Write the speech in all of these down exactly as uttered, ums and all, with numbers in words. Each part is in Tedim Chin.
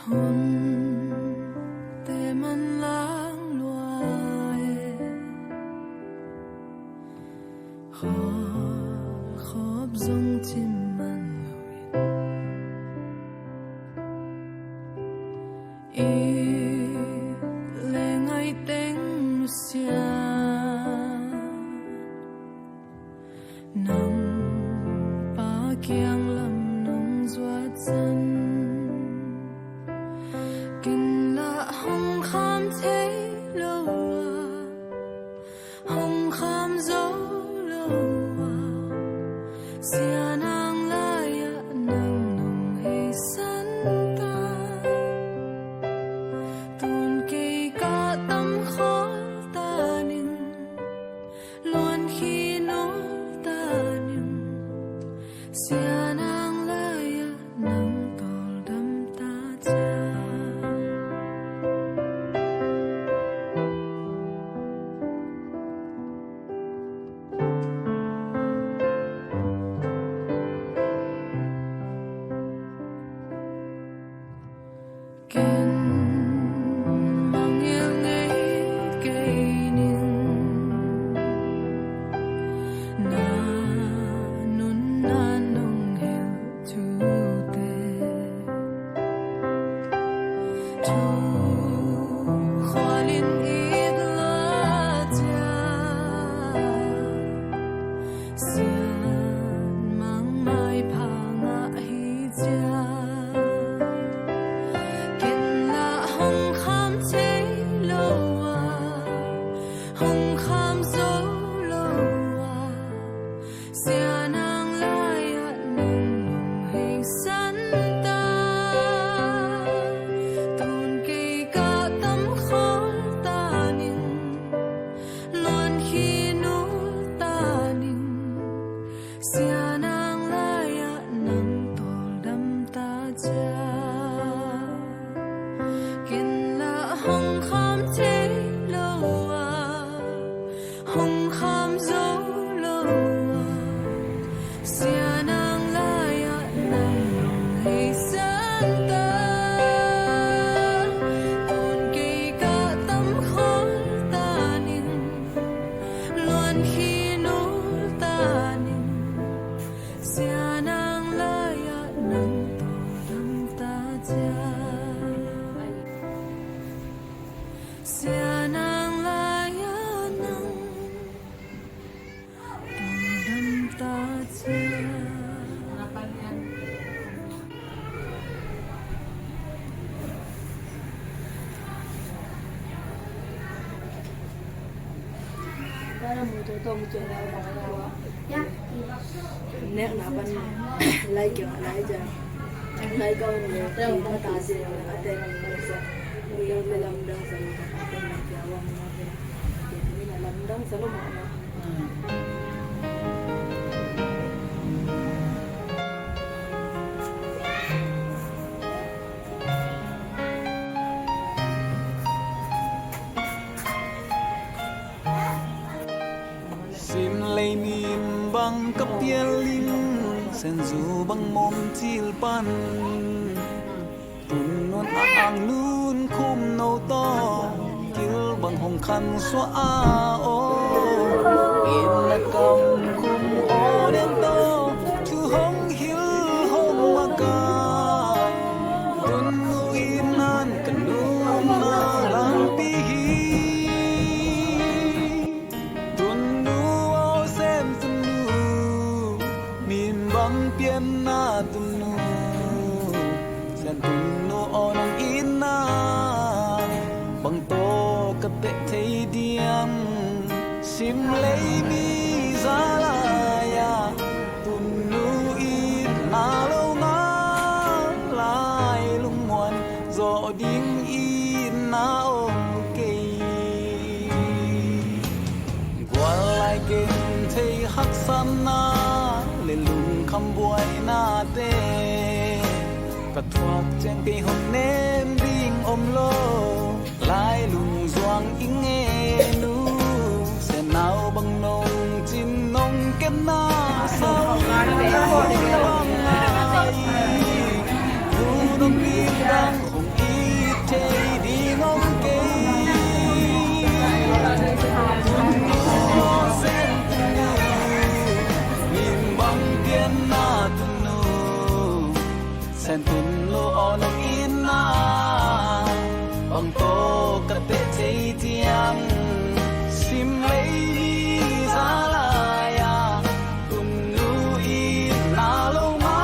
Hunte manlang lua e, kholkhop zong cim man lo in, it le ngaih teng nusia, nang Pa kiang lam nong zuat san, ken lah hong kham thei lo a, hong kham zo lo a, Sia Nang lai-ah nang nong heisan ta. Tun kei ka tam khawl ta ning, luan khin ul ta ning, Sia Nang lai-ah nang tawldam ta ciang. Ken mangngilh ngei kei ning, na nunna nong hilh thute, thu khualin it la ciang, sian mangmai pha ngah hi ciang. Ken lah hong kham thei lo a, hong kham zo lo a, Sia Nang lai-ah nang nong heisan ta. Tun kei ka tam khawl ta ning, luan khin ul ta ning, Sia Nang lai-ah nang tawldam ta ciang. Ken lah hong kham thei lo a, hong kham zo lo a, Sia Nang lai-ah nang nong heisan ta. Tun kei ka tam khawl ta ning, luan khin ul ta ning, Sia Nang lai-ah nang tawldam ta ciang. Sia Nang lai-ah nang tawldam ta ciang. Nekna pan lai kiang lai ja. Lai kau ne, mata se, ate, ui, le lamdang sa, ate, lamdang sa, lamdang sa, lamdang sa. Sim lei min bang ka pial in, Sen Zu bang mawm cil pan. Tun nu'n a ang nun khum no tawh, kil bang hong khan suah a aw. Inn a kam khum aw den tawh, thu hong hilh hong maka. Tun nu inn an ka nunna lampi hi. Tun nu aw Sen Tun nu, min bang pianna Tun nu. Sen Tun nu aw nong itna bang tawh ka teh thei diam. Sim lei mi za lai-ah Tun nu itna lo nga lai lungmuan zawh ding itna om kei. Gual lai ken thei haksatna le lungkham buainate ka thuak ciang kei hong nem ding om lo. Lai lungzuang i ngen uh, Sen nau bang nong cin nong kepna sau bang ngai. Thu nong lim dang hong Tun lo aw nong itna bang tawh ka teh thei diam? Sim lei mi za lai-a tun lo itna lo ma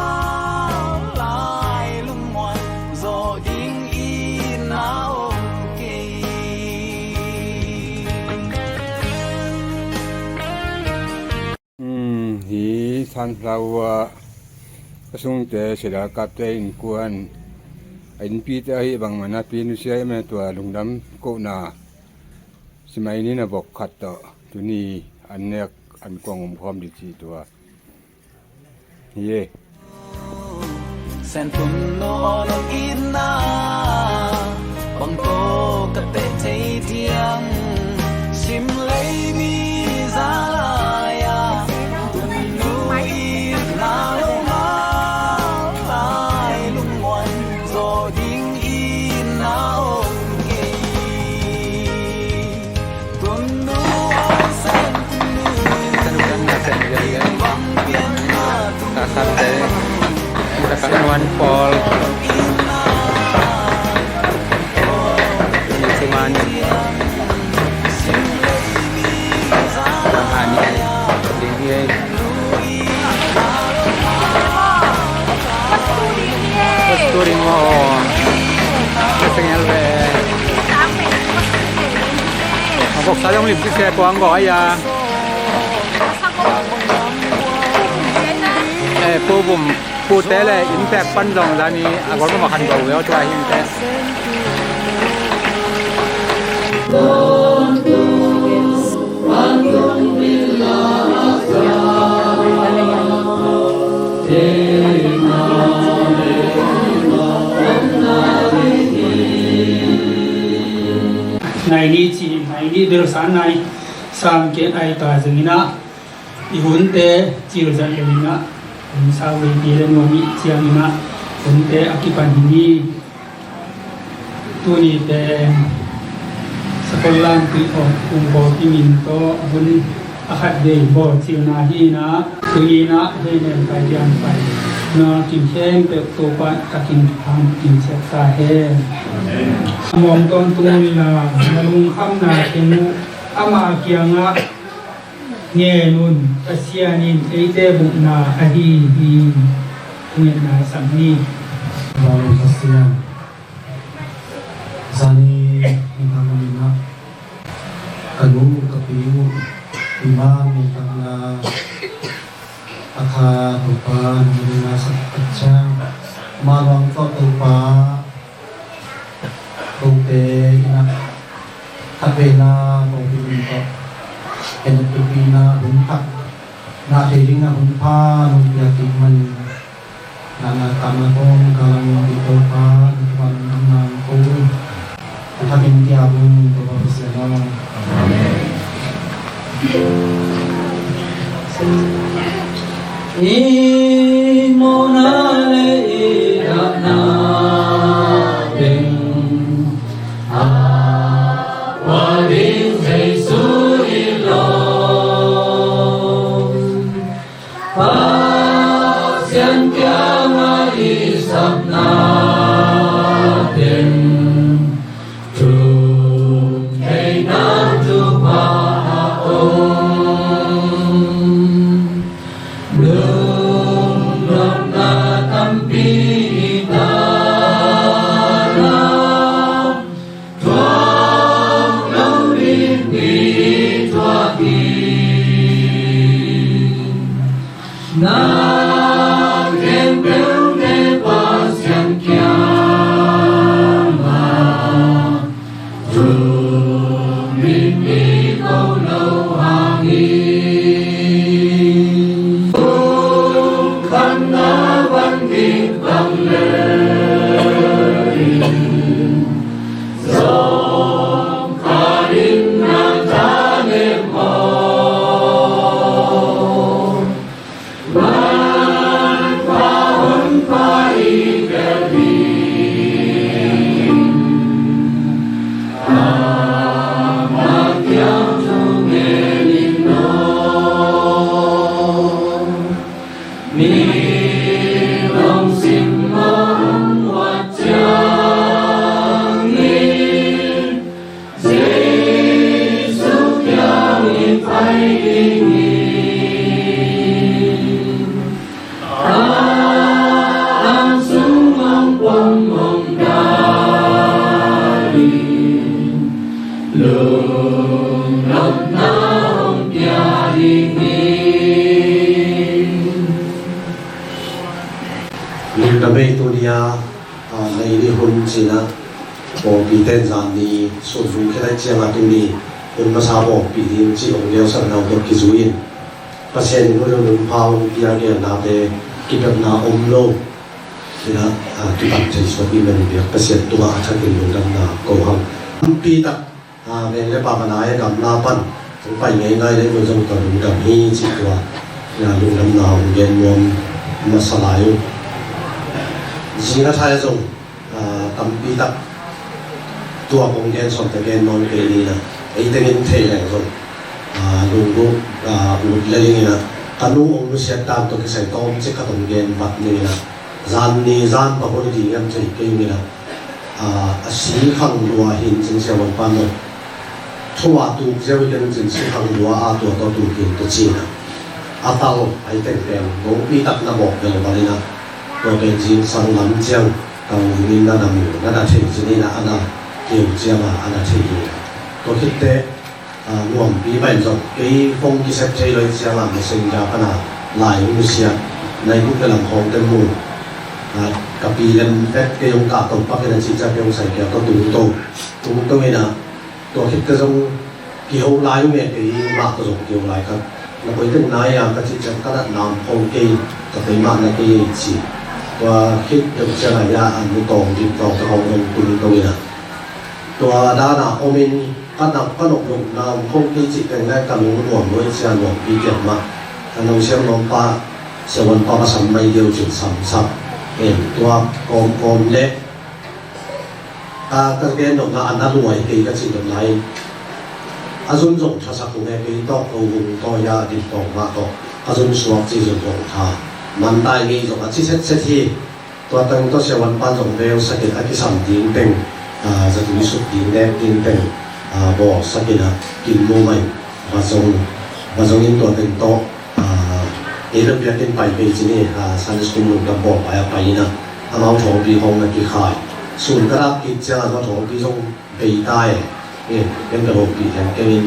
lai lungmuan zawh ding itna om kei. Hi sunflower a sungte Sialkapte innkuan a innpite ahi bangmah napi nusia i meh tua lungdam kohna simai ni na vok khat tawh tuni an nek an kuang omkhawm dih cih tua hi. Sentun no on itna bang tawh ka teh thei diam? Sim lei mi za lai-a tun no itna lo ma lai lungmuan zawh ding itna om kei. Kakante, kakang nuan pawl. Ni siman. Kakang ani. Ding hi ei. Kosturi mo. Kasing elwe. Mabok sa dong lim sise kuang go aya. Eh, pu bum, pu te le in pek pan zong zani a gol ma khan go weo tua hin te. Nai ni ci, nai ni bel san nai, sang ken ai ta zingina, i hunte cil zan lelina, hun sau vei ti le nuam i ciangina, hunte a kipan hi ni. Tuni pen Sakol lam tui khawng kung bawl i min tawh hun a khat vei bawl cilna hi na, tuni na hei nen pai diam pai na kim khempeuh Topa takin hang kim ciat ta hen. Mawm tawntung unla na lungkhamna khen uh ama kiangah ngen un, Pasian in eite bukna ahi hi. Ngetna sak ni. Pasian. Zani nitang a minah ka nu ka pi uh i man nitang a a kha Topa nitang a sak a ciang ma luang tawh Topa Topa inah khat vei na Topa in tawh en a tupi na hun khat na thei ding a hun pha nong piak ding man. Nana kama kong kalang di Topa, Topa nang nang kong. Kami dia bung Topa Pasian. Amen. I mona le i dana ding. A wa ding Jesu i lo. Pasian kiangah i sapna teng, thumtheihna thupha a om. Lungdamna tampi i ta lo. Thuak lo ding mi thuak hi. Na khempeuh ne Pasian Lungdam ei tuni a, a, Meitei hun cih a, pawlpi ten zan ni sun lung khit lai ciang a tuni hun masa pawlpi ding cih hong geelsak nau tawh kizui in Pasian in hun hun pha hong pia geelnate kipelhna om lo. Ina, a, kipan thei suak i man biak Pasian tungah a thakin lungdamna ko hang. Tampi tak, a, veng le pam a nai a gamla pan hong pai ngeingai le mun zong tawh lungdam hi cih tua, ina, lungdamna hong gen nuam masa lai uh. Zing a thai a zong, a, tampi tak tua kong gen sawm te gen nawn kei ni ina, ei tengin thei leng zong, a, lungdam, a, ut le ding ina, ka nu hong nusiat dan tawh kisai tawm cik khat hong gen vat ni ina, zan ni zan bang hong ding hiam thei kei ung ina, a, a si khang lua hi in cin siavuan pan lo. Thu a tuk ziau hi kei ung cin si khang lua a tua tawh tuk hi in tua ci ina. A tal ai teng pen gongpi tak na bawk bel bal ina. Tua pen zingsang lam ciang tang dingin na na mu, na na thei cin ina a na keu ciang a, a na thei hi. Tua khit teh, a, nuampi mah in zong kei phone kisep thei lo i ciang a messenger pan a lai hong nusiat, nai buk le lam khawng te mu. A, ka pi lem vet kei hong kah to pak ina cih ciang kei hong sai kia tawh tung to, tung to ina, tua khit teh zong kiho lai uh nge kei mah tawh zong kiho lai kha. Na koi teng nai a ka cih ciang ka na nam khawng kei, ka kei mah na kei ci. Tua khit teh ciang a ia an mu tawng dik tawng ka hong hong tung to ina. Tua dan a om in ka nap ka nop nopna om khong kei cih teng le ka lung nuam lo i cia nuampi kiang mah. Ka no siang nuam pa siavuan pa ka sam mai deuh cin samsak. Em, tua kawmkawm le, a, ka gen nopna a na luai kei ka cih nopna in a zun zong thasak hong e kei tawh ko hung tawh ia a dik tawng mah tawh a zun suak ci zun hong tha. Man tai ngei zong a ci setset hi. Tua teng tawh siavuan pan zong veusak in a kisam ding teng, a, zatui suk ding nek ding teng, a, bawlsak in a kin mu mai. Va zong, va zong in tua teng tawh, a, ei lo biakinn pai pei ci ni, a, Sunday school lungdam bawl pai a pai in a, amau thawngpi hong na kikhai. Sun ka rak kik ciang a tua thawngpi zong bei ta e. Eh, ken ka hopih leng kei in,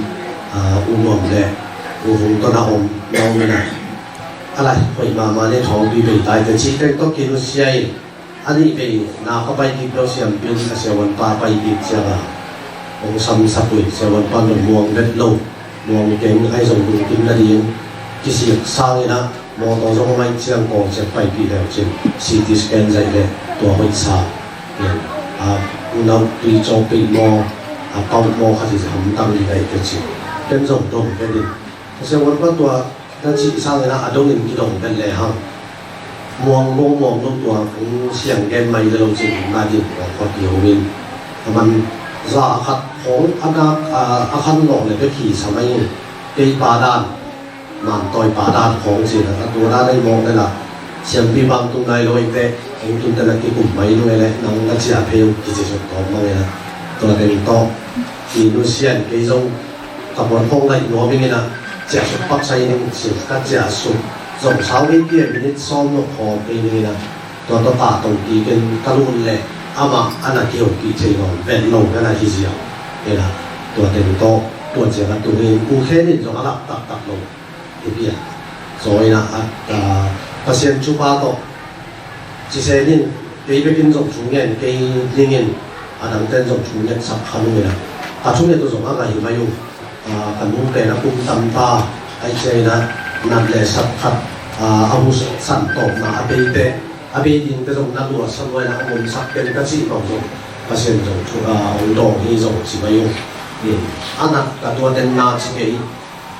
a, U Nuam le U Hung tawh na om na om in a, a lai hoih mahmah ni thawngpi bei ta e te cih teng tawh kinusia in, a nih vei na ka pai kik lo siampin a siavuan pa pai kik ciang a hong samsak uh in siavuan pa nung muang vet lo, muang keng ai zong lungkim nading kisik sang in a, mawtaw zong a maih ciang kawl ciat paipih leu cin, C T scan zaih le tua hoih sa. Ken, a, unau tui cawk peih maw, a, pauh maw khat hi hamtang hi daih te cin. Ken zong dong ken in. Ka siavuan pa tua na cih sangin a, a dongin kidong pen le hang. Muang lo, muang lo tua, kung siang gen mai le lo cin, na din tua khuat hi ho in. A man za a khat khong, a nak, a, a khan lawh le bek hi sa mai in. Kei pa dan, man tawi pa dan khawng cih a, a tua dan ei mawk le la, siampi bang tung nai lo ei teh, eng tun te la kikum mai nung ei le, nang na ciah phei uh kici suk tawm mang ei la. Tua teng tawh, i nu sian kei zong, ka puan khawng laih nuam ing ei la, ciah suk pak sai ning, cih ka ciah suk, zong sau ei pia minute sawm lo khawng ei ning ei la, tua tawh ka tong kik in ka lut le, amah a na kihopih thei lo, ven lo na na hi ziau ei la, tua teng tawh, tua ciang a tung in, u khen in zong a lak taktak lo. Hi pian. Zaw in a, a, a, Pasian thupha tawh. Cisen in, kei bekin zong thu ngen, kei ning in, a dangten zong thu ngen sak kha nung in a. Ka thu ngen tawh zong a ngai hi mai uh. A, ka nu pen a kum tam ta, ai cia in a, nat le sak khat, a, a hu san tawpna a bei te, a bei ding te zong na lua sa lua in a, a mun sak pen ka cih bang zong. Pasian zong thu, a, hong dawng hi zong ci mai uh. Ni, a nat ka tua ten na ci kei,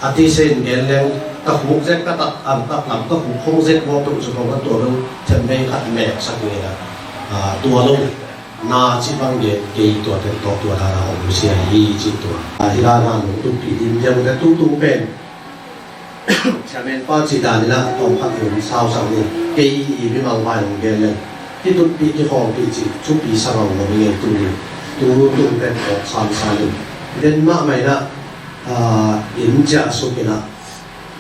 a tisen gen leng, ka khuk zek ka tak ang tak lam, ka khuk khong zek mawk tuk cu khong ka tua lo, themmei khat mek sak ni la. A, tua lo, na ci bang gen, kei tua ten tawh tua dan a om sia hi ci tua. A, hi la na nung tuk pi dim diam ka tu tung pen. Chairman pa ci dan in a, tawm khat hun sau sang ni, kei i mi mang vai hong gen leng. Ki tut pi ki khawng pi ci, cu pi sang ang lo ni ngen tu ni. Tu tung pen kawk sam sa ni. Den mah mai na, a, inn ciah suk in a,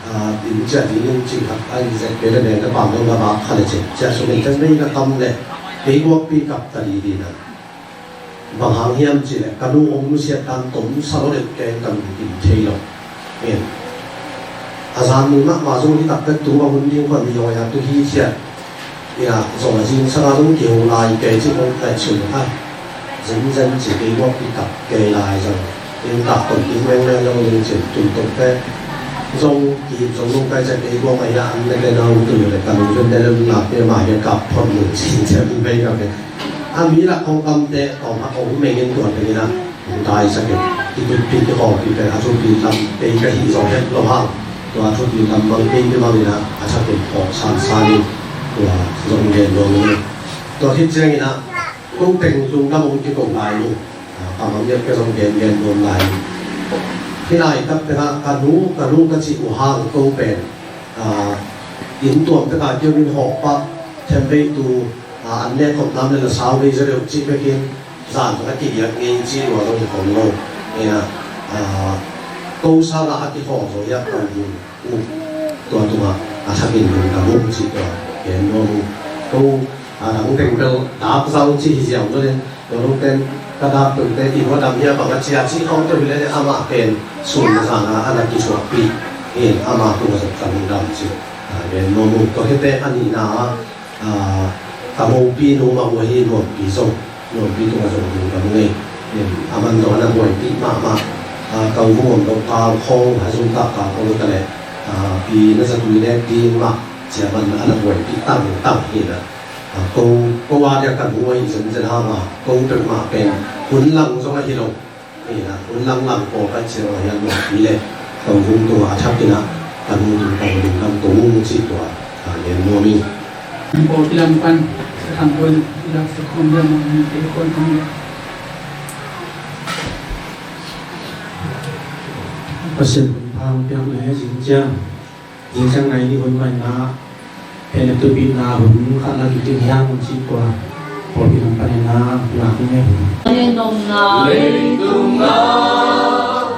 a, inn ciah ding in cing khat a, in zek pe le meng ka pam dong ka bak kha le cin. Ciah suk in ten mei ka kam le, Kei guakpi kap ta didi na. Bang hang hiam cih leh ka nu hong nusiat dan tomsa lo deuh kei ka nu kim thei lo. Amen. A zan mun mahmah zong hi tak pek, tu a hun ding khuan mi hoi a tu hi ciat. Ina zong a zingsang a zong kiho lai kei cih hong kaih sun a. Zenzen cih kei guakpi kap kei lai zong. Inn tak tawh inn mengmeng lo ding cin tun tawh te zong kihip zong zong kai ciang kei guak ahi a, an ne te nau tui le ka lungzun te le lungnak te mah hi a kap phot lo cin ciang bei ka pe. A mi lak hong kam te tawm a hong meng in tua te in a hong tai sak in. Kitup pi kihawm pi pen a thupi lam kei ka hih zong het lo hang. Tua thupi lam bang kei te bang in a a thakin phawk san san in tua zong gen lo in. Tua khit ciang in a ko teng lungdam hong kiko lai lo. A, ka mang ngiat ka zong gengen nuam lai. Hih lai tak tengah ka nu, ka nu ka cih uh hang ko pen, a, inn tuam tengah kio in hawh pak, thembeih tu, a, an nek khop nam le la sau bei zaw deuh cih bekin, zan tengah kigiak ngei cih lua zong hi khom lo. Ina, a, ko sangah a kikhawm zaw hiak kan hin. Uh, tua tungah a thakin lungdam ung cih tua gen nuam ung. Ko a dang teng bel dak zau cih hi ziau lo le, tua lo pen ka dak pen te inn hua dam hia bang a cia cih khawng tua hi le amah pen sun zan a ana kisuakpih in amah tungah zong ka lungdam cih, a, gen nuam ung. Tua khit teh a nihna ah, a, ka mopi nu mah uh ahi Nuampi zong, Nuampi tungah zong lungdam ngei. A man zong a na buaipih mahmah. A, ka u Vung Om Dok Kal khawng a zong kah kal khawng ta leh, a, pi na zatui nek ding mah ciaman a na buaipih tangtang hi na. A, ko, ko a dia ka nu ahi zenzen hang a, ko peuhmah pen hun lang zong ahi lo. Ina, hun lang lang ko ka cih lo hian lo pi le, ko hung tua a thak ina, ka nu tu ka lungdam ko hung cih tua, a, gen nuam ing. Ko kilam pan, sa tham ko, kilam sa khom dia mo ni te ko tham dia. Pasian hun phang piang le jing jang. Zingsang nai ni hun maina, pene tupina hun khat la kitin hiang hun cih tua, pawlpi lam panin na lak ni. Leitung a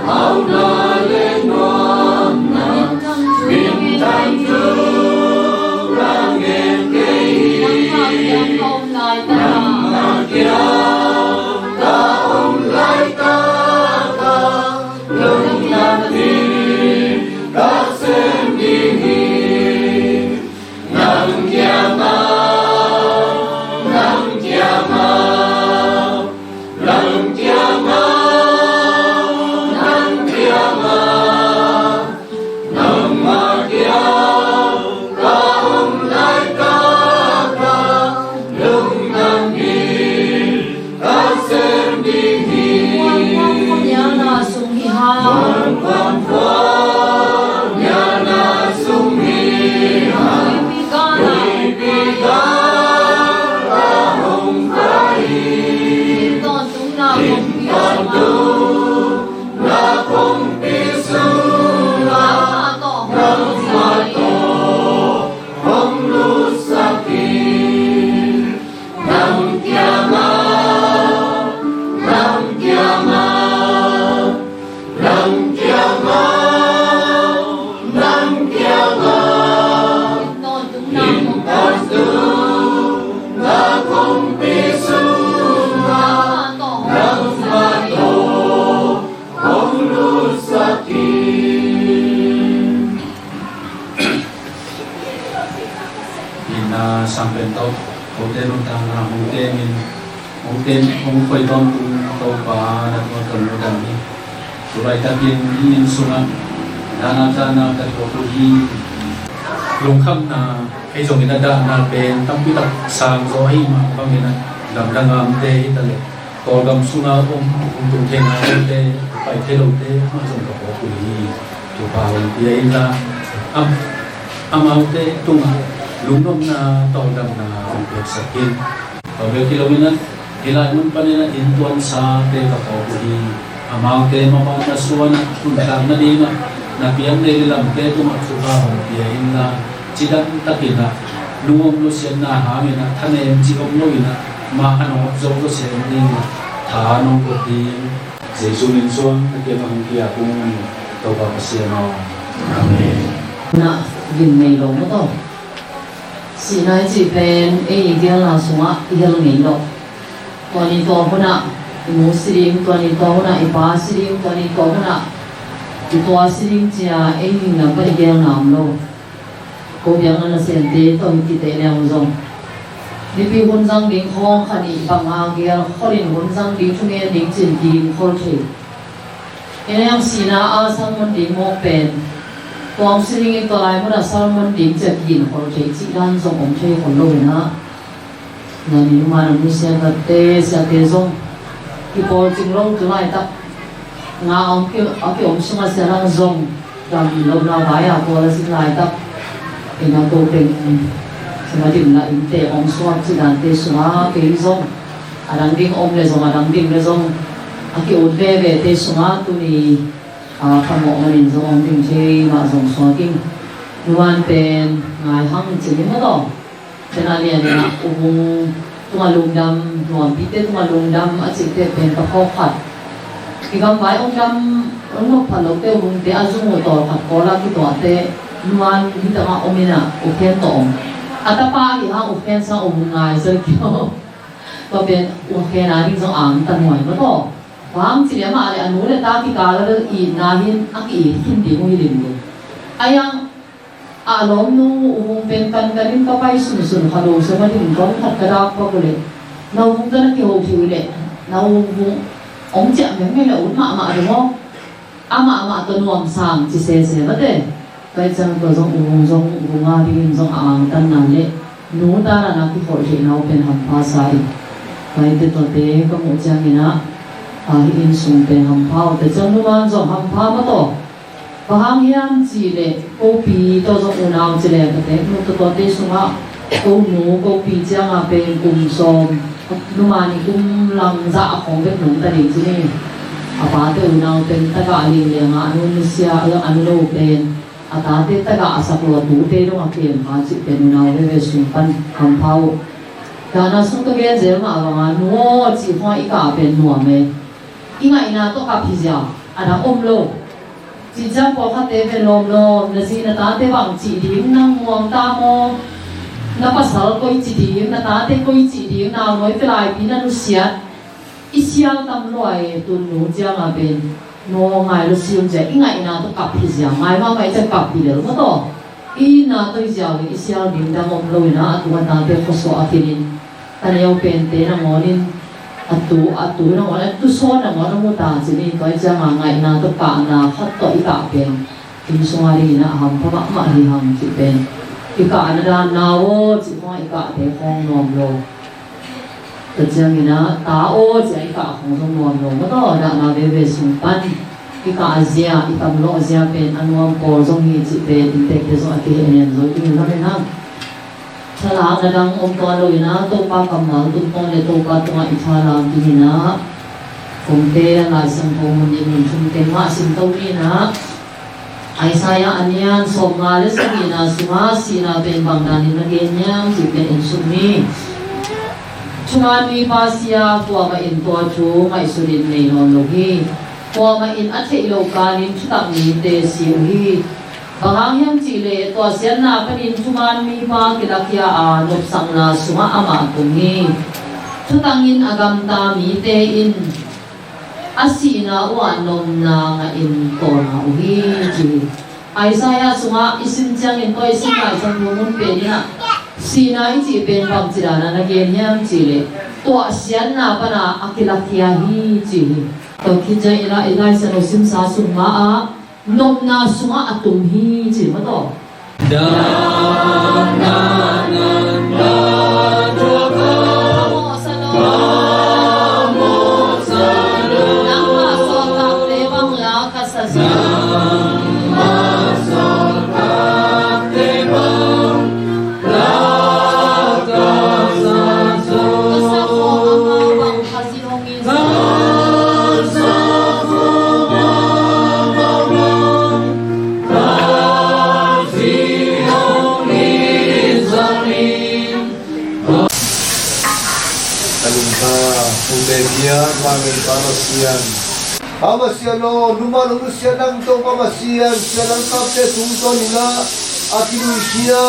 hauhna le nuamna, minthang thu la ngen kei hi. Nangmah kiang ka om laitak a, lungdam in ka sem ding hi. Nang kiangah, nang kiangah, nang kiangah, nang kiangah, nangmah kiang ka om laitak a, lungdam in ka sem ding hi. Muanmuan khua nialna sung hi hang. Muanmuan khua nialna sung hi hang. Tuipi gala, tuipi gala hong pai hi. Inn tawntungna, inn tawntungna kongpi sungah nangmah tawh hong lut sak hi. Nang kiangah, nang kiangah, nang kiangah, nang kiangah, inn tawntungna kongpi sungah nangmah tawh hong lut sak hi. Ina sang pen tawh, kote nuntakna hong temin, hong tem, hong khoi tawntung Topa na tungah ka lungdam hi. Tulaitakin hih inn sungah dana dana ka thuak uh hi. Lungkhamna ahi zongin a dahna pen tampi tak sang zaw ahih mah bangin a gamdang a omte hi ta leh, Kawlgam sunga om, om tung theihna lote, pai thei lote amah zong ka phawk uh hi. Thupha hong pia inla, am, amaute tungah lungnopna, tawldamna hong piaksak in. Tua bek hi loin a, hih lai mun panin a inntuansate ka phawk uh hi. Amaute maban na suan a, nuntak nadingah na piang Leili lamte tungah thupha hong pia inla, cidam takin a, lungom lawsiatna hangin a, thanem cih om loin a, mah a nong ap zo lawsia om dingin a, tha nong ko ding. Jesu min suang na kiangah hong kiap ung, Topa Pasian aw. Amen. Na din nei lo maw taw? Sihna i cih pen ei i geelna sungah i hel ngei lo. Tua ni tua hunah i nu si ding, tua ni tua hunah i pa si ding, tua ni tua hunah i tua si ding cia ei hing lam pan i geelna om lo. Ko biakna nasemte tawh hi kite leng zong, nipi hun zang ding khawng kha nih bang a geel kholin hun zang ding, thungen ding cin kigin khol thei. Ina hong sihna a sermon ding mawk pen, tua hong si dingin tua lai munah sermon ding cia kigin khol thei cih dan zong om thei khol lo ina. Nani numan a nusia tatte siate zong kipawl cing lo tu laitak. Nga a om ki, a ki om sunga sia lang zong dam lohna vai a pawl a sing laitak. Ina ko peng sima dim la innte om suak cih dante sunga kei zong a dang ding om le zong a dang ding le zong a ki ut vevete sunga tuni a phamawh manin zong om ding thei mah zong suak in. Numan pen ngai hang cih ni maw taw. Tena lian ina U Vung tunga lungdam, nuampite tunga lungdam a cihte pen ka phawk khat. I gamvai ong dam ong nop phat lote U Vungte a zung uh tawlkhat kawla kituahte nuan hitanga om ina U Khen tawh om. A tapa ahi hang U Khen sang U Vung ngai zoi kio. Tua pen U Khen a ding zong angtan huai maw taw. Bang ci le amah le a nu le ta kikal a bel itna hin a ki-it khin ding uh hi lim ding. A yang a lawmnu U Vung pen kankanin ka pai sunsun kha lo sia ma ding tawm khat ka dak pak uh leh, na U Vung tawh na kiho thei uh leh, na U Vung hong ciah mengmeng leh ut mahmah ding aw. Amahmah tawh nuam sang ci sese mate. Pai ciang tua zong U Vung zong U Vung a dingin zong a angtanna leh nu ta dan a kikholh theihna uh pen hampha sa in. Paite tuate ka muh ciangin ah, a, hih inn sung pen hampha uh te ciang numan zong hampha mataw. Bang hang hiam cih leh kopi tawh zong unau ci leng ka tek nu tawtawte sungah ko nu kopi ciangah pen kum sawm, numan i kum lang zah a khawng bek nungta ding ci ni. A pate unau pen tagah ling liangah a nu nusia a nu lo pen a tate tagah a sak lo a tute dong a kem pha cih pen unau veve sung pan hampha uh. Dahna sung ka gen zel mah bangah nu aw cih khawng i kah pen nuam e. I ngaihna tawh kap hi zia a dang om lo. Cih ciang pawlkhatte pen lawmlawm na zi na tate bang cih ding nang muang ta maw? Na pasal koi ci ding, na tate koi ci ding, nau nawi pe laipi na nusiat. I sial tam lua e, tun nu cianga pen maw ngai lo sium cia i ngaihna tawh kap hi zia, ngai mahmah i cia kap hi lel maw taw. I itna tawh hi ziau in i sial ding dang om lo ina a tunga tate khuasuah a kinin. Ka neu pente nangawnin a tu, a tu nangawn, a tu sawn nangawn a mu ta ci ni. Tua i cianga ngaihna tawh kahna khat tawh i kah pen inn sunga dingin a hampha mahmah hi hang cih pen i kahna dan nau aw cih khawng i kahte khawng nuam lo. Tua ciangin a ta aw cih a i kah khawng zong nuam lo maw taw. Dahna veve sung pan i kah a zia, i kamlawh a zia pen a nuam pawl zong hi cih pen inntekte zong a kihehnem zo dingin lam in hang. Thalakna dang om tuan lo ina Topa kammal tung tawn le Topa tungah i thalam ding ina, kongte a Lai Siangtho mun nih mun thum teng mah sim to ni ina, Isaiah a nian sawmnga le sagihna sungah sihna pen bang danin na gen hiam cih pen en suk ni. Thuman mipa sia kuamah in tua thu ngaihsutin nei nawn lo hi. Kuamah in a theih loh kalin thutak mite si uh hi. Bang hang hiam cih leh tua siatna panin thuman mipa kilakhia a nopsakna sungah amah tung hi. Thutangin a gamta mite in a sihna uhah nopna ngahin tawlna uh hi ci hi. Isaiah sungah i sim ciangin tua i sim Lai Siangtho mun pen inah sihna i cih pen bangci dana na gen hiam cih leh tua siatna pana a kilakhia hi ci hi. Tua khit ciang inah i Lai Siangtho simsa sung mah ah nopna sungah a tum hi ci mataw. Ka lungtha hong beng hian, vanglian Pa Pasian. Pa Pasian aw, numan hong nusia nang Topa Pasian, sialang kapte tungtawn inah A kiluikhia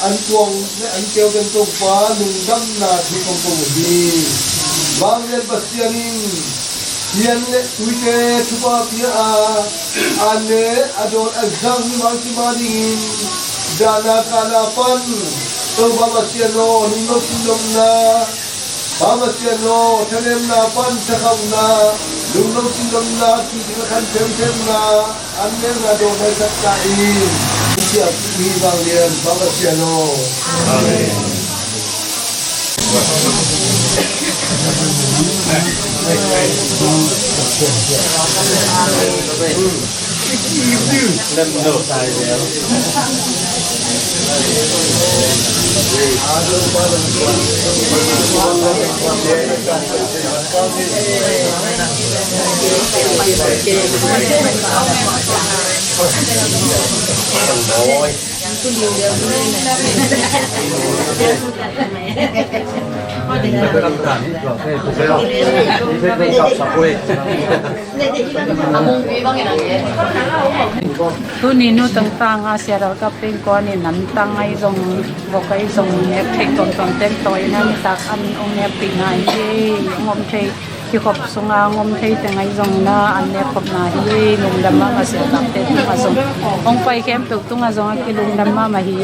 an kuang le an keu teng Topa lungdamna thu kong ko uh hi. Vanglian Pasian in pian le tuite thupha pia a, a ne a dawn a zang mimang cima dingin dahna kahna pan Topa Pasian aw, lungdam sinlomna Pa Pasian aw, thanemna pan thakhauhna, lungdam sinlomna, kiding a khan themthemna an nekna dawn haisak ta in. Siap mi vanglian Pa Pasian aw. Amen. Tuni nu tangtang a siadal kap teng kuan in an tang ai zong vok ai zong nek thei tonton teng tawi na nitak an ong nek thei ngai hi. Ong om thei kikhop sunga ong om thei teng ai zong na an nek khop na hi. Lungdam mahmah siadal kap teng tunga zong ong pai khempeuh tunga zong a kilungdam mahmah hi.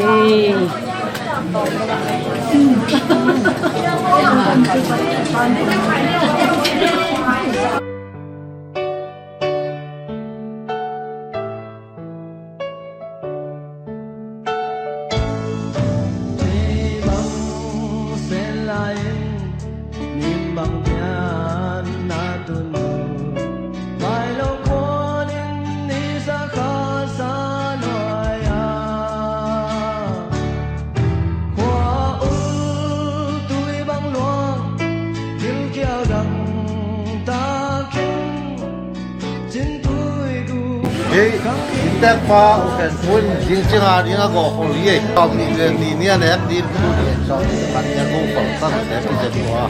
Hei, inntek pa U Khen Thu in zing ciang a ding a gawh khol hi ei. Sawm nih le nih ni a nek ding, tu nih sawm nih khat ni a gawh khol sang a nek ding zet tua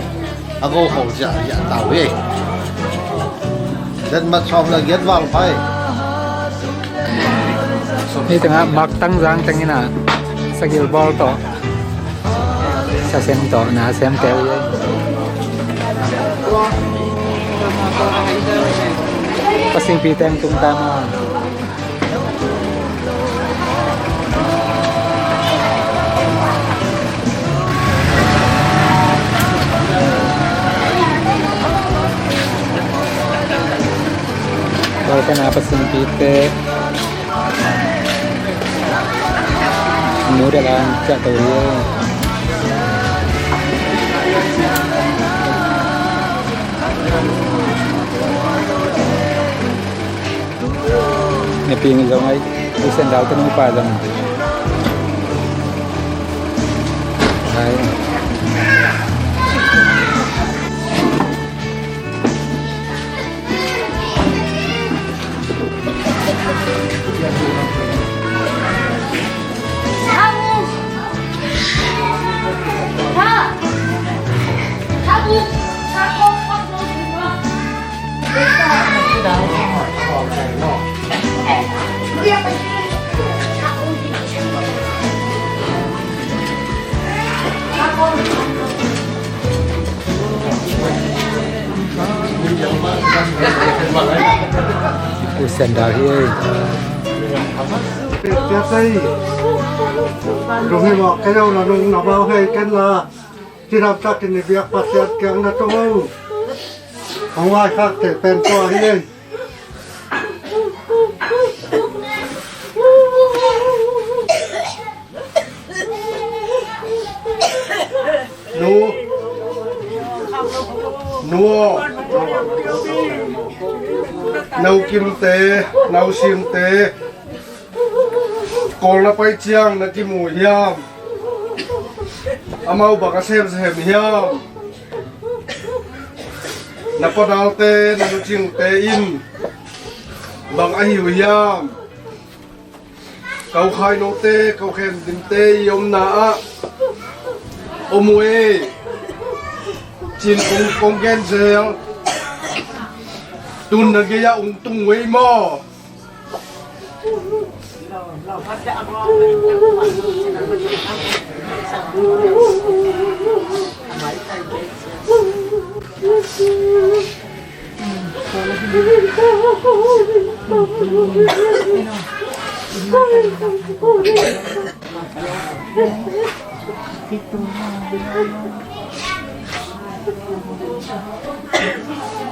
a gawh khol ziahziah ta uh hi ei. Zetmat sawm le giat val pai. Hih tengah mak tangzang teng in a sagil bawl tawh, sa sem tawh na sem teu hi ei. Pasingpi teng tung ta maw? Tua ka na pasingpite mu dek a ciah to hi. Nipi nih zong ai, i sendal te nupa zong ai. Pu Sian Dal hi ei. Sia Sai, lung hi mawk kei lo, na lung na bau hei ken la. Cidam takin i biak Pasian kiang na tung o. Hong vaikhak thei pen tua hi ei. Nu, nu aw. No kimte, no simte, Kawl na pai ciang na kimu hiam? Amau bang a semsem hiam? Na padalte, na nucingte in bang a hi uh hiam? Ko khainote, ko khendimte i omna ah om uh ei. Cin kong, kong gen zel. Tun na gei ah ung tung uh ei maw?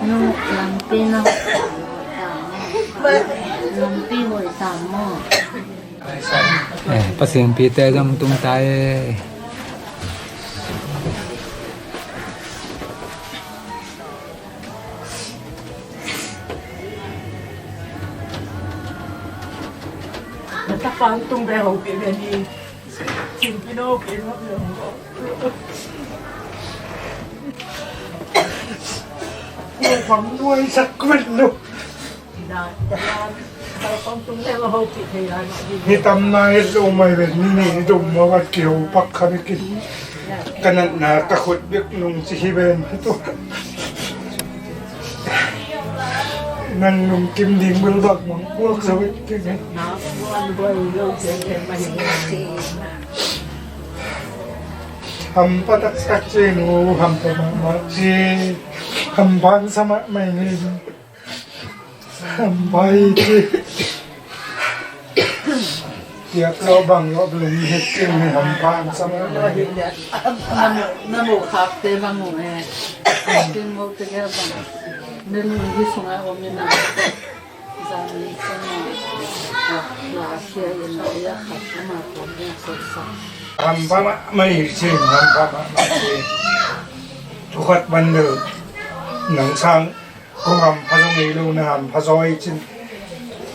Lampi no. Lampi hoih tam maw? Eh, Pasian pite zong tung ta e. Na tapa tung be ho pi be ni. Cin pi no pi no. Ko bang nuai sak kuen lo. Ni tam na et lo mai ven, ni ni dum ma vat ki ho pak kha ni kin. Ka natna ka khut bek nung ci hi ven tu. Nang nung kim ding bel bak mang puak sa vet ki ven. Hampha taktak ci nu, hampha mahmah ci. Hampha sa mahmah ni. Hampha hi ci. Piak lo bang lo belum het ci ni hampha sa mahmah ni. Na mu khak te bang mu e. Kin mu te ke bang. Na lu hi sunga om ni na. Hampha mahmah hi ci, hampha mahmah ci. Thu khat ban lo, nang sang kong hampha zong ngei lo, na hampha zaw hi cin.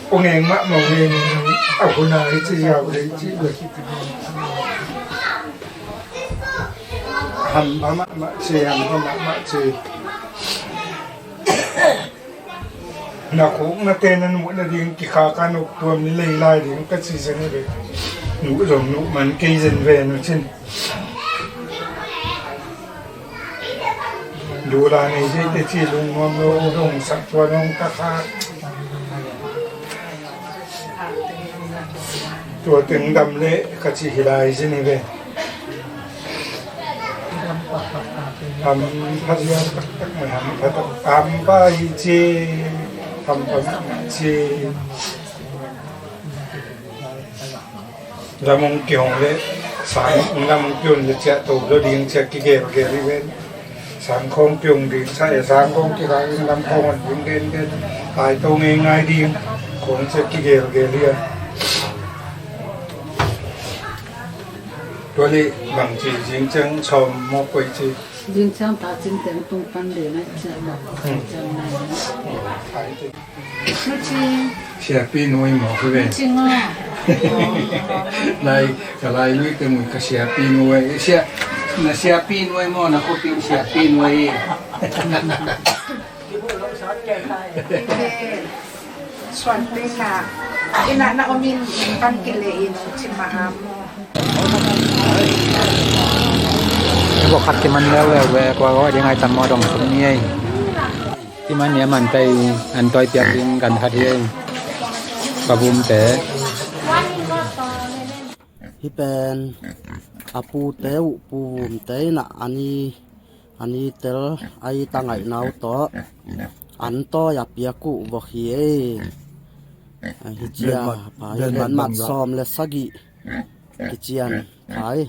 Kong eng mahmah ngei ni nang a hun a hi ci, ziau lei ci lo. Hampha mahmah ci, hampha mahmah ci. Na khuk na te na nuh na ding kikhak a, nop tuam ni lei lai ding ka ci zen hi ve. Nuh zong nuh man kei zen ve nu cin. Dula nei dei te ci lungnuam lo dong sak tua nong ka kha. Tua teng dam le ka ci hi lai zen hi ve. Hampha ziau taktak mai, hampha tak, hampha hi ci, hampha mahmah ci. Lam hong kihong le, sang lam hong kihong le ciah to lo ding ciah kigelgel hi ven. Sang khong kihong ding sa e, sang khong kihong ding, lam khong hong ding gen gen. Lai to ngei ngai ding, khong ciah kigelgel hi a. Tua leh bangci zing ciang sawm maw koici? Zing ciang ta cin teng tung pan le na ciang maw. Hmm. Ciang na. Nuci. Siapi nuai maw ka ve? Nuci ngo. Lai, ka lai lui te mui ka siapi nuai. Sia, na siapi nuai maw, na khuapi siapi nuai. Suan teng ah, inn ah na om in, inn pan kile in, ci mah a maw. Vok khat kiman leuleu ve, kua gaw ding ai tam maw dong sum ni ei. Kiman ni a man tei, an tawi piak ding kan khat hi ei. Pa Vumte. Hih pen a pute uh, Pu Vumte in ah a ni, a ni tel a it a ngaihna uh tawh an tawi a piak uh vok hi ei. Hi cia, pai, matmat sawm le sagih kician, pai.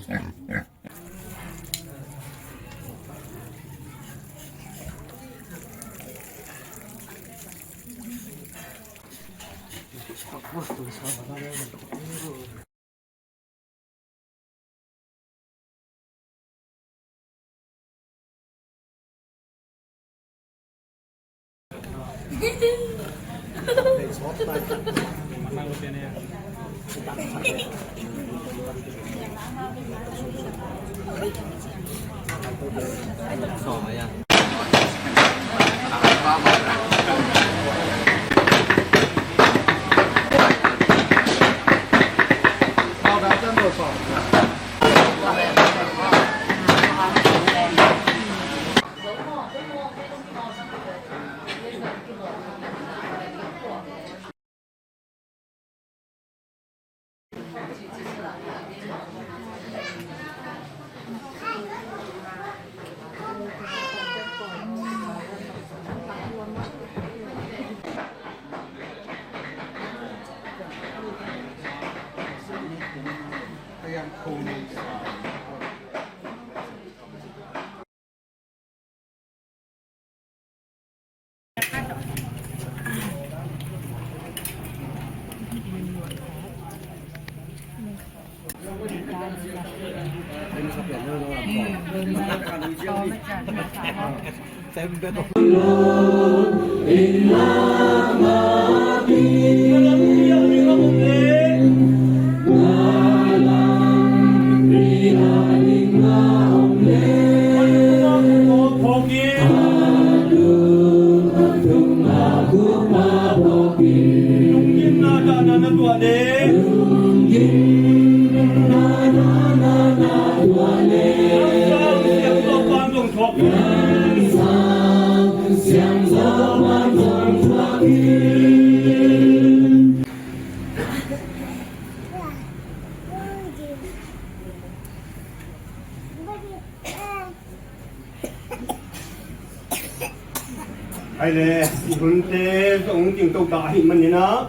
Ai le, i hunte zong ding to ta ahih manin ah,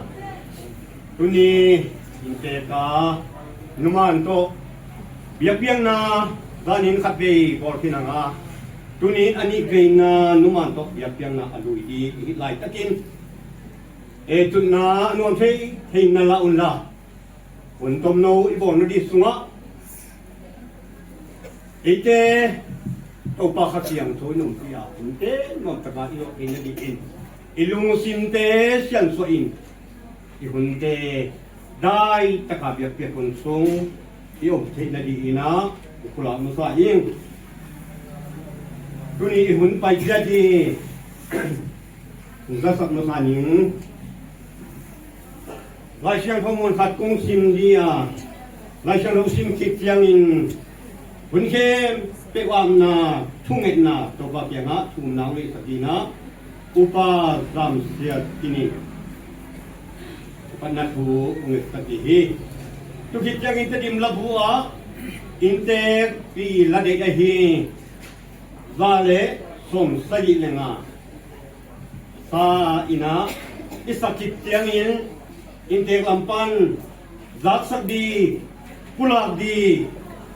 tuni inntek a numan tawh biakpiakna zanin khat vei bawl khin hang a, tuni a nih veina numan tawh biakpiakna a lui ding i hih laitakin, e, tutna a nuam thei thei na la un la, hun tomno i bawlna ding sungah eite Topa Kha Siangtho in ompih a, hunte nuamtaka i zawh theihna dingin, i lungsimte siansuah in, i hunte daitaka biakpiak hun sung i om theihna dingin ah i pulak masa ing. Tuni i hun paipih ding zasak masa ning. Lai Siangtho mun khat kong sim ding a, Lai Siangtho sim khit ciangin hun khempeuh a apna thungetna Topa kiangah thumna hong ngeihsak ding a, Upa Zam Siat Khin in kipatna thu hong ngeihsak ding hi. Tu khit ciangin Tedim labu ah inntekpi la deih ahi, za le sawm sagih le nga sa in ah i sak khit ciangin inntek lam pan zaksak ding, pulak ding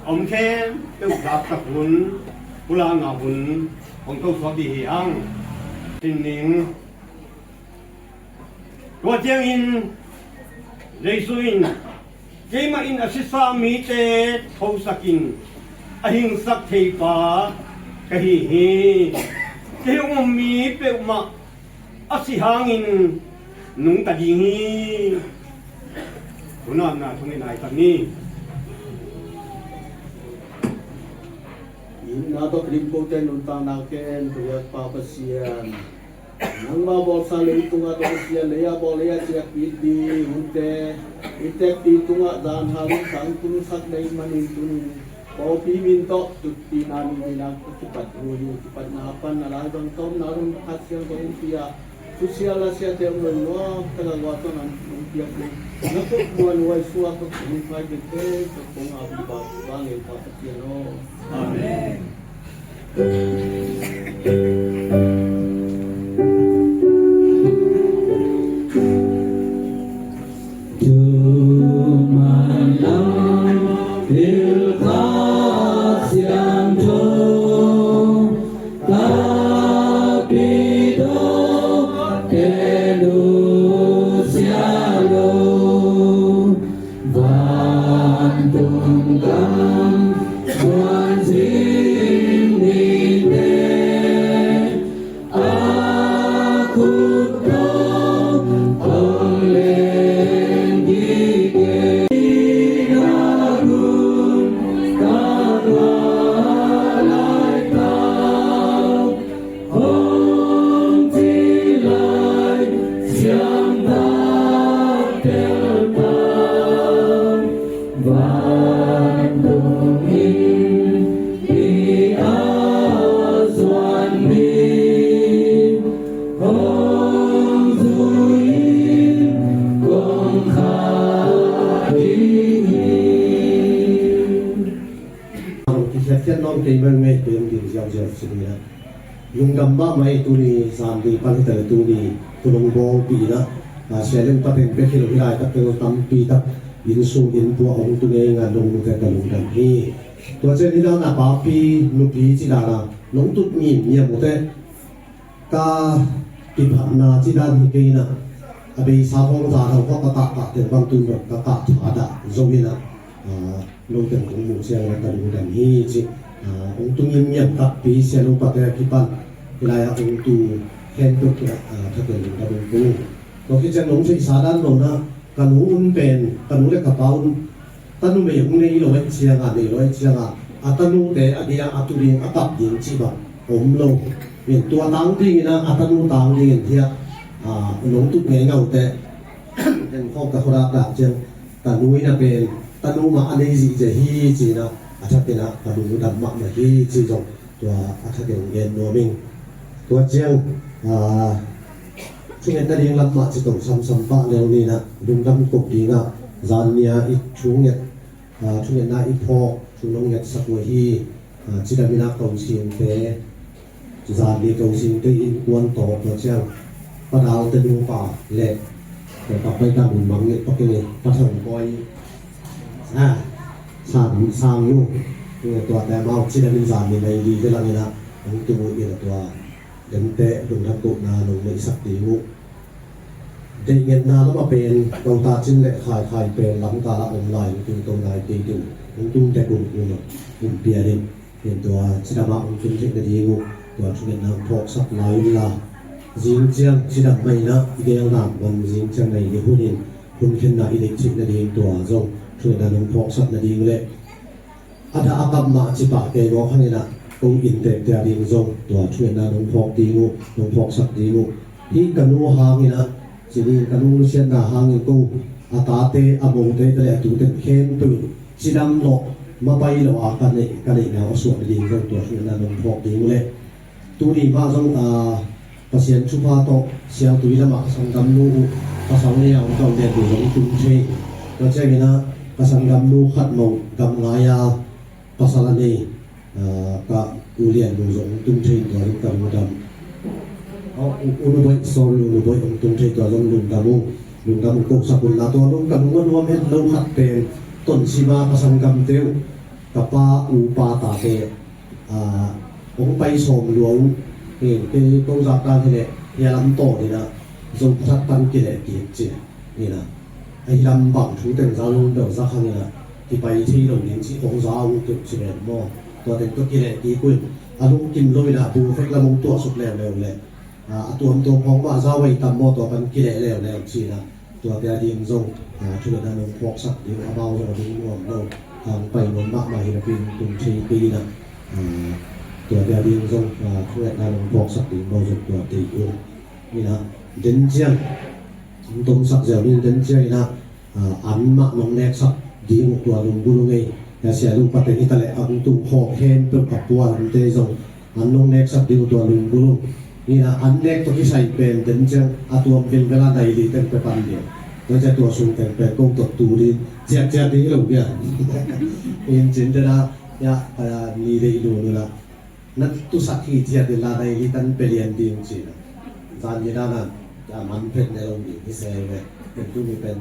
a om khempeuh zaksak hun, pulakna hun hong tosuak ding hi hang. Sin ning. Tua ciangin Jesu in, "Keimah in a sisa mite thosakin a hingsak theipa ka hi hi. Kei hong om mi peuhmah a si hangin nungta ding hi." Hunamna thungen ai tak ni. Itna tawh rimpote nuntakna ken thuakpa Pasian, nangma bawlsa leitungah tawh Pasian, lei-a bawl, lei-a ciakpih ding hunte i tekpi tungah zan halin tangtungsak na hih manin tuni pawlpi min tawh tutpihna nih ni nang ka kipat uh hi. Kipatna pan a laibang tawmna hun khat siang kong pia, thusia lasiate om lo nuam taka gualzawhna nong piak ding, na kut muanhuai suak ka kong pai bek thei ka kong a bipa va ngei pa Pasian aw. Amen. Kikhiatkhiat nawn kei mengmeng pen ding ziauziau si ni a, lungdam mahmah ei. Tuni zan ding pan hi ta le tuni thu nong bawlpih in ah, a, sia leng pateng bek hi lo, hih laitak pen tampi tak inn sung inn pua hong tu ngei ngan nong mu te ka lungdam hi. Tua ciang hih dan a papi nupi ci dan a nong tut ngimngiam uh teh, ka kiphatna ci dan hi kei in ah, a beisa khawng za lo khawng ka kah kah teng bang tun dong ka kah tha dah zo in ah, a, lo teng kong muh ciang in ah ka lungdam hi ci. Ah, hong tu ngimngiam takpi, sial upate a kipan hih lai-ah hong tu khempeuh kiangah, ah, thakin lungdam hong ko. Tua khit ciang nong theihsa dan lo-in ah, ka nu un pen, ka nu le ka pa un tanu mei hong nei lo ahih ciangin, nei lo ahih ciangin, a tanute a dia a tu ding, a kap ding cih bang om lo. Tua tang dingin ah, a tanu tang dingin hiah, ah, nong tut ngei ngau teh, en khawng ka khuadak dak ciang, ka nu in ah pen tanu mah a nei zihziah hi ci-in ah, a thakin ah ka lungdam mahmah hi cih zong tua a thakin gen nuam ing. Tua ciang, ah, thungetna ding lam mah ci to samsam pah leu ni-in ah, lungdam ko ding ah, zan ni-a i thunget, ah, thungetna i phawk thu nong ngetsak uh hi. Ah, cidam in ah ko singte, zan ni ko singte innkuan tawh, tua ciang Pa Dalte nupa le, tua Pa Pai Kam Mun Mang Nget, Pa Keng Ei, Pa Thang Kawi, ah, Sang, Sang Nu, tuate amau cidam in zan ni nai li ve lang in ah, hong tung uh in ah, tua dente lungdam kohna nong neihsak ding uh. Deih ngetna lam ah pen, ko ta cin le khaikhai pen lamkal ah om lai, hong tung to nai kei ding, hong tung dek un, un, un pia ding. Tua cidam ah hong tung theihna ding uh, tua thungetna hong phawksak lai un la, zing ciang cidam mah in ah i gelna man zing ciang mah in i hun in, hun khenna i neih theihna ding tua zong thungetna hong phawksak nading le, a dah a kap mah ci pah kei mawk hang in ah, ko inntekte a ding zong tua thungetna nong phawk ding uh, nong phawksak ding uh. Hih ka nu hang in ah, ci ding, ka nu nusiatna hangin ko a tate, a mote, te le a tute khempeuh cidam lawh, mapai lawh a ka neih, ka neihna a suah nading zong tua thungetna nong phawk ding uh le, tuni mah zong, ah, Pasian thupha tawh siangtui lamah ka sanggamnu uh, pasal nei a hong kal den uh zong tung thei. Tua ciangin ah ka sanggamnu khat mah gam ngai a pasal a nei, ah, ka U Lian nu zong hong tung thei, tua zong ka lungdam. Oh, U, U Nu Bawi, sorry, U Nu Bawi hong tung thei, tua zong lungdam uh, lungdam uh kohsak un la, tua zong ka lung a nuam het lo khat pen, Tonsim a ka sanggamte uh, ka pa upa tate, ah, hong pai sawm lua uh. Hi, kei ko zak dan hi leh, hia lam tawh ding ah, Zo khuat pan kileh kik ci. Hi na, ahi lam bang thu teng za lo deuh zak hang in ah, kipai thei lo ding ci hong za uh keuh ci ven maw. Tua teng tawh kileh kik uh in, a lungkim lo in ah, bu fek lam hong tuah suk leuleu leh, ah, a tuamtuam hong mah za uh hi tam maw, tua pan kileh leuleu ci in ah, tuate a ding zong, ah, thungetna nong phawksak ding, amau zong a ding nuam lo, ah, hong pai nuam mahmah hi napi in tung thei kei in ah, ah, tuate a ding zong, ah, thungetna nong phawksak ding amau zong tuate uh. Hi na, den ciang hong tomsak ziau ni, den ciang in ah, ah, an mah nong neksak ding uh, tua lunggulh uh ngei. Sia Lupate hi ta leh, a hong tung khawk khempeuh a pualamte zong an nong neksak ding uh, tua lunggulh uh. Hi na, an nek tawh kisai pen den ciang a tuam vilvel a nai li teng pia pan ding. Tua ciang tua sung teng pen ko tawh tu ding, ciatciat ding hi lo bia. Inn cin te na, ya, ah, ni deih lun uh na, na tusak hi ciat ding la, nai li tan pia lian ding ci na. Zan ni dan a, ya, man phet ne lo ding hi se ve. Pen tuni pen,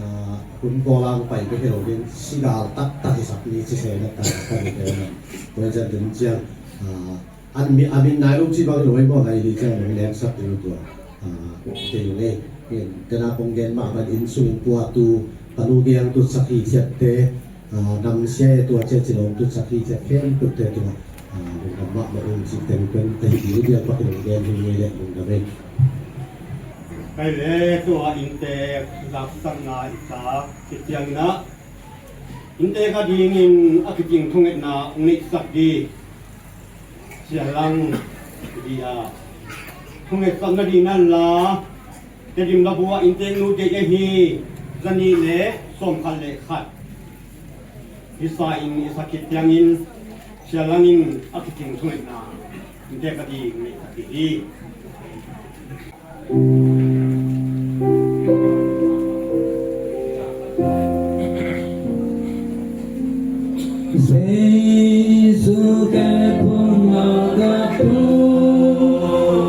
ah, hun pawl a hong pai bek hi lo ding, sigal taktak hisak ni ci se na, taktak hi te na. Tua ciang den ciang, ah, an mi, a min nai lo ci bang hi lo, ei maw, nai li ciang nong neksak ding uh, tua, ah, kei uh ngei. Hi, tena kong gen mah bang inn sung in puatu, panu gei ang tutsak hi ciatte, ah, nam sia e tua cia ci lo tutsak hi ciat khempeuhte tua, ah, lungdam mahmah ung ci teng pen, ka hi ding biak pak in hong gen hi ngei leh lungdam ei. Kai le tua inntek zaksakna i tak khit ciangin ah, inntek a dingin a kicing thungetna hong neihsak ding Sia Lang Dia. Thungetsak nading nan la, Tedim labu ah inntek nu deih ahi, za nih le sawmkhat le khat. Hi sa in i sak khit ciangin, Sia Lang in a kicing thungetna inntek a ding neihsak ding hi. Jesu ke phung a ka pu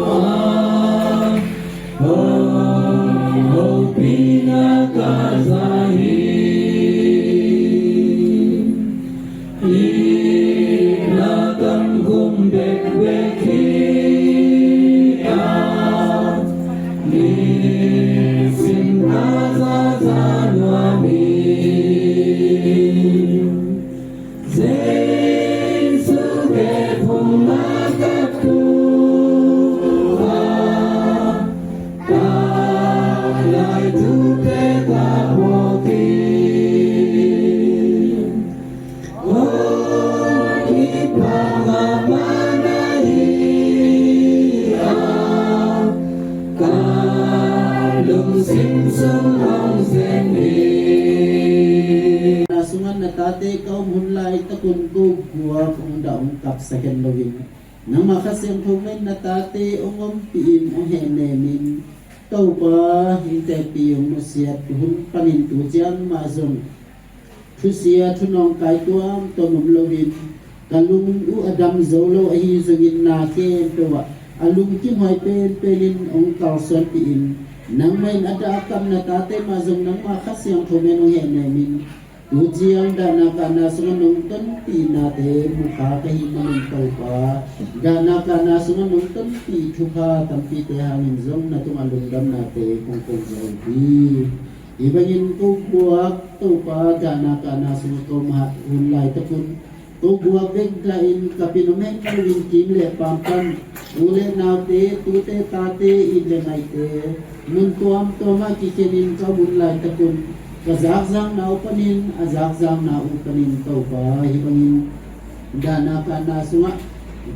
a, oh, oh, pina ka za hi. Ina kam kum bek bek hi a, ni Second loin, nangmah Kha Siangtho men na tate hong ompih in hong hehnem in, Topa, hong tepih hong nusiat hun panin tu ciang mah zong thusia thunawngkai tuamtuam om loin, ka lung uh a dam zo lo ahi zongin na khempeuh ah a lungkimhuai penpen in hong kalsuanpih in, nangmah in a dah a kam na tate mah zong nangmah Kha Siangtho men hong hehnem in, tu ciang dahna kahna sungah nong tonpihnate mukha ka hih manin Topa, dahna kahna sungah nong tonpih thupha tampite hangin zong na tungah lungdamnate kong ko zo hi. Hih bangin ko guak Topa dahna kahna sungah ko mah hun laitakun ko guak bek dahin ka pin om hek loin kim le pam pan u le naute, tute tate, it le ngaihte mun tuamtuam ah kikhenin ka om hun laitakun ka zakzakna uh panin, a zakzakna uh panin Topa, hih bangin dahna kahna sungah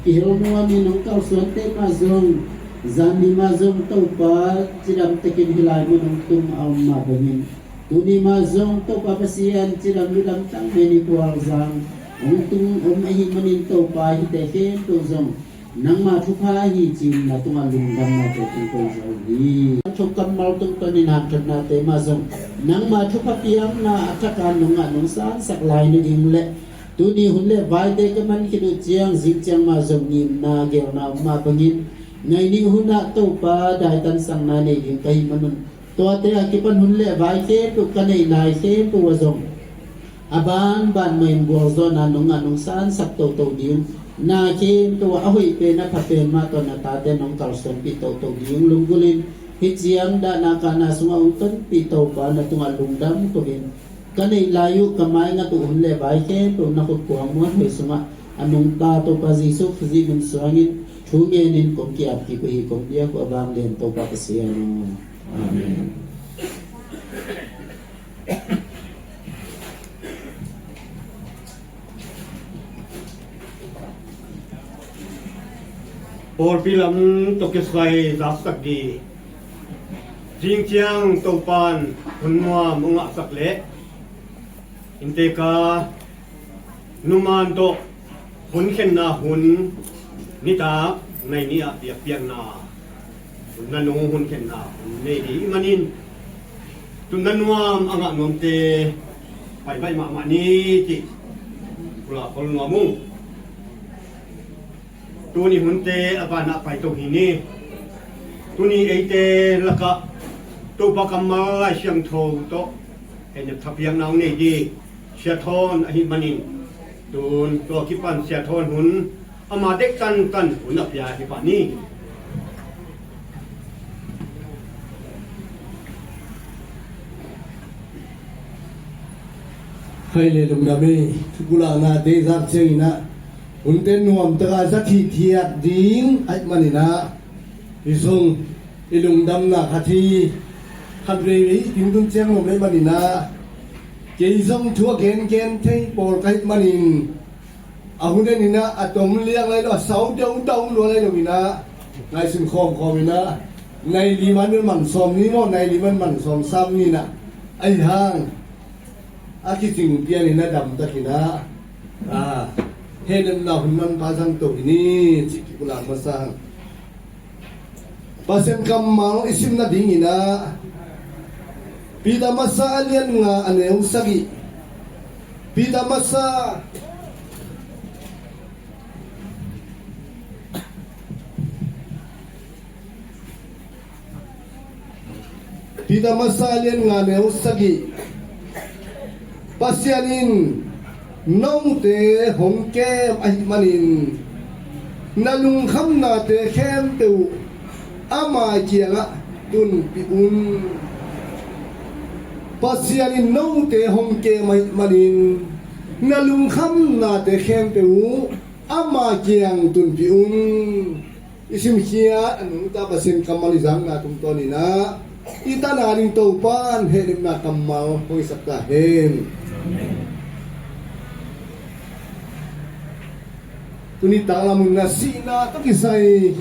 kihel nuamin hong kalsuante mah zong, zanni mah zong Topa, cidamtakin hih lai mun hong tung a om mah bangin, tuni mah zong Topa Pasian, cidam ludam tangmen i pualzang hong tung om ahih manin Topa, hihte khempeuh zong nangmah thupha hi ci-in na tungah lungdamnate kong ko zo hi. Thong kammal tungtawnin hanthotnate mah zong nangmah thupha piakna a thak a nong ngah nong sansak lai nading le tuni hun le vaite ka man khit uh ciang zing ciang mah zong ngimna geelna om mah bangin, ngai ning hunah Topa daitansakna nei ding ka hih manun, tuate a kipan hun le vai khempeuh ka neih lai khempeuh ah zong a banban mah in gualzawhna nong ngah nong sansak toto ding, na khempeuh ah a hoih pen a pha pen mah tawh na tate nong kalsuanpih toto ding lunggulhin, hih ciang dahna kahna sungah hong tonpih Topa na tungah lungdam koin, ka neih lai uh ka maingat uh hun le vai khempeuh na khut kuang muanhuai sungah a nungta Topa Jesu Khazih min suangin thu ngenin kong ki-ap kik uh hi. Kong biak uh a vanglian Topa Pasian aw. Amen. Pawlpi lam tawh kisai zaksak dih. Zing ciang Topan hun nuam hong ngahsak leh innte ka numan tawh hunkhenna hun nitak nai ni-ah biakpiakna hun na nung hunkhenna hun nei dih manin, tunna nuam a ngah nuamte pai baih mahmah ni cih pulak khol nuam ung. Tuni hunte a vanah pai to hi ni. Tuni eite lakah Topa kammal Lai Siangtho tawh hehnem thapiakna hong nei dih Sia Thawn ahih manin, tun tua kipan Sia Thawn hun ama dek tantan hun a pia hi pah ni. Khai le lungdam ei, thupulakna dei zak ciangin ah hunte nuamtaka za thithiat ding ahih manin ah, i zong i lungdamna khat hi. Khat veivei i tingtun ciang nuam ahih manin ah, kei zong thu a gengen thei pawl ka hih manin, a hun en in ah a tom liang lai lo, a sau deuhdau lua lai lo in ah, ngaihsun khawmkhawm in ah, nai li man man sawm ni maw, nai li man man sawm sam ni in ah, ahi hang a kicing pian in a damtak in ah, a, hehnemna hun manpha zang to hi ni, cih kipulak masa hang. Pasian kammal i sim nadingin ah, Peter Masa a lian nga a neu sagih. Peter Masa Peter Masa a lian nga neu sagih. Pasian in note hong kem ahih manin, na lungkhamnate khempeuh ama kiangah tunpih un. Pasian in note hong kem ahih manin, na lungkhamnate khempeuh ama kiang tunpih un. I simkhiat a nungta Pasian kammal i zakna tungtawnin ah, i tan a ding Topa'n hehnemna kammal hong hisak ta hen. Tuni tanglam un ah sihna tawh kisai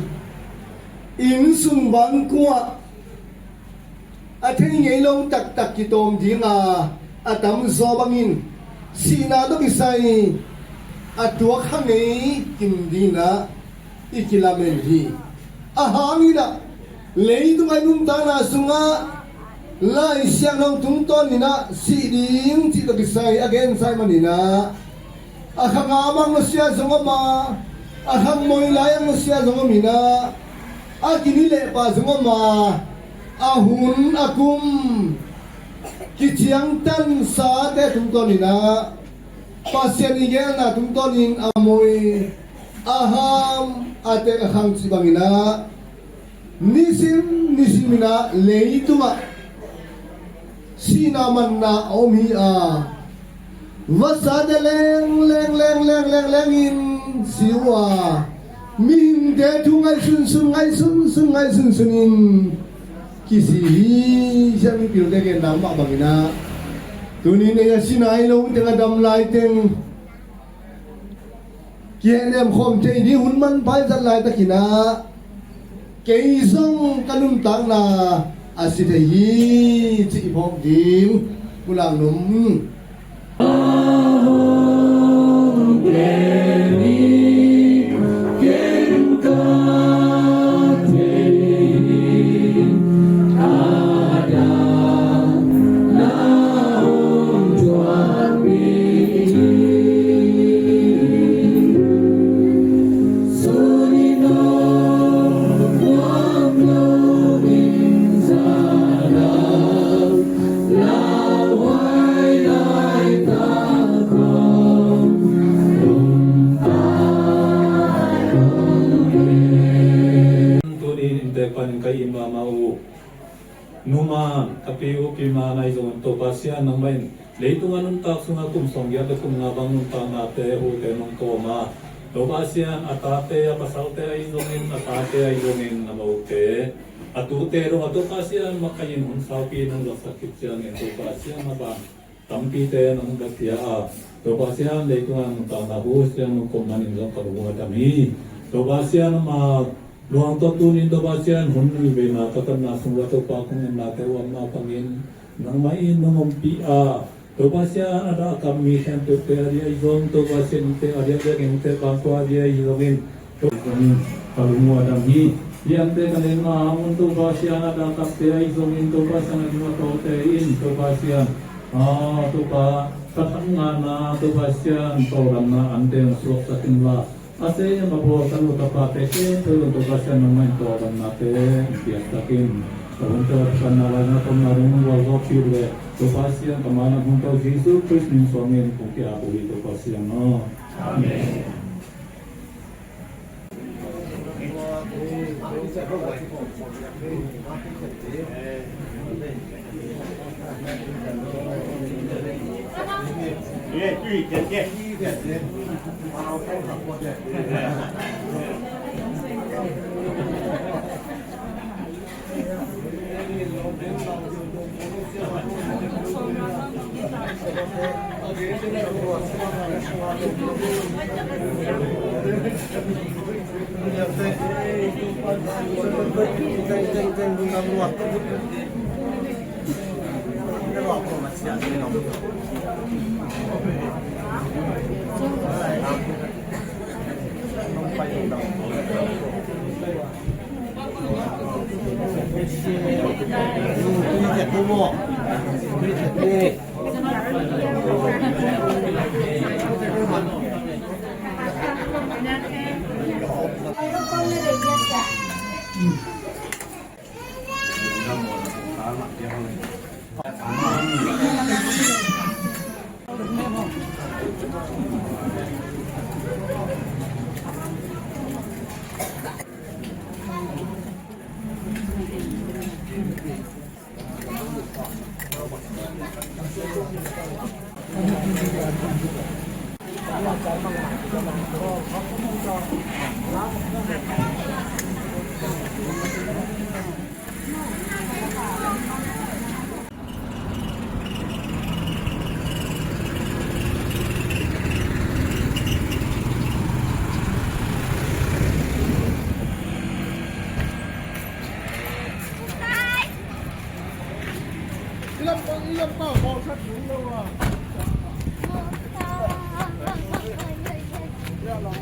inn sung bangkuah a thei ngei lo taktak kitawm ding a, a tamzaw bangin sihna tawh kisai a tuak kha ngei kim dingin ah i kilamen hi. A hangin ah leitung a i nuntakna sungah Lai Siangtho tungtawnin ah sih ding cih tawh kisai a gensa ahih manin ah a khang a mang nusia zong om a, a khang moi lai a nusia zong om in ah, a kini lehpa zong om a, a hun a kum kiciangtansate tungtawnin ah Pasian i gelna tungtawnin a moi, a ham, a tek a khang cih bangin ah nisim nisimin ah leitungah sihna manna a om hi a, vasate leng leng leng leng leng lengin si uh a, mihingte thu ngaihsunsun ngaihsunsun ngaihsunsunin kisi hi. Siang mipilte genna mah bangin ah tuni-in ei a si nai lo teng, a dam lai teng kihehnem khawm thei ding hun manpha i zat laitakin ah kei zong ka nuntakna a si thei hi cih i phawk ding. Pulak num. Tuni-in inntek panin ka it mahmah uh numa, ka pi uh, pi ma na hi zongin Topa Pasian, nangmah in leitung a nuntak sungah kum sawmgiat le kum nga bang nuntaknate, huhte nong kawm a, Topa Pasian, a tate, a pasalte ahi zongin, a tate ahi zongin, a mote, a tute dong a Topa Pasian, makaih in hun saupi nong zawhsak khit ciangin Topa Pasian, a bang tampite nong ka pia a, Topa Pasian, leitung a nuntakna hu siang nong kawm manin zong ka lung uh a dam hi. Topa Pasian, ama luang tawh tuni-in Topa Pasian, hun nui veina ka tonna sung uh a Topa kong ennate uh a mah bangin nangmah in nong ompih a, Topa Pasian, a dah a kap mi khempeuhte a diaizong, Topa Pasian, inntek a diakdiak inntek bangkua a diaizongin, Topa Pasian, ka lung uh a dam hi. Liante ka neihna hang un Topa Pasian, a dah a kapte ahi zongin Topa Pasian, a ding a tawlte in Topa Pasian, a, Topa, ka thak ngahna Topa Pasian, tawldamna ante hong suaksak inla, a sem a bawl ka nu ka pate khempeuh un Topa Pasian, nangmah in tawldamnate hong piaksak in. Ka hun tawh ka na lai na tawmna dong hong gualzawhpih uh leh Topa Pasian, ka ma lam hong tawh Jesu Khrist min suangin kong ki-ap uh hi Topa Pasian aw. Amen. I lam, i lam pa, bawlkhat sung lo a.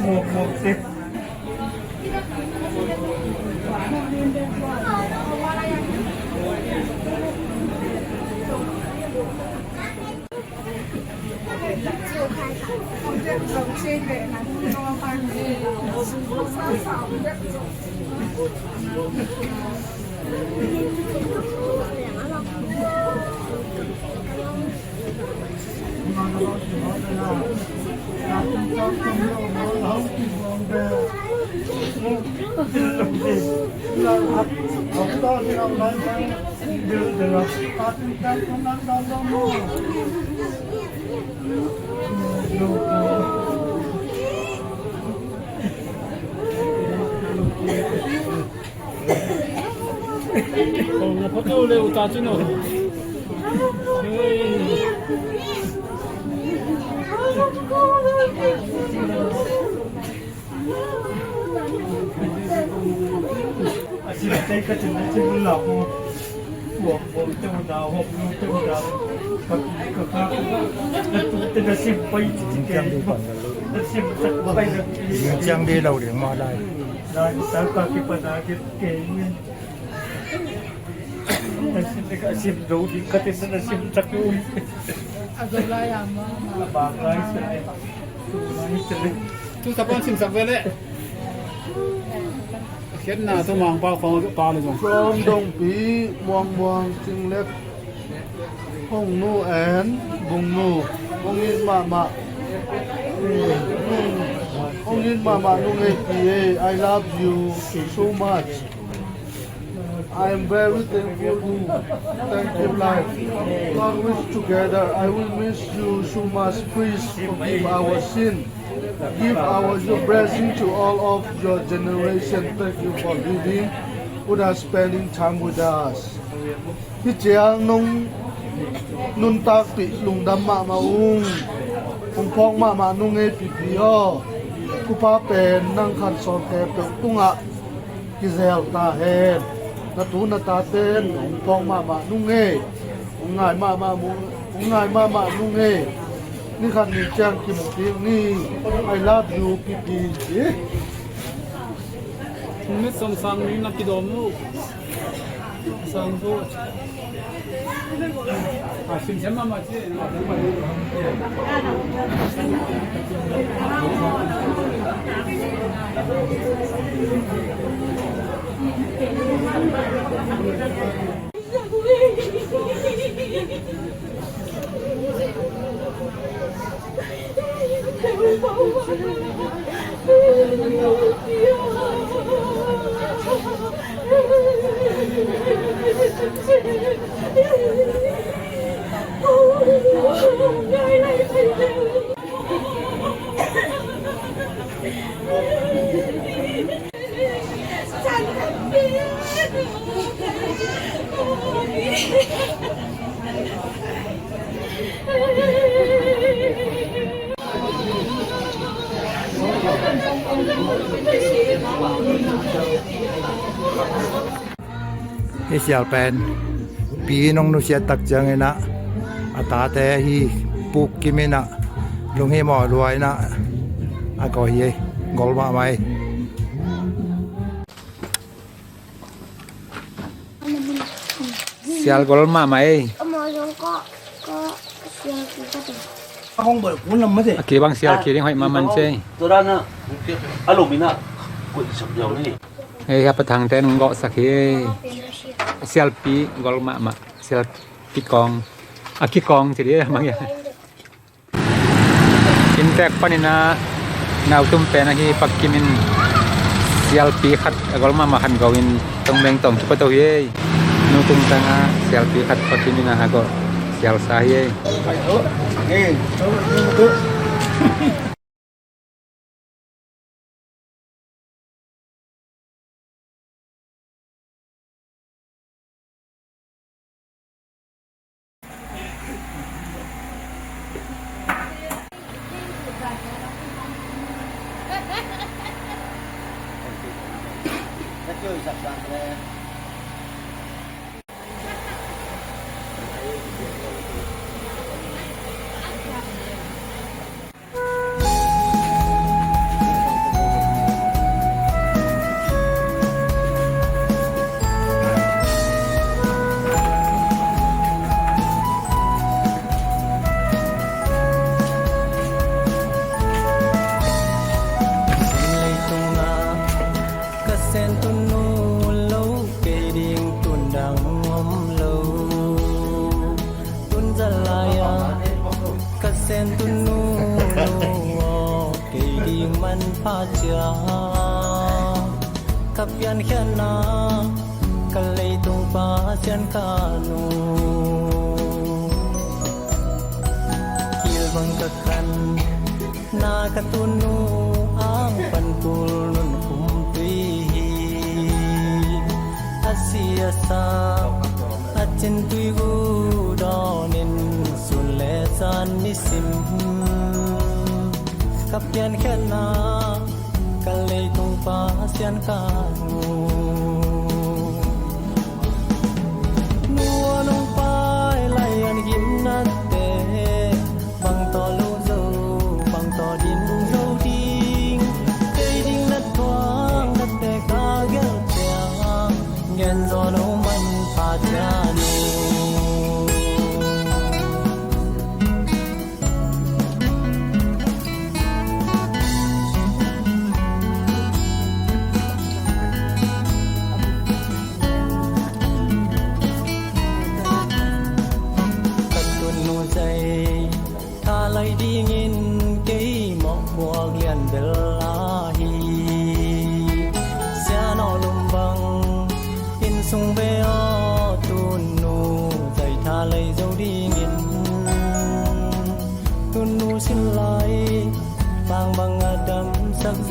Muak muak te. Ciang dih lo ding mah lai. Na sim, na sim zo ding ka tin, na sim tak lo. A zo lai a ma. A bang lai sa. Tu sa pan sim sak ve le. Khiatna tu Mangpau khong pa le zong. From Dongpi, Muang Muang, Cing Lek, Hong Nu and Bung Nu. Hong in mahmah. Hong in mahmah Nu Ngei Pi e. I love you so much. I am very thankful to Thank You Life. Lord, we together, I will miss you so much. Please forgive our sin. Give our your blessing to all of your generation. Thank you for giving, for spending time with us. Hih ciang nong nuntakpih lungdam mahmah ung. Hong phawk mahmah nung ei pipi aw. Kupa pen nang khan sawm khempeuh tungah kizel ta hen. Na tu na taten hong phawk mahmah nung ei. Hong ngai mahmah mu-, hong ngai mahmah nung ei. Ni khat ni ciang kimu kik ni. I love you, pipi. Ci. Mit som sang ni na kidom mu. Sang tu. A sim sem ma ma ci. Hih sial pen pi nong nusiat tak ciangin ah a tate hi puk kim in ah lunghimawh lua in ah a gol hi, gol mahmah hi. Sial gol mahmah hi. A kibang sial kiding hoih mahmah ci. Hei, hapa thangte nong gawhsak hi. Sialpi gol mahmah. Sial kikawng. A kikawng ci dih a mang ia. Inntek panin ah nautum pen ahi Pak Kim in sialpi khat a gol mahmah khat go in tong beng tong kipato hi ei. Nu tung tangah sialpi khat Pak Kim in ah a gol sial sa hi ei. Ka sen tunu lo, kei ding tun dang om lo. Tun zalai a ka sen tunu lo aw, kei ding manpha cia. Ka piankhiatna ka leitung Pasian ka nu. Kilbang ka kan na ka tunu ang pan kul nun khum tui hi. A si a sa a cin tui gu dawnin sun le zan nisim ka piankhiatna ka leitung Pasian ka nu. Nu a nong pai lai an gimnate bang tawh lo zo, bang tawh din zo ding. Kei ding na thuak na tek a gelh ciang gen zaw no manpha cian uh. Ka tun nu zai tha lai dingin kei mawh buak lian bel a hi. Sian aw lum bang inn sung be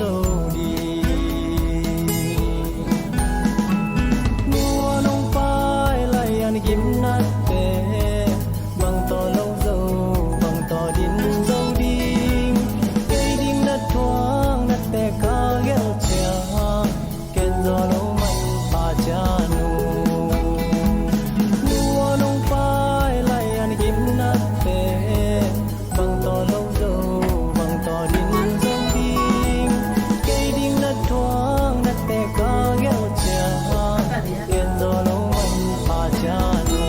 zo ding. Nu a nong pai lai an gimnate bang tawh lo zo, bang tawh din zo ding. Kei ding na thuak nate ka gelh ciang, ken zaw lo man pha ciang uh. Nu a nong pai lai an gimnate bang tawh lo zo, bang tawh din zo ding. Kei ding na thuak nate ka gelh ciang, ken zaw lo man pha ciang uh.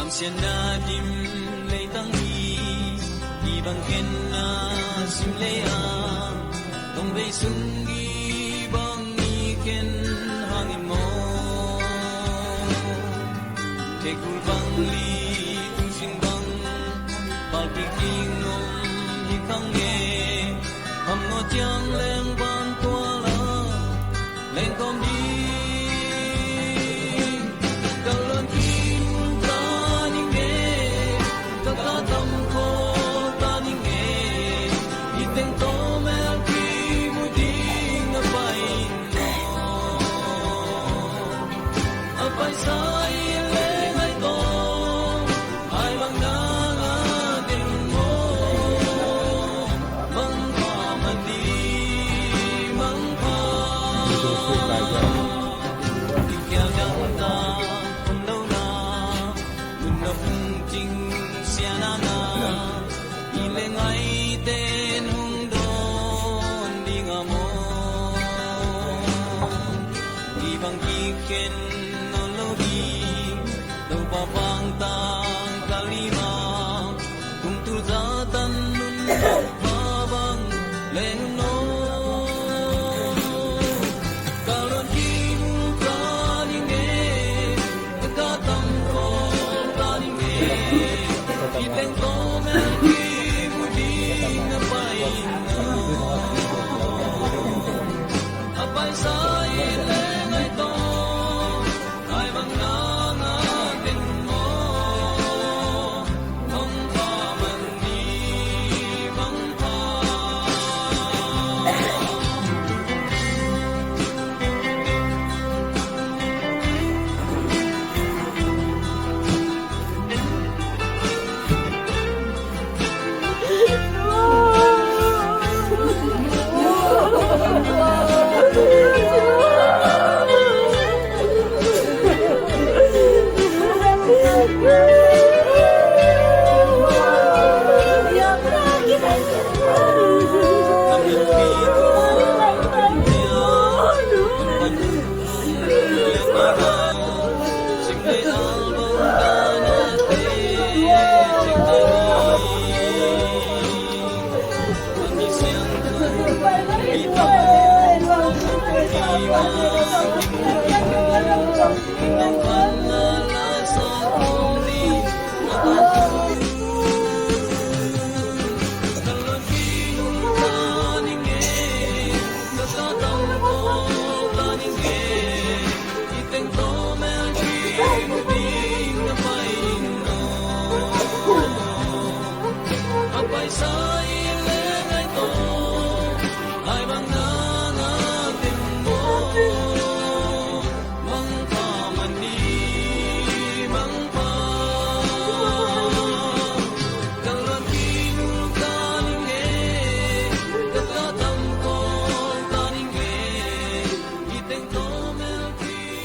Amsianna dim leitang hi, i bang khen na sim lei a, tong bei sung i bang i khen hangin maw. Thei kul bang li tu sing bang, pal pi king om hi kang e, ham no ciang leng ban tua la. Lengkom ding, ka lon kim ta ding e, ka ka tam ko ta ding e, i teng to mel ki mu ding a pai. A pai sa i leng ai to, ai bang na nga ding mo, bang pa man di, bang pa.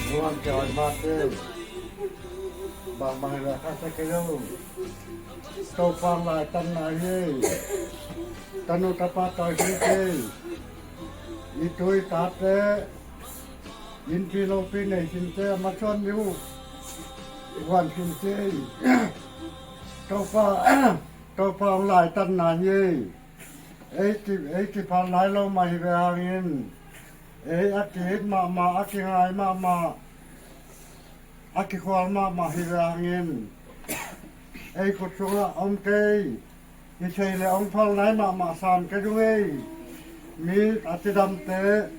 Muang kei oi mate. Bangmah in a khasia kei lo. Topa laitan na hi. Tanu tapa tawi hi kei. I tu i tate, innpi lopi nei sinte a masuan ni uh. Huan khin ci ei. Topa, Topa hong laitanna hi ei. Ei ki, ei kiphal nai lo mah hi ve hangin, ei a ki-it mahmah, a kingai mahmah, a kikhual mahmah hi ve hangin, ei khut sungah om kei. Hi thei le hong phal nai mahmah sam kei ung ei. Mi a cidamte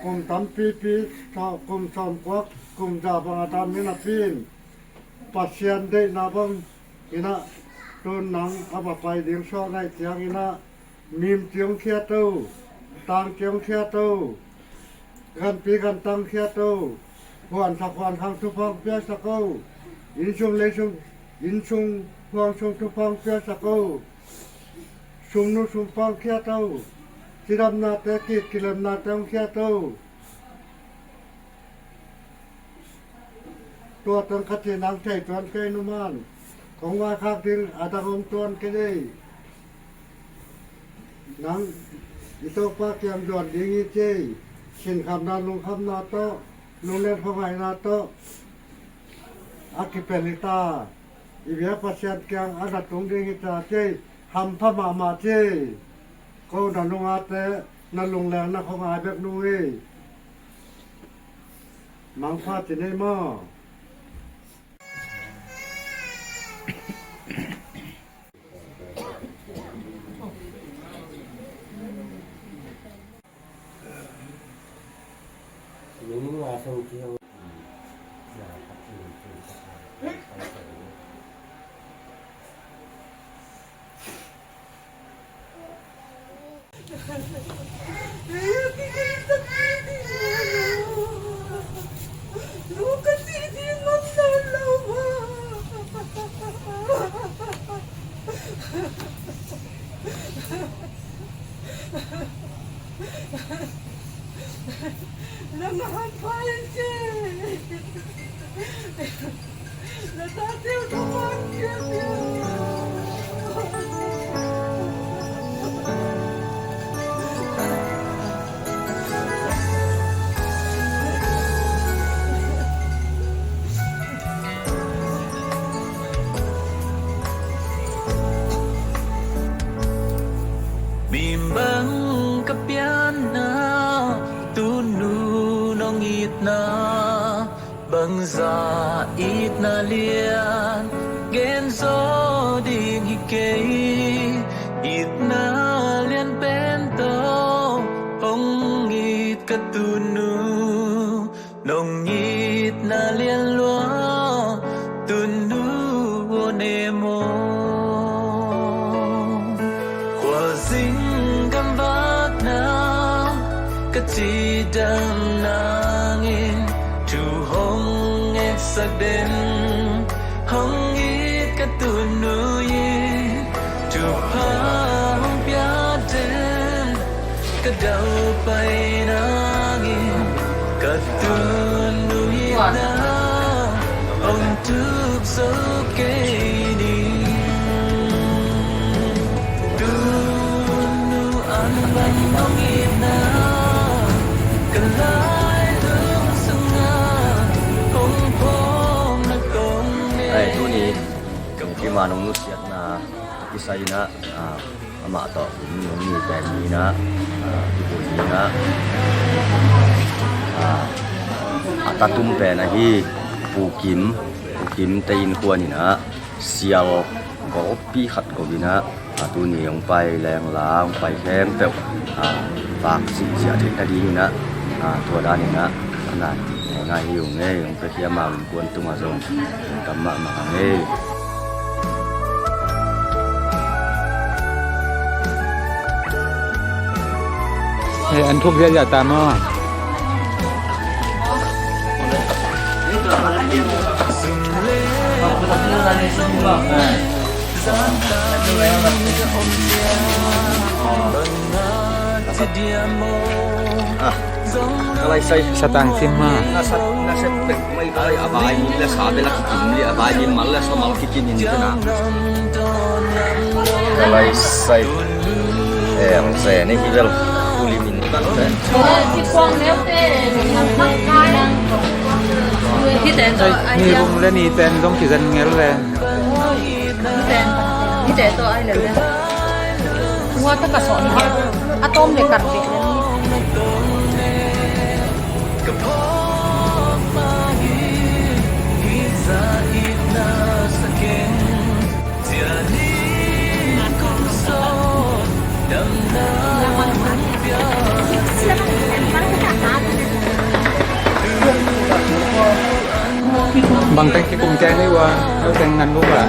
kum tampipi, kum sawmkua, kum za bang a dam hi napi in, Pasian deihna bang in ah, tun nang a va pai ding suak na hih ciangin ah, mim ci hong khiat o, tang ci hong khiat o, ganpi gantang khiat o, huansak huankhang thupha hong piaksak o, innsung leisung, innsung huangsung thupha hong piaksak o, sumnu sumpa hong khiat o, cidamnate ki, kilemnate hong khiat o. Tua tang ka cih nang thei tuan kei numan, kong vaikhak ding a dang om tuan kei ei. Nang i Topa kiang zuan ding hi ci ei. Sinkhamna, lungkhamna tawh, lunglen khuangaihna tawh a kipel hi ta. I biak Pasian kiang a na tung ding hi ta ci ei. Hampha mahmah ci ei. Ko na nungate na lungleng na khuangai bek nung ei. Mangpha ci ni maw. Mim bang ka pianna, tunu nong itna, bangzah itna lian gen zaw ding hi kei. Itna lian pen tawh hong it ka tunu, nong itna lian lua, tunu aw nem aw. Khualzin gamvakna ka cidam nangin thu hong etsak den, hong it ka tunu in thupha hong pia den. Ka daupai nangin ka tunu itna hong tup zo kei ning. Tunu an bang hong itna, ka lailung sungah hong phawkna kong ne. Ai, tuni kong kiman hong nusiatna kisai inah, ah, amah tawh hong ni pen ni inah, ah, kibui ni inah, ah, a tatum pen ahi Pu Kim, Pu Kim te innkuan inah sial golpi khat ko inah, ah, tuni hong pai leng la, hong pai khempeuh, ah, vak sih ziah theih nading inah, ah, tua dan inah a nai ngaingai hi ung ei. Hong piakhia ma innkuan tungah zong lungdam mahmah hang ei. Hei, an thuk ziahziah ta maw? Ah, ka laisai satang sim ma. Na sat, na sat pek mai ka lai a bai min le sa bel a kikim le a bai min mal le sa mal kikim in tena. Ka laisai eng se ni hi bel kuli min kan te. Ki kuang neu te, nang mak kai. Ni bung le ni ten zong kizen ngel le. Ni ten, ni ten tawh ai le le. Ua ta ka sawh ni. A tawm le kar ve. Bang teng kikum kei ni ua, teng ngan bu ba.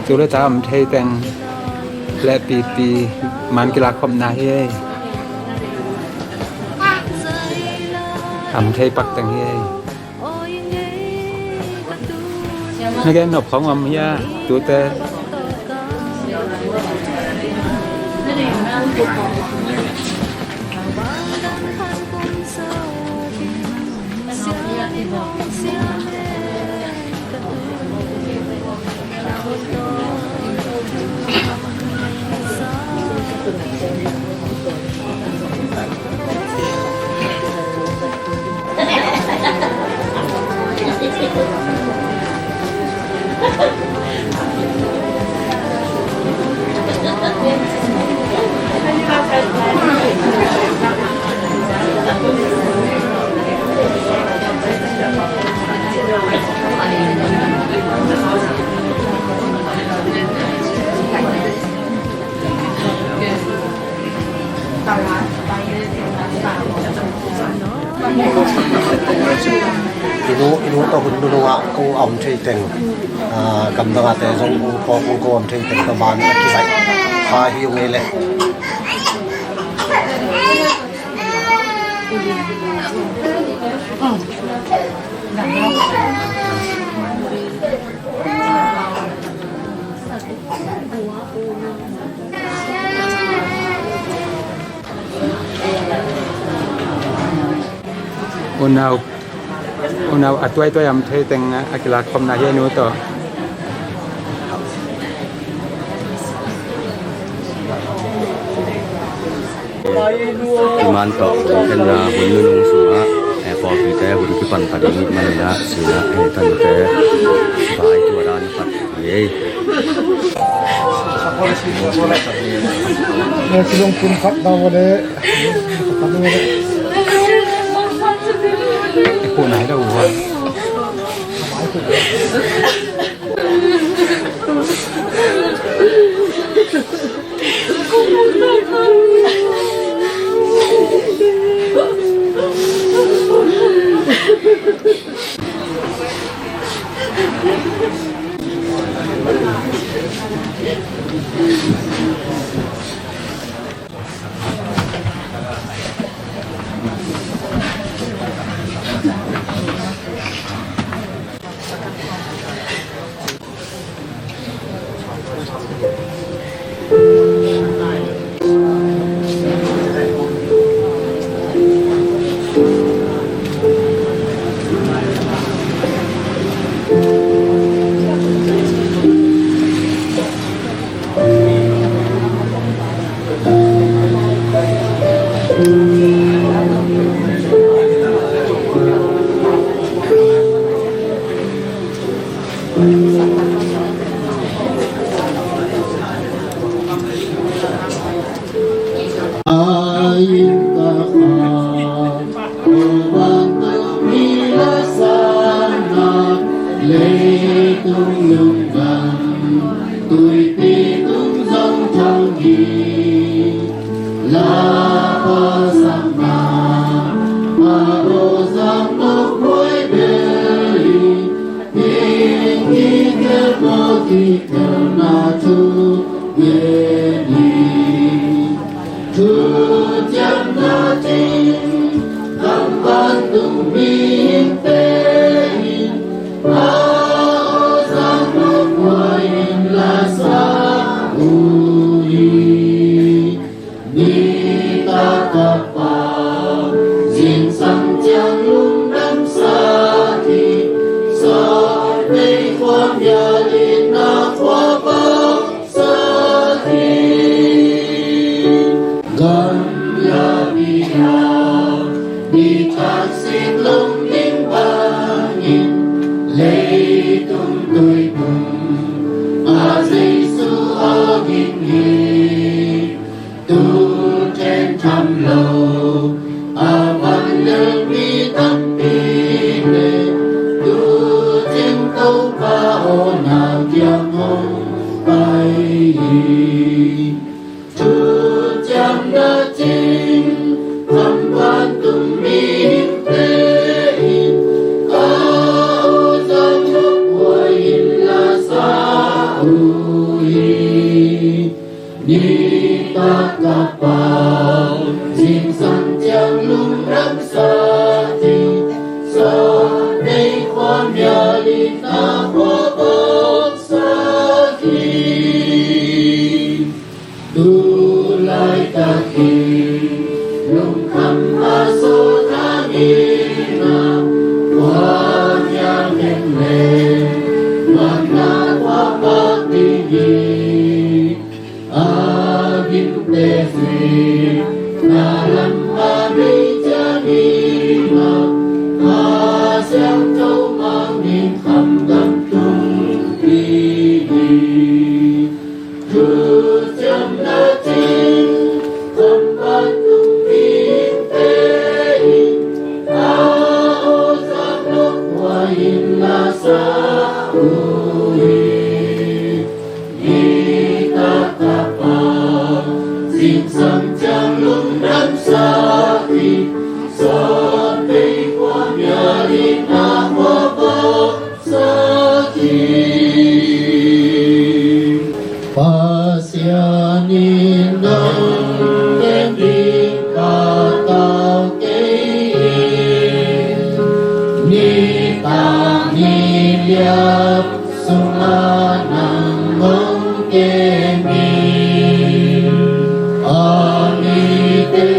Tu le ta om thei teng le pipi man kilak khopna hi ei. Om thei pak teng hi ei. Na gen nop khong om hia tute. I nu, i nu tawh hun nunung ah ko a om thei teng, ah, gamdang ah te zong ko, ko, ko om thei teng tawh ban a kizaih kha hi ung ei leh. Unau, unau a tuaituai a om thei teng a kilak khopna hi a nu tawh. Iman tawh hun khenna hun nunung sungah, eh, pawlpite hun kipan ta ding ih maninah sinah, eh, tante vai tua dan pat hi ei. Eh, silung pun khat dah wale. Ipu nai dah wale. Nitak sik lungding bangin leitung tuiphum ah Jesu aw ging hi. Tu then tham lo a van lel mi tampi le, tu cing Topa aw na kiang hong pai hi. Thuciamna cing kham vantung mihingte in a aw zang nop huai in la sa uh hi. Nitak a pau zingsang ciang lungdam sak hi. Sawt Vei khua mial in a khua vok sak hi. Tu laitak in lungkham a sawt hangin a khua mial khem le, mangna khua vak ding hi. A gimte zui na lam a mei ciang in a, Kha Siangtho mang in kham gam tung ding hi. Thuciamna cing kham vantung mihingte in a aw zang nop huai in la sa uh hi. Nitak a pau zingsang ciang lungdam sak hi. Sawt Vei khua mial in a khua vok sak hi. Pasian in nong kem ding ka tau kei hi. Nitak ni liap sungah nang hong kem hi. A mite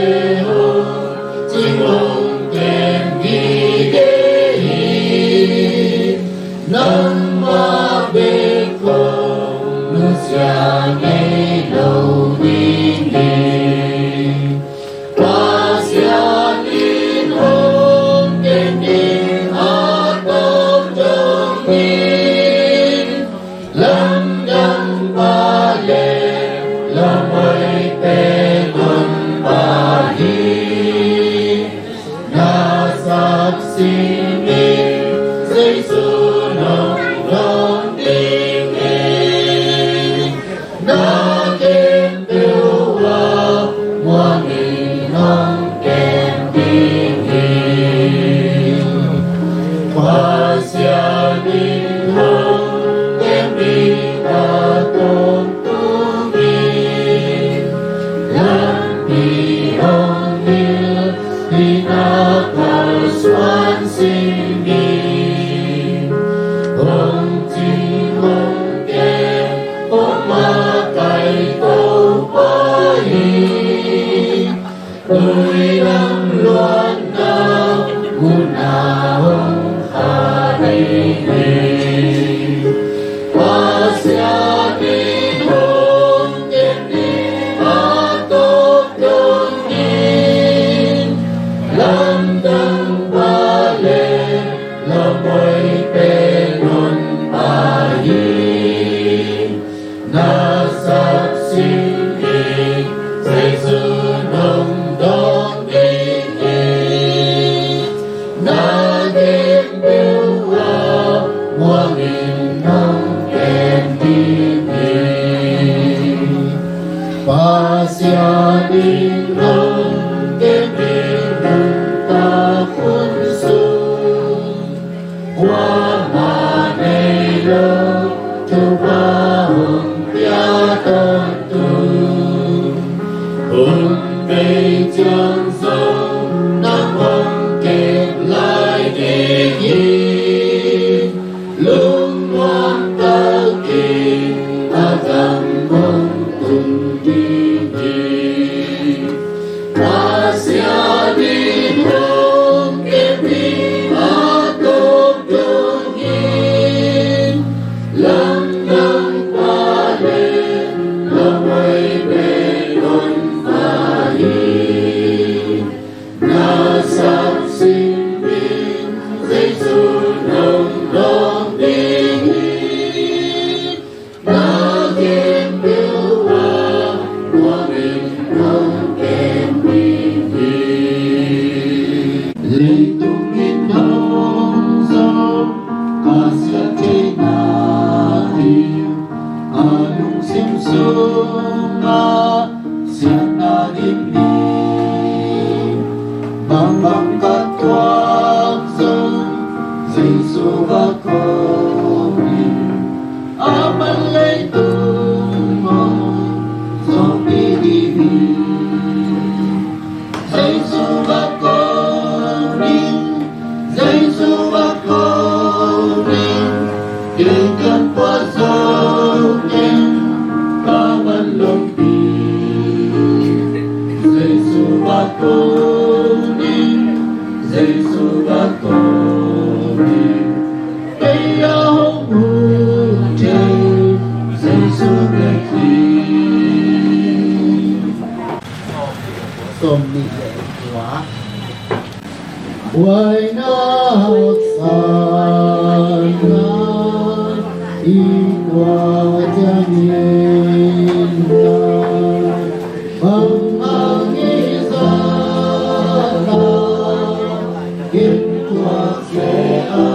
hong cing hong kem hi kei hi. Nangmah bek hong nusia ngei lo ding hi. Pasian in hong kem ding a tawp dong hi. Lamdang pa le lamuai pen hong pa hi. Na sak simin Jesu nong dawng ding hi. Na khempeuh ah muangin hong kem ding hi. Pasian in hong kem ding a tawp tung hi. Lampi hong hilh in a kalsuan simin hong cing hong kem hong makaih Topa hi. Tuidam luanna mun ah hong khah ding hi. Pasian in hong kem ding a tawp dong hi. Lamdang pa le lamuai pen hong pa hi. Na sak simin Jesu nong dawng ding hi. Na khempeuh ah muangin hong kem ding hi. Pasian in hong kem ding nuntak hun sung kuamah nei lo thupha hong pia tawntung. Hun bei ciang zong nang hong kep lai ding hi. Lungnuam takin a gam hong tun ding hi. Pasian in hong kem ding a tawp dong hi. Lamdang pa le lamuai pen hong pa hi. Na sa Sin min Jesu nong dawng ding hi. Na khempeuh a tua min nong kem ding hi. Leitung in hong zawh a siat theihna hi. A lungsim sungah siatna dim hi. Bangbang ka thuak zong Jesu va ko hi. Aman leitung hong zawhpih ding hi. Jesu va ko ning, Jesu va ko ning, kei kan pua zo keng ka van lungpi. Jesu va ko ning, Jesu va ko ning, kei a hong ut thei Jesu bek hi. Sawm nih le kua. Buaina haksatna i kua ciangin na bang hang i zahna kin thuak seh a.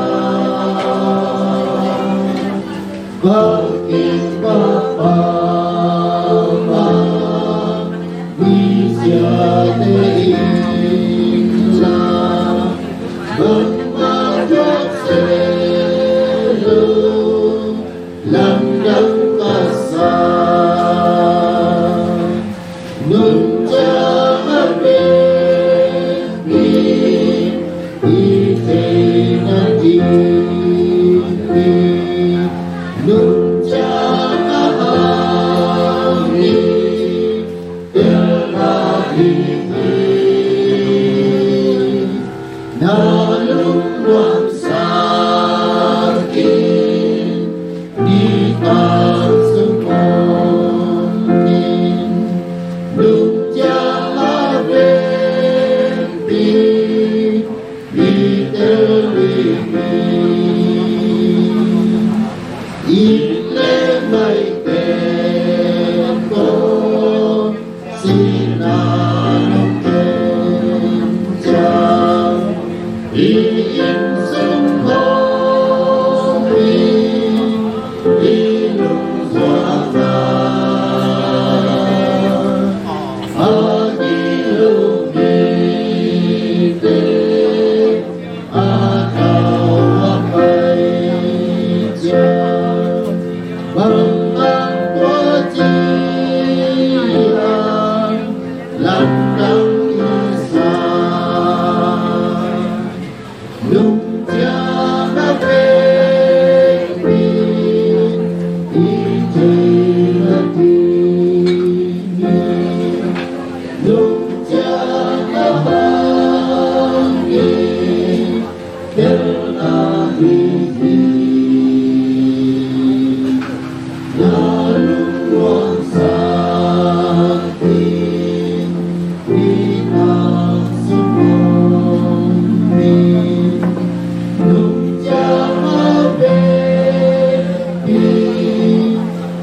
Ka kin ka pau a mi siate in la bangmah thuak seh lo. Lamdang ka sa nung ciang a vekpi i theihna ding hi. Nung ciang a hang hi. Tel na ding hi. Na lungnuam sak in, nitak sung om in, nung ciang a vekpi i tel ding hi. Inn le maite tawh sihna nong kem ciang, i inn sung khawng hi i lungzuakna a gilo mite a thau a pai ciang, bang hang tua ci-in lamdang i sa. Nung ciang a vekpi i theihna ding hi. Nung ciang a hang hi. Tel na ding hi. Na lungnuam sak in, nitak sung om in, nung ciang a vekpi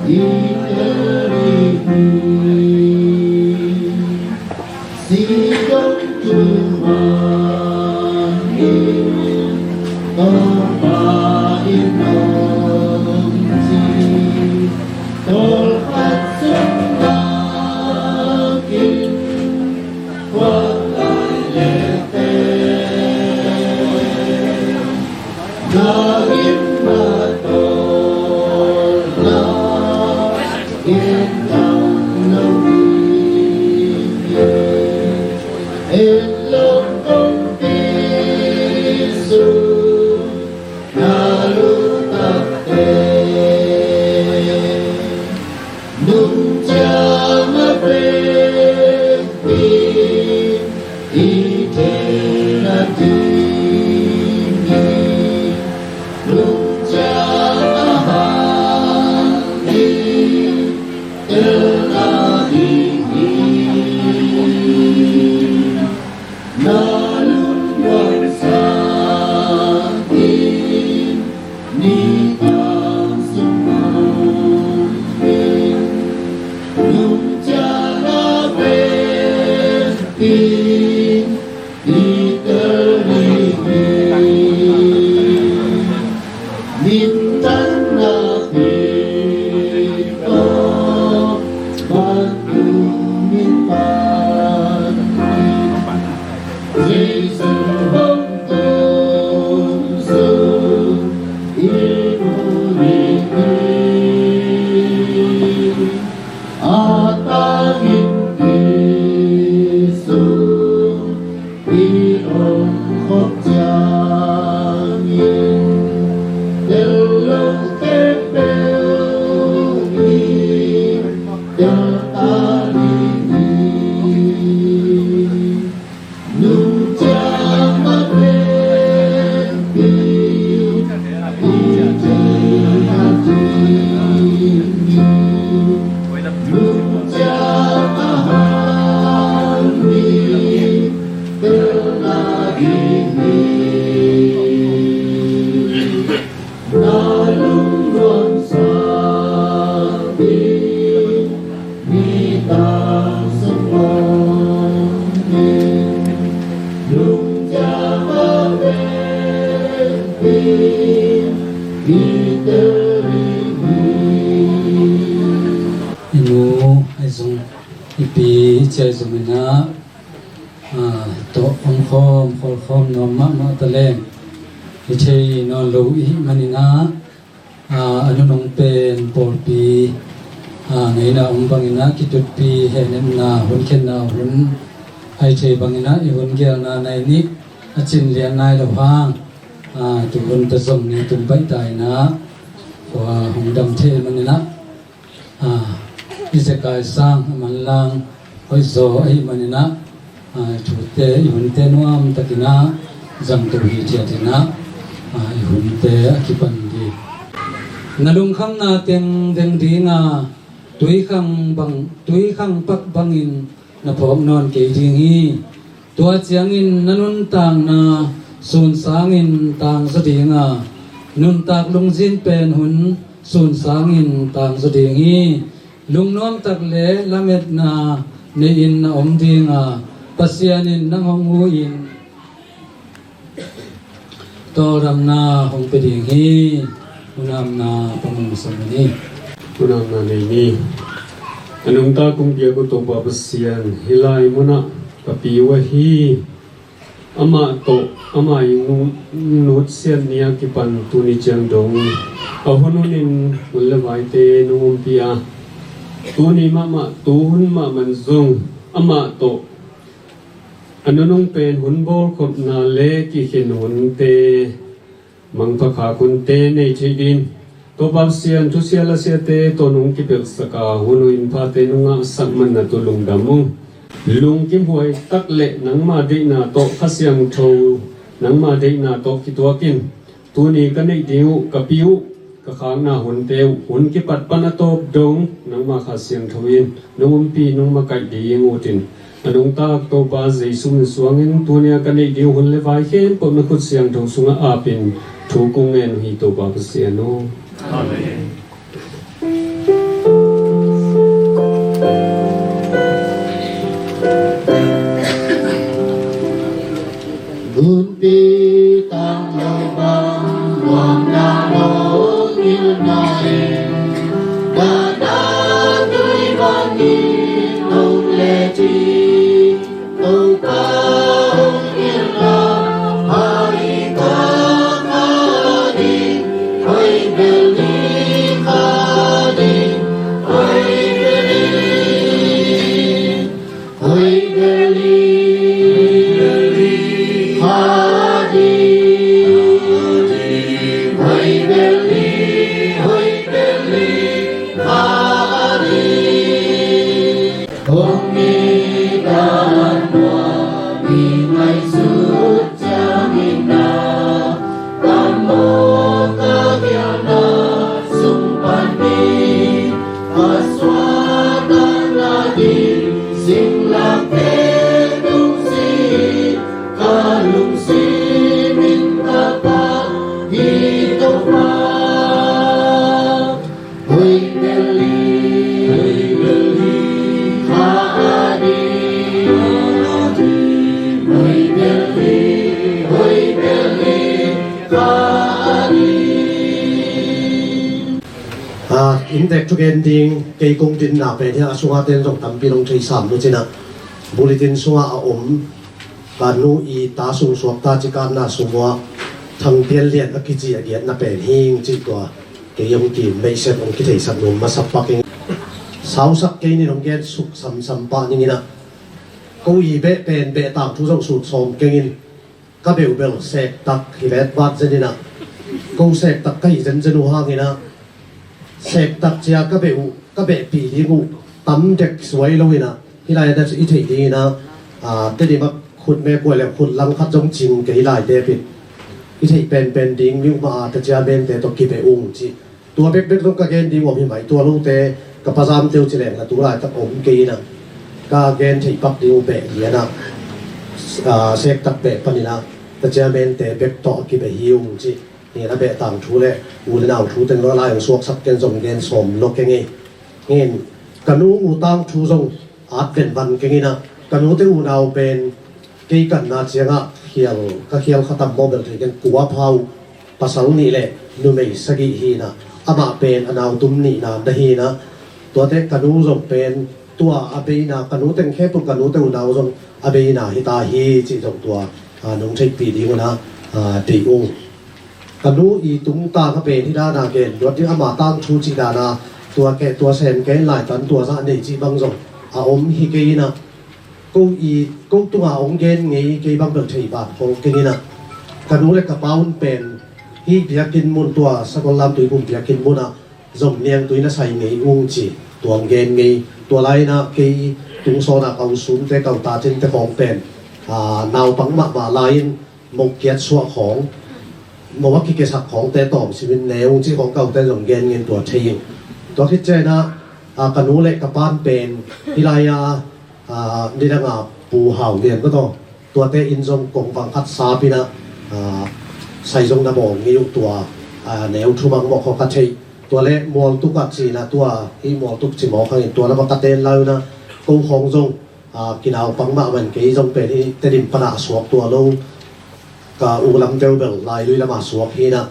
i tel ding hi. Sidon thuman in Topa in hong ci, tawlkhat sung nakin khuak lai le teh. Na inn mah tawh na gen tam lo ding hi. En lo kongpi sung na lut tak teh. Nung ciang a vekpi i theihna ding hi. Nung ciang a hang hi. Tel na ding hi. Na lungnuam Jesu hong tung sung i mu ding hi. A tangin Jesu i om khop ciangin tel lo khempeuh i tel ta ding hi. Nungciang a vekpi i tel ta ding hi. Nungciang a hang mi tel ta ding hi. Na lungnuam sakpi mi tang sung lawngin nungciang a vekpi i tel ding hi. I nu ahi zong, i pi i ci ahi zongin ah, aa, tawh omkhawm khawlkhawm nuam mahmah ta leng, i thei nawn lo i hih manin ah, aa, a nunung pen pawlpi, aa, ngeina om bangin ah kitutpi hehnepna hun khenna hun ahi thei bangin ah i hun gelna nai nih a cin lian nai lo hang, aa, tuhun ta zong ni tung baih ta in ah, khua hong dam thei manin ah, aa, i zekai sang a manlang hoih zaw ahih manin ah, aa, i thute i hunte nuam takin ah zang to hi ciat in ah, aa, i hunte a kipan ding. Na lungkhamna teng veng ding a, tuikhang bang, tuikhang pak bangin na phawk nawn kei ding hi. Tua ciangin na nuntakna sun sangin tang zaw ding a, nuntak lungzin pen hun sun sangin tang zaw ding hi. Lungnuam tak le lametna nei-in na om ding a, Pasian in nang hong hu-in tawldamna hong pia ding hi. Hunamna pamung sam ni. Hunamna nei ni. A nungta kong biak uh Topa Pasian, hih lai munah ka pi uh ahi amah tawh, amah i nu-, nutsiat ni a kipan tuni ciang dong a hun hunin hun le vaite nong ompih a, tuni mahmah tuhun mahmah zong amah tawh a nunung pen hun bawlkhopna le kikhen hunte, mangpha khak hunte nei theih ding. Topa Pasian, thusia lasiate tawh nong kipelhsak a, hun uh in phate nong ngahsak man na tu lungdam ung. Lungkimhuai tak le nangma deihna tawh Kha Siangtho, nangma deihna tawh kituakin tuni ka neih ding uh, ka pi uh, ka khakna hunte uh, hun kipat pan a tawp dong nangma Kha Siangtho in nong ompih, nong makaih ding uh tin, a nungtak Topa Jesu min suangin tuni a ka neih ding uh hun le vai khempeuh na khut siangtho sungah apin thu kong ngen uh hi Topa Pasian aw. Amen. Gunpi tang lo bang, luang na lo ngil na in, da da tui bang in, ong le ti, ong pa ong ngil na, hai ka ka di, hoi bel ni ka di, hoi bel ni. Hoi bel ni, hoi bel ni, hoi bel ni, hoi bel ni, hoi bel ni. Hong ni dan nuam mi ngaihsut ciangin na, ka mawk ka khialhna sung pan ni. Ka suahtakna ding singlamteh tung si, ka lungsim in ka phat hi Topa. Hoi bel hi, hoi bel hi, kha a ding. Hoi bel hi, hoi bel hi, kha a ding. Ah, inntek thugen ding kei kong dinna pen hi a, a sunga ten zong tampi nong thei sam lo cin a, bulletin sungah a om Ka nu i ta sung suak ta ci ka na sung ua Thang Pian Lian a kici a giat na pen hing ci tua kei hong ki meisep hong kitheisak nung masa pak ing. Sausak kei nin hong gen suk samsam pah ning ina. Ko i beh pen beh tangthu zong sut sawm keng in. Ka beuh bel sektak hi vet vat zen ina. Ko sektak ka hi zenzen uh hang ina. Sektak cia ka beh uh ka beh pi ding uh tam dek suai lo ina. Hi lai a i theih ding ina. Tedim a khut me kuai le khut lang khat zong cing kei lai te pin. I theih penpen ding mi uh ma a ta cia mente tawh kibeh ung ci. Tua bekbek zong ka gen ding uam hi mai tua lote ka pazam teu ci leng la tu laitak om kei ina. Ka gen theih pak ding uh beh liana. Sektak beh panina ka ciamente bek tawh a kibeh hi ung ci. Nina beh tangthu le u le nau thu teng lo lai ang suaksak ken zong gen sawm lo keng ei. Ngin ka nu u tangthu zong at venvan keng ina ka nute unau pen kei kanna ciangah khial ka khial khatam mawbel thei keng kua phau pasal nih le numei sagih hi ina amah pen a nau tum nihna na hi ina tuate ka nu zong pen tua a beina ka nu teng khepul ka nute unau zong a beina hita hi cih zong tua nung theihpih ding una dei ung. Ka nu i tungtang a pen hi dana gen luat ding ama tangthu cih dana tua keh tua sem ken laitan tua zah nei cih bang zong a om hi kei ina ko i ko tunga hong gen ngei kei bang bel thei bang khol keng ina ka nu le ka pa un pen hi biakinn mun tua sakol lam tui bum biakinn munah zong niangtui na sai ngei ung ci tuang gen ngei tua lai ina kei tungsawna kau sumte kau tatinte khawng pen naupang mahmah lai in mok kiat suah khawng mo a kikesak khawngte tawm simin ne ung ci khawng kaute zong gen ngen tua thei in tua khit ciana ka nu le ka pan pen hi lai a nidanga pu hau lian ko tawh tuate in zong kong bang khat sapina sai zong na bawng ngei uh tua neu thumang mawh khaw ka theih tua le mualtuk ah cina tua hi mualtuk ci mawk hangin tua lama ka ten launa ko khawng zong kinaupang mahmah in kei zong pen hi Tedim pana suak tua lo ka u lam deuh bel Lailui lama suak hi ina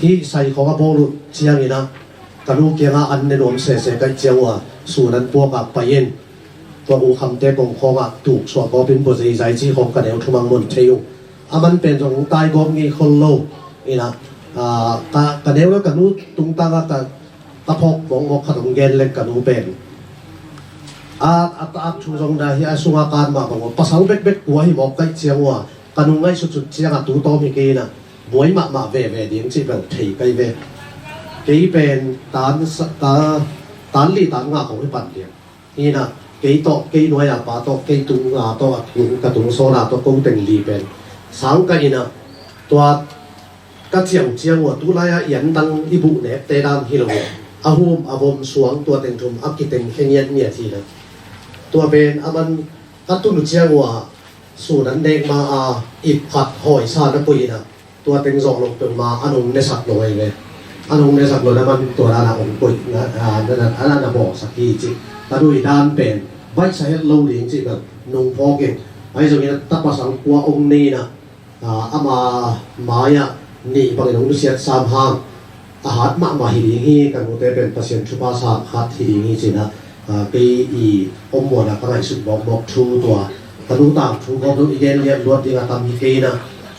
hi sai khawng a bawl uh ciangina ka nu kianga an ne nuam sese kaih ciang ua sun an puaka pai in tua u khamte kong khawngah tuk suah kawpin bua zeizai ci khawng ka neu thumang mun thei uh a man pen zong tai gawp ngei khol lo ina ka neu le ka nu tungtanga ka ka phawk mawkmawk khat hong gen leng ka nu pen a a ta a thu zong na hi a sunga kan mah bang uh pasal bekbek kua hi mawk kaih ciang uh a ka nu ngaihsutsut ciangah tu tawm hi kei ina buai mahmah veve ding cih bel thei kai ve. Kei pen tan tan li tan nga kong hi pan ding hi ina kei tawh kei nuai a pa tawh kei tung nga tawh a tung ka tung sawna tawh ko teng li pen sang ka ina tua ka ciang ciang uh a tu lai-ah i an dang i buh nekte dan hi lo uh a hum a vom suang tua teng thum a kiteng khe ngiat ngiat hi na tua pen a man ka tun uh ciang uh a sun an nek ma a ip khat hawisa na pui na tua teng zawh lo peuhma a nong nesak lo ahi ve a nong nesak lo na man tua dan a ong pui na na na na bawhsak hi ci ka dui dan pen baihsa het lo ding ci ka nung phawk in ahi zongin a tapasang kua ong nei na ama mai-ah nih bangin hong nusiat sam hang a hat mahmah hi ding hi ka nute pen Pasian thupha sa khat hi ding hi cina kei i om muana ka ngaihsut bawkbawk thu tua ka nu tang thu gawp lo i gen liat luat ding a tam hi kei na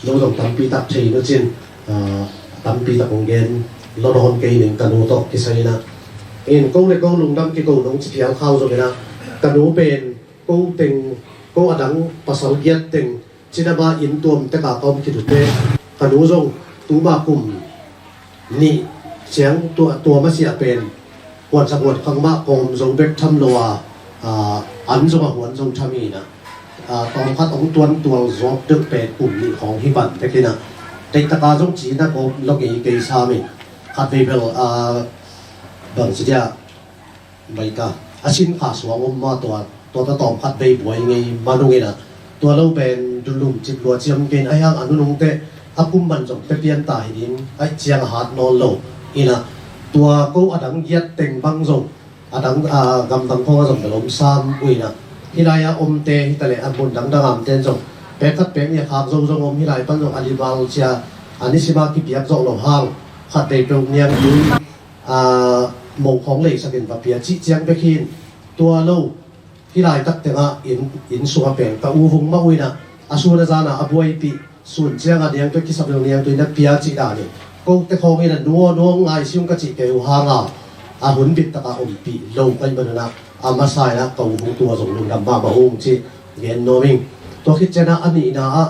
no zong tampi tak thei no cin tampi tak hong gen lo nawn kei ning ka nu tawh kisai na in ko le ko lungdam kiko nong ci phial khau zongin a ka nu pen ko teng ko a dang pasal giat teng Cinama inn tuam teka ka om khit uh teh ka nu zong tuma kum nih ciang tua tua masiah pen huansak huan khang mah kawm zo bek tham lo a an zong a huan zo tham hi na tawm khat hong tuan tual zawk deuh pen kum nih khawng hi pan bek hi na deihtaka zong ci na kawm lo ngei kei sam in khat vei bel bang ci dia Baita a sin kha suang om ma tua tua ta tawm khat vei buai ngei manung ina tua lo pen dulum cip lua ciam kein a hiang a nunung te a kum man zong pe pian ta hi ding a ciang a hat nawn lo ina tua ko a dang giat teng bang zong a dang a gam dang khong a zong belom sam uina hi lai a om te hi ta le a mun dang dang am ten zong pek khat pek ni a khak zo zong om hi lai pan zong a limal cia a ni sima kipiak zawh lo hang khat vei peuh niang ding mo khawng leisakin va pia cih ciang bek hin tua lo Hih laitak tengah inn, inn sungah pen ka u vung mah uh inah a sun a zan ah a buaipih, sun ciangah niangtui kisap lo niangtui na pia cih dan in kote khawng inah nu aw nu aw ngai si ung ka cih kei uh hanga a hun bit takah ompih lo ka hih manunah a masa inah ka u vung tua zong lungdam mahmah ung cih gen nuam ing. Tua khit cianah a nihna ah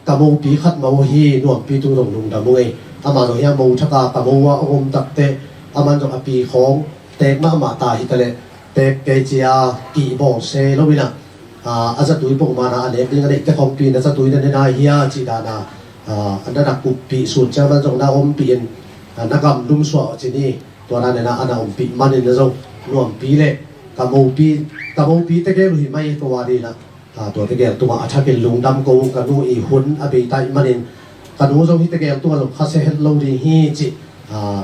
ka mopi khat mah uh hi, Nuampi tung zong lungdam ung ei. Amah zong hiah mo thaka ka mo ah a om takteh aman zong a pi khawng teek mahmah ta hi taleh teek kei cia kihbawl se lo inah a zatui pongmana a nek ding a neihte khawngpi na zatui na ne nai hia cih dana a na na kuppih sun ciang man zong na ompih in a na gam lum suah cin hi. Tua na nena a na ompih manin na zong Nuampi le ka mopi, ka mopi tegel uh hi mai ko a dinah a tua tegel tungah a thakin lungdam ko ka nu i hun a beitaih manin ka nu zong hi tegel tungah zong khasia het lo ding hi cih a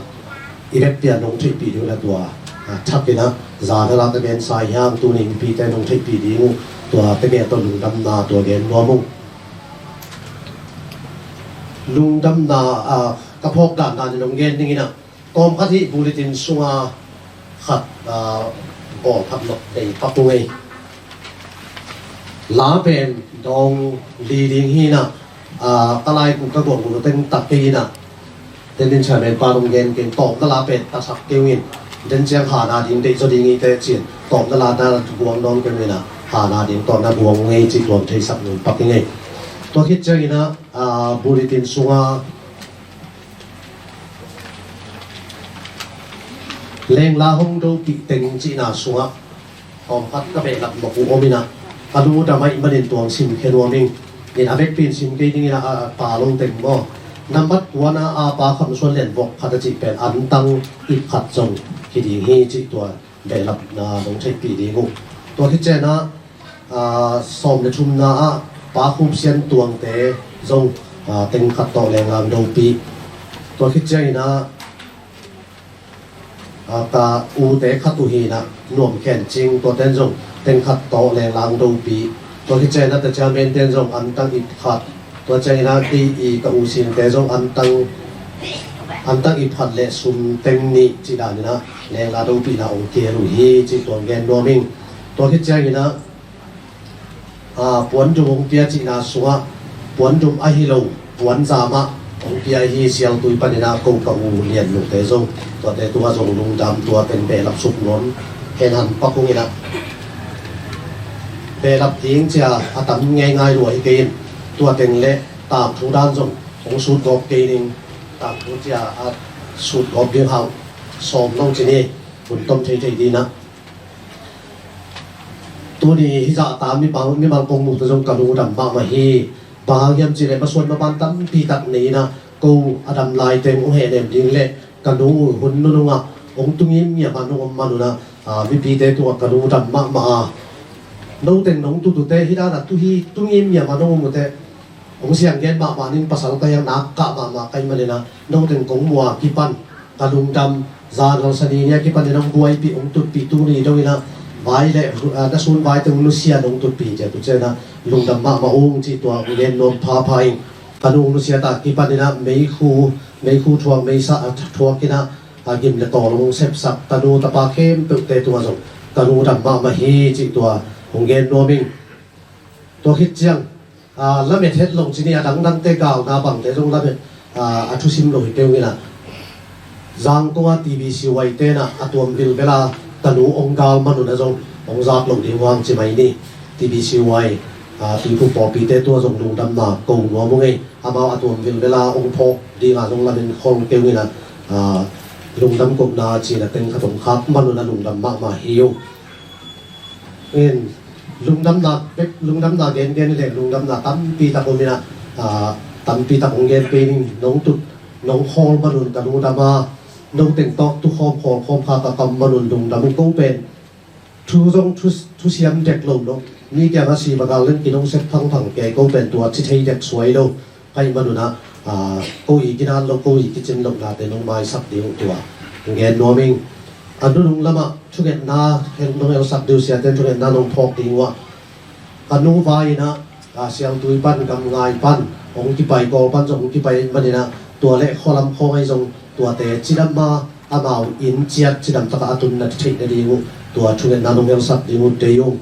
i vekpi a nong theihpih ding uh na tua a thakinah zan a lak a gensa hiang tuni mipite nong theihpih ding uh tua tegel tawh lungdamna tua gen nuam uh. Lungdamna a ka phawk dan dan in nong gen dinginah tawmkhat hih bulletin sunga khat a bawl khat lok dei pak ung ei. La pen dawng li ding hinah a ka laiku ka guang gulu teng tak kei inah den din chairman pa nong gen ken tawmna la pen tasak keu in den ciang hana ding deih zaw ding i te cin tawmna la na guang nawn keu inah hana ding tawmna guang ngei cih tuam theisak nun pak i ngei. Tua khit cianginah a bulletin sunga Lengla hong dopih teng cihna sungah tawmkhat ka behlap mawk uh om inah ka lungdam ahih manin tuang sim khe nuam ing. In a vekpi in sim kei ding inah a pa lo teng maw? Nambat kuana a pa Kham Suan Lian vok khat a cih pen antang ip khat zong hi ding hi cih tua behlapna dong theihpih ding uh. Tua khit cianah a, sawm le thumna ah Pa Khup Sian Tuangte zong a, teng khat tawh lenglang dopih. Tua khit cianginah a, ka ute khat uh hinah Nuam Khen Cing tuaten zong teng khat tawh lenglang dopih. Tua khit cianginah ta chairman ten zong antang ip khat. Tua cianginah kei i ka u Sinte zong antang antang ip khat le sum teng nih cih daninah lengla dopihna ong kiel uh hi cih tuang gen nuam ing. Tua khit cianginah a, puandum hong pia cihna sungah puandum ahi lo puanzam ah hong pia hi. Sialtui paninah ko ka u Lian Lungte zong tuate tungah zong lungdam tua teng behlap suk nuam henhan pak hong inah behlap ding cia a tam ngeingai lua hi kei in tua teng le tangthu dan zong hong sut gawp kei ning. Tangthu cia a sut gawp ding hauh sawm lo cin hi. Hun tom thei thei dinah tuni hizah ta mimal mimal kong mute zong ka lungdam mahmah hi. Bang hang hiam cihleh masuan maban tampi tak nei inah ko a dam lai teng hong hehnem ding le ka nu hun nunungah hong tungim miamah nong om manunah a, mipite tungah ka lungdam mahmah a. No teng nong tutute hi danah tuhi tungim miamah nong om ute. Hong siang gen mahmah ning pasal ka hiang nak kah mahmah ka hih maninah no teng kong mua kipan ka lungdam. Zan hong sani nia kipanin hong buaipih hong tutpih tuni donginah vai le a, na sun vai teng nusia hong tutpih cia tu cianah lungdam mahmah ung cih tua hong gen nuam phapha ing. Ka nu hong nusia ta kipaninah meikhu meikhu thuak meisa a thuakinah a gim le tawl hong sepsak ka nu tapa khempeuhte tungah zong ka lungdam mahmah hi cih tua hong gen nuam ing. Tua khit ciang a, lamet het lo cini a dangdangte galna bangte zong lamet a, a thusim lo hi peuh inah Zangkong a T B C Y tenah a tuam vilvela ka nu ong gal manun a zong ong zak lo ding huang ci mai ni. T B C Y a, tuiphum pawlpite tua zong lungdamna ko nuam ung ei. Amau a tuam vilvela ong phawk dinga zong lamen khol keu inah a, lungdam kohna cina teng khat ong khak manun a lungdam mahmah hi uh. In lungdamna bek lungdamna gengen le lungdamna tampi tak om inah a, tampi tak hong gen pei ning. Nong tut nong khawl manun ka lungdam a, no teng tawh tukhawm khawlkhawm kha ka kam manun lungdam uh ko pen thu zong thu, thusiam dek lo lo mi kiangah sibagal leng kinong sek phangphang ke ko pen tua thi thei dek suai lo. Ka hih manunah a, ko i kinat loh ko i kicin lohnate nong maisak ding uh tua hong gen nuam ing. A nunung lamah thungetna nong helsak ding uh siate thungetna nong phawk ding uh ah ka nu vai inah a, siangtui pan gamngai pan hong kipai kawl pan zong hong kipai maninah tua le khualam khawng ahi zong tuate cidam a amau inn ciat cidam takah a tunna theih nading uh tua thungetna nong helsak ding uh dei ung.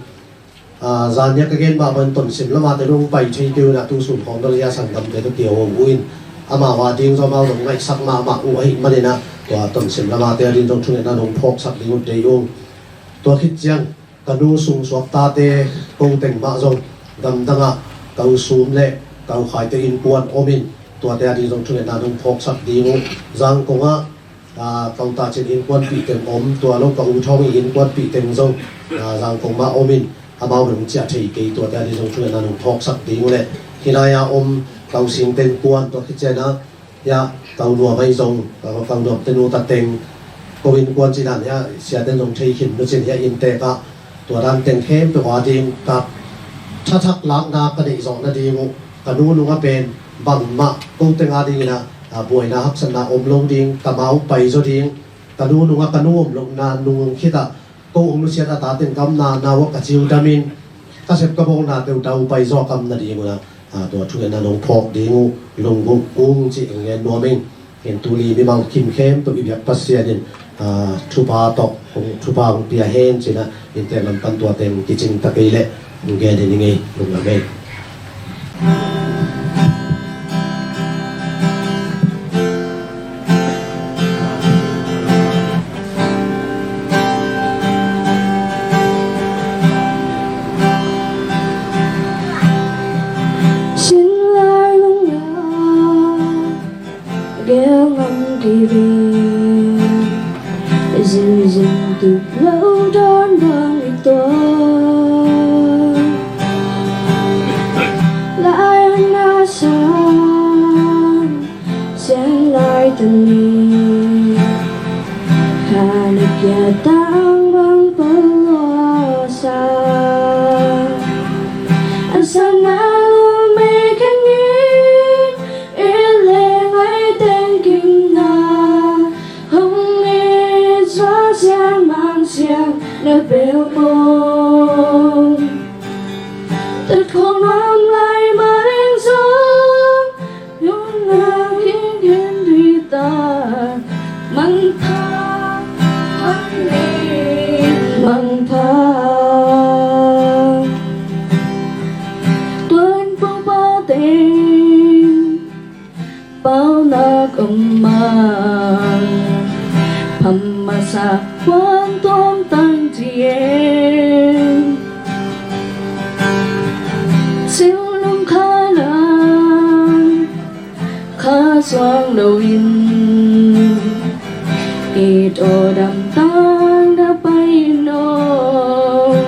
Zan nia ka gen mah bangin Tonsim lamate nong pai thei kei un ah, tu sun khawng dong hia sanggamte tawh kiho uh in, amau a ding zong amau zong ngaihsak mahmah uh ahih manin ah, tua Tonsim lamate a ding zong thungetna nong phawksak ding uh deih ung. Tua khit ciang ka nu sungsuak tate ko teng mah zong gamdang ah ka u Sum le ka u Khaite innkuan om in, tuate a ding zong thungetna nong phawksak ding uh. Zangkong ah ka u Tacin innkuanpih teng om, tua lo ka u Thawng i innkuanpih teng zong Zangkong mah om in, amau nong ciah thei kei, tuate a ding zong thungetna nong phawksak ding uh leh, hih lai-a om ka u Sing teng kuan, tua khit ciang ah hia ka u Nuam ahi zong, ka u Nuam tenu ta teng, ko innkuan cih dan hia siate zong thei khin nu cin hia inntek ah, tua dan teng khempeuh a ding ka thathak lakna ka neih zawh nading uh, ka nu nungah pen bangmah ko teng a dingin ah buaina haksatna om lo ding, ka mau pai zaw ding, ka nu nungah ka nu om lohna nung khit ah ko ong nusiat a ta teng gamna nau ah ka ciu damin, ka sep ka bawlna teuh dau pai zaw kam nading un ah, tua thungetna nong phawk ding uh lunggulh ung cih ong gen nuam ing. Hin tuni mimal kim khempeuh i biak Pasian in thupha tawh hong, thupha hong pia hen ci-in ah, inntek lam pan tua teng kicing ta kei leh hong gen hi ning ei, lungdam ei. Sin lai lungya gel ngam kei ve, zingzing tup lo dawn bang i tuak. Lai a na san siang lai tuni, kha na kia tang bang palo sa. A sana lo me khen ngin, i leng ai teng kim na, hong it sa sian mang siang na bel mong. Tat khong lam lai ma leng zong, yung na king ken dui ta, mang pha, mang pha. Tuan pau pau teng, pau nak om ma, pham ma sa kuan tuam tang tien. Sil lum kha lam, kha suang lo in, it aw dam tang da pai in om.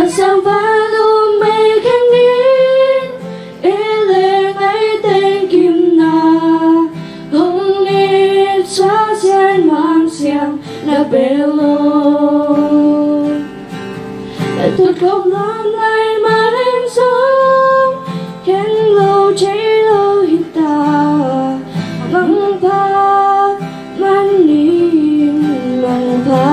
A sang va lum mei khen ngin, i leng ai teng kim na, hong it sa sian mang siang na bel lo. Tut khop lam lai ma leng zong, khen lo thei lo hi ta. Mang pha, man ning mang pha.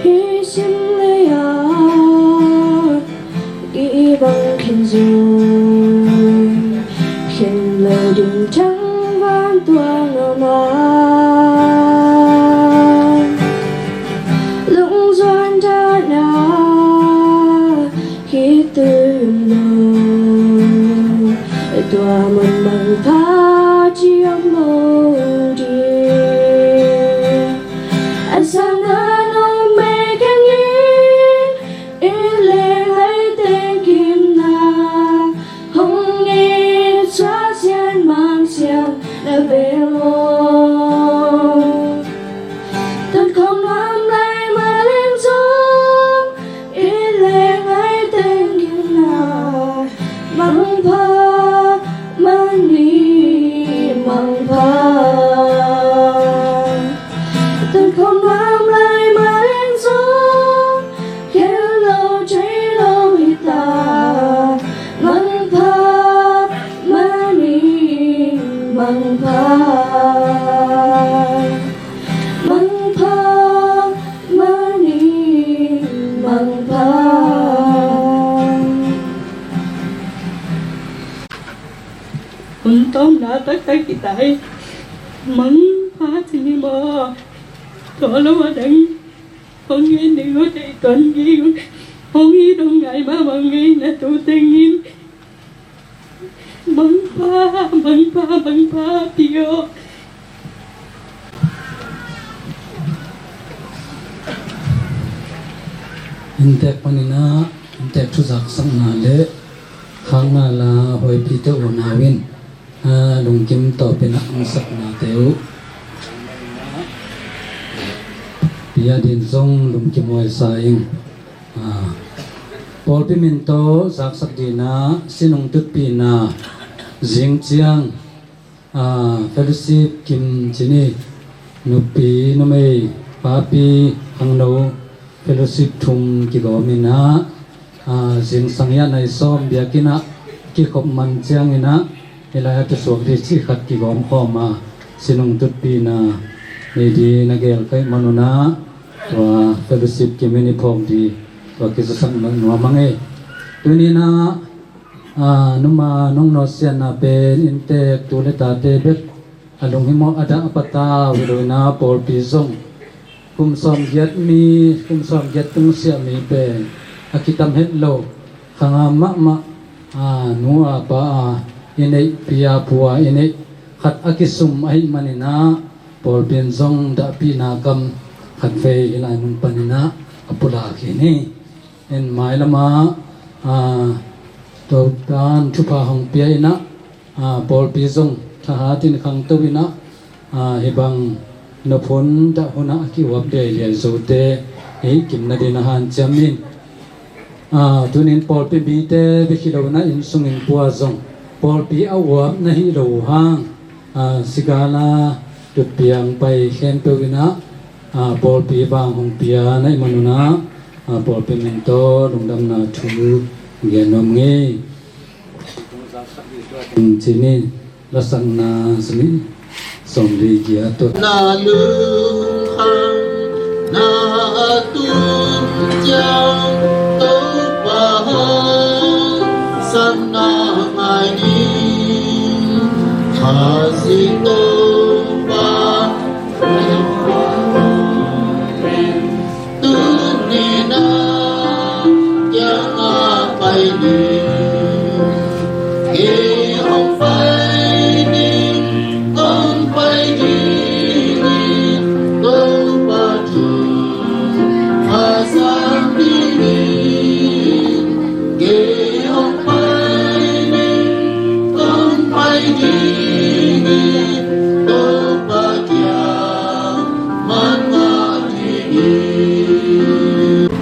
Hi sim lei a i bang khin zong, khin lo ding thang van tuang a ma. Lungzuan dana khitui um lo, tua mun mang pha ciam lo ding. A sang na nong mei keng in, i leng ai teng kim na, hong it sa sian mang siang na bel lo. Tut khop lam lai ma leng zong, i leng ai teng kim na, mang pha, man ning mang pha. Tut khop lam lai ma leng zong, khen lo thei lo hi ta. Mang pha, man ning mang pha. Mang pha, Tawmna taktak kita hi. Mangpha ci ni maw? Tua lo a dang hong hi ning uh, dei tuan ngei uh. Hong hi dong ngai mahmah ngei na tu tengin. Mangpha, mangpha, mangpha pi aw. Inntek panin ah, inntek thuzaksakna le khakna la huaipite unau in, ah, lungkim tawpin ah hong saknate uh. Pi Adin zong lungkim huai sa ing. Ah, pawlpi min tawh zaksak dingin ah, sinung tutpihna zing ciang, ah, fellowship kim ci ni, nupi numei papi khangno fellowship thum kigawm in ah, ah, zingsang hi a nai sawm biakinn ah kikhop man ciangin ah, hih lai-ah thusuak ding cih khat kigawm khawm a, sinung tutpihna nei ding na gel ka hih manun ah, tua fellowship kim in i phawk ding tua kizasak nuam a ngei. Tuni in ah, ah, numa nong nawtsiatna pen inntek tu le tate bek a lunghimawh a dah a patau hi lo in ah, pawlpi zong kum sawmgiat mi, kum sawmgiat tungsiah mi pen a kitam het lo, khang a mahmah, ah, nu a pa a i neih, pi a pu a i neih khat a kisum ahih manin ah, pawlpi in zong dahpihna kam khat vei hih lai mun panin ah a pulak hi ni. In mailam ah, ah, Topa'n thupha hong pia in ah, ah, pawlpi zong thahat in khangto in ah, ah, hih bang nop hun dah hun ah a ki-uap liailiai zote i hih kim nadingin ah hanciam ing. Ah, tuni in pawlpi mite bek hi lo in ah, inn sung inn pua zong pawlpi a uap na hih loh uh hang, ah, Sigala tutpiang pai khempeuh in ah, ah, pawlpi vang hong pia na hih manun ah, ah, pawlpi min tawh lungdamna thu gen nuam ing. Ci ni, lasakna sawmnih, sawmli giat tawh. Na lungkham na a tun ciang Topa hong sam na ngai ni. Khazih Topa tuni na kiangah pai ni. Kei hong pai ni, hong pai ni, Topa thu a sam ni. Kei hong pai ni, hong pai ni, Topa kiang man ngah ding hi.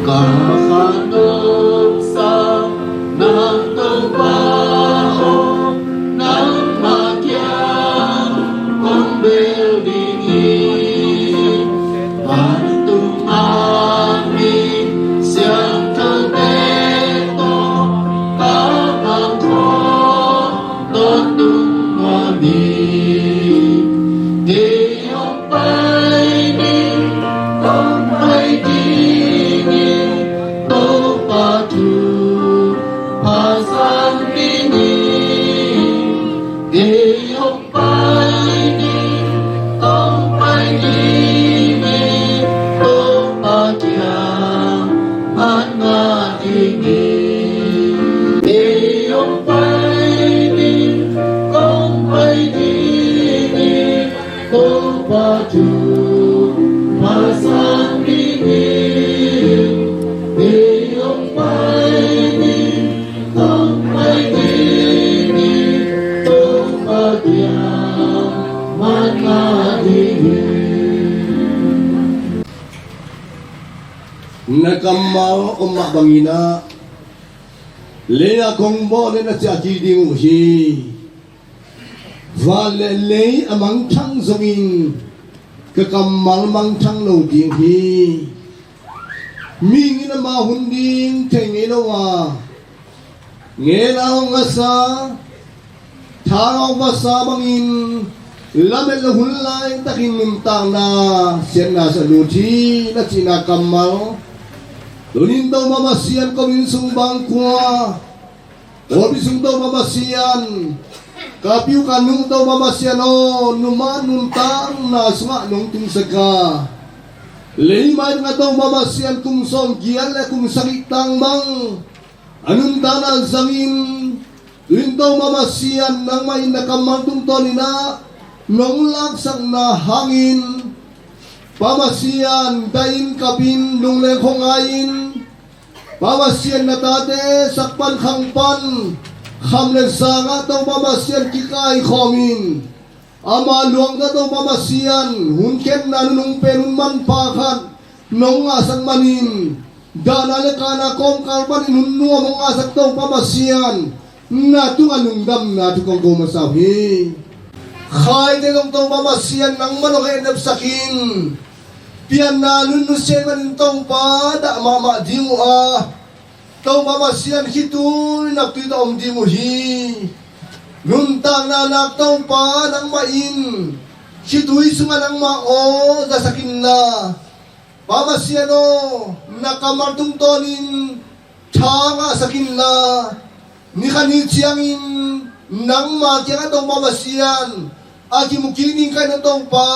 Ka khanop sa nang Topa aw, nangmah kiang kong bel ding hi. Vantung a mi siangthote tawh ka mangkhaw tawntung nuam hi. Kei hong pai ni, hong pai ding hi, Topa thu a sam ding hi. Kei hong pai ni, hong pai ding hi, Topa kiang man ngah ding hi. Kei hong pai ni, hong pai ding hi, Topa thu a sam ding hi. Kei hong pai ni, hong pai ding hi, Topa kiang man ngah ding hi. Na kammal om mah bangin ah, lei-ah kong bawl leh na ciah kik ding uh hi. Van le lei a mangthang zongin ka kammal mangthang lo ding hi. Mihing in ama hun ding thei ngei lo a, ngen a hong ngasa, thang a hong vasa bangin lamet lo hun laitakin nuntakna siatna sa lut hi na cihna kammal. Tunin Topa Pasian, kong inn sung bang khua, pawlpi sung Topa Pasian, Ka pi uh ka nu Topa Pasian aw, nungmah nuntakna sungah nong tungsak a, leimai tungah Topa Pasian kum sawmgiat le kum sagih tang bang a nuntakna zangin, tu-in Topa Pasian nangmah in na kammal tungtawnin ah nong laksakna hangin, Pa Pasian, dahin kapin lungleng khong ngai-in, Pa Pasian na tate sak pan khang pan kham le zangah Topa Pasian kikaikhawmin, ama luangta Topa Pasian hun khenna nunung pen hun manpha khat nong ngahsak manin, dahna le kahna kawmkal panin hun nuam hong ngahsak Topa Pasian na tungah lungdamna thu kong ko masa uh hi. Khaite zong Topa Pasian nangmah nong hehnepsakin, pianna nunnusia manin Topa dah mahmah ding uh a, Topa Pasian khitui naptui tawh om ding uh hi. Nuntakna nak Topa nangmah in khitui sungah nangmah aw zasak inla, Pa Pasian aw, na kammal tungtawnin tha ngahsak inla, ni khat ni ciangin nangma kiangah Topa Pasian a kimu kik ding ka hi na Topa,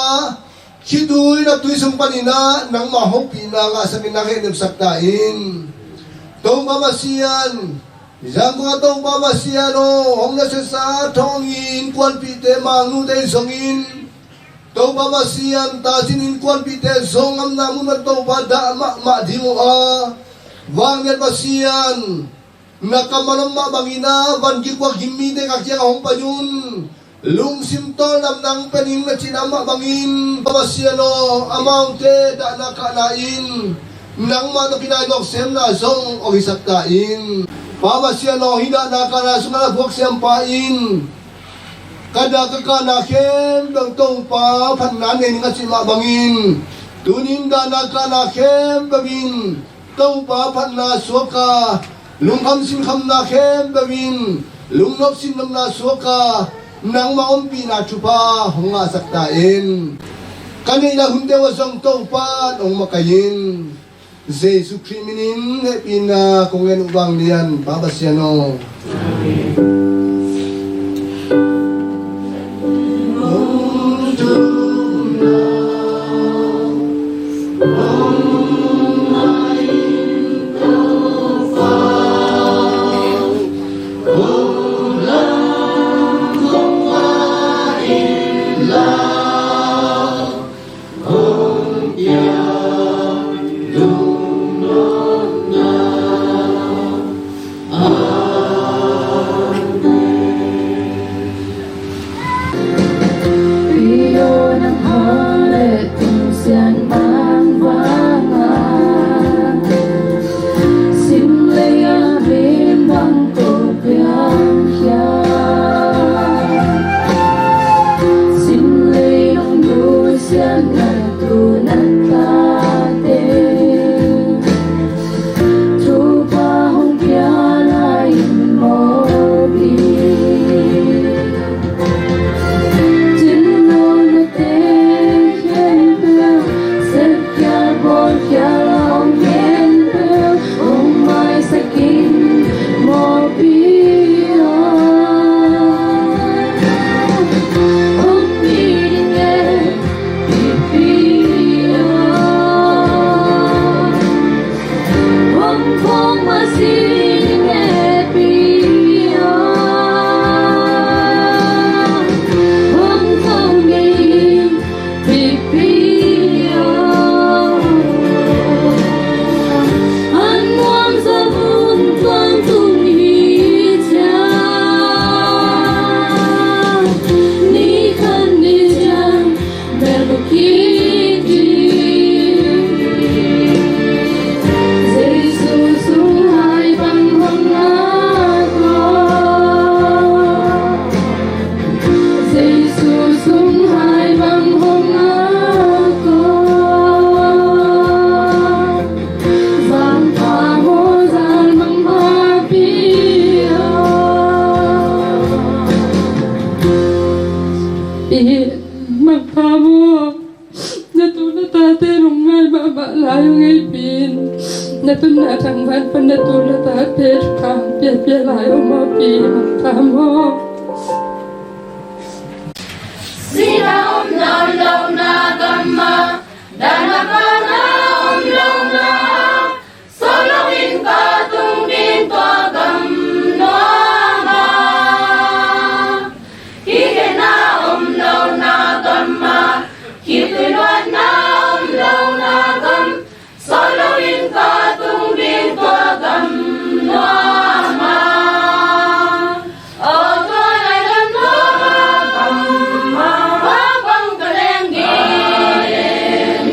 khitui naptui sung panin ah nangma hopihna ngahsak in nang hehnepsak ta in. Topa Pasian, Zangkong ah Topa Pasian aw, hong na siasa thawngin kuanpihte, mangnute zongin, Topa Pasian, tacin innkuanpihte zong ngamna mun ah Topa dah mahmah ding uh a, Vanglian Pasian, na kammal om mah bangin ah van kikuak gim mite ka kiangah hong pai un. Lungsim tawldamna hong pia ning na cihna mah bangin, Topa Pasian aw, amaute dahna kahna in nangmah tawh kinai nawk semna zong hong hisak ta in. Pa Pasian aw, hih dahna kahna sungah na puak siampa in ka dah ka kahna khempeuh Topa phatna nei ning a cih mah bangin, tuni in dahna kahna khempeuh in Topa phatna suak a, lungkham sinkhamna khempeuh in lungnop sinnopna suak a, nangmah ompihna thupha hong ngahsak ta in. Ka neih lai hunte uh ah zong Topa nong makaih in. Jesu Khrih minin hehpihna kong ngen uh, Vanglian Pa Pasian aw. Mangpha maw, na tu na tate nong ngai mahmah lai hong hehpih in. Na tunna thangvan pan na tu na tate thupha hong piapia lai hong mawhpih in, mangpha maw. om lohna gam ah, dan a pha na om lohna, sawt loin ka tung ding tua gam nuam ah. Kikhenna om lohna gam ah, khitui luatna om lohna gam, sawt loin ka tung ding tua gam nuam ah. Aw tua lai gam nuam ah, gam ah, bang bang ka leng ding.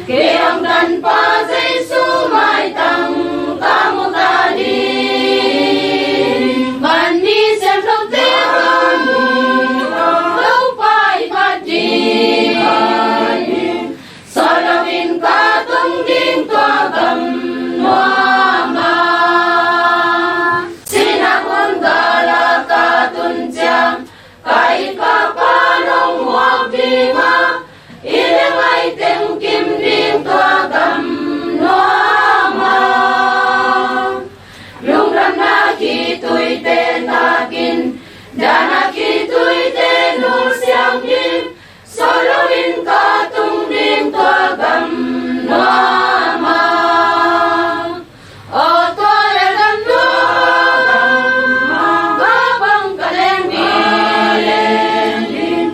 Kei hong tanpa Jesu maitang ka mu ta ding. Van mi siangthote hong Topa i phat ding. Sawt loin ka tung ding tua gam nuam ah. Sinah hun gal ah ka tun ciang, ka it ka pa'n hong muak ding a, i leng a i teng kim ding tua gam nuam ah. Lungdamna khituite takin, dan a khituite nusiang ding, sawt loin ka tung ding tua gam nuam ah. Aw tua lai gam nuam ah, bang bang ka leng ding.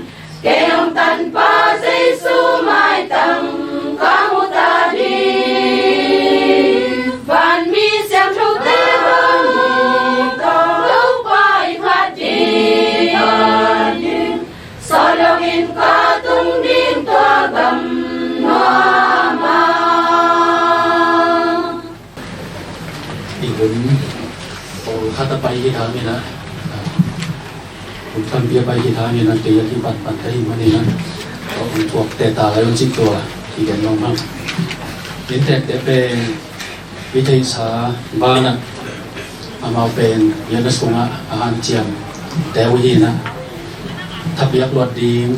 Kei hong tanpa Jesu maitang ka mu ta ding. Van mi siangthote hong Topa i phat ding. Sawt loin ka tung ding tua gam nuam ah. I hun pawlkhat a pai hi hangin ah, hun tampi a pai hi hangin ah, kei a kipan pan ka hi manin ah, hong puakte ta lai un cih tua kigen nuam hang. Inntekte pen i theihsa banah amau pen biakna sungah a hanciamte uh hi in ah, thapiak luat ding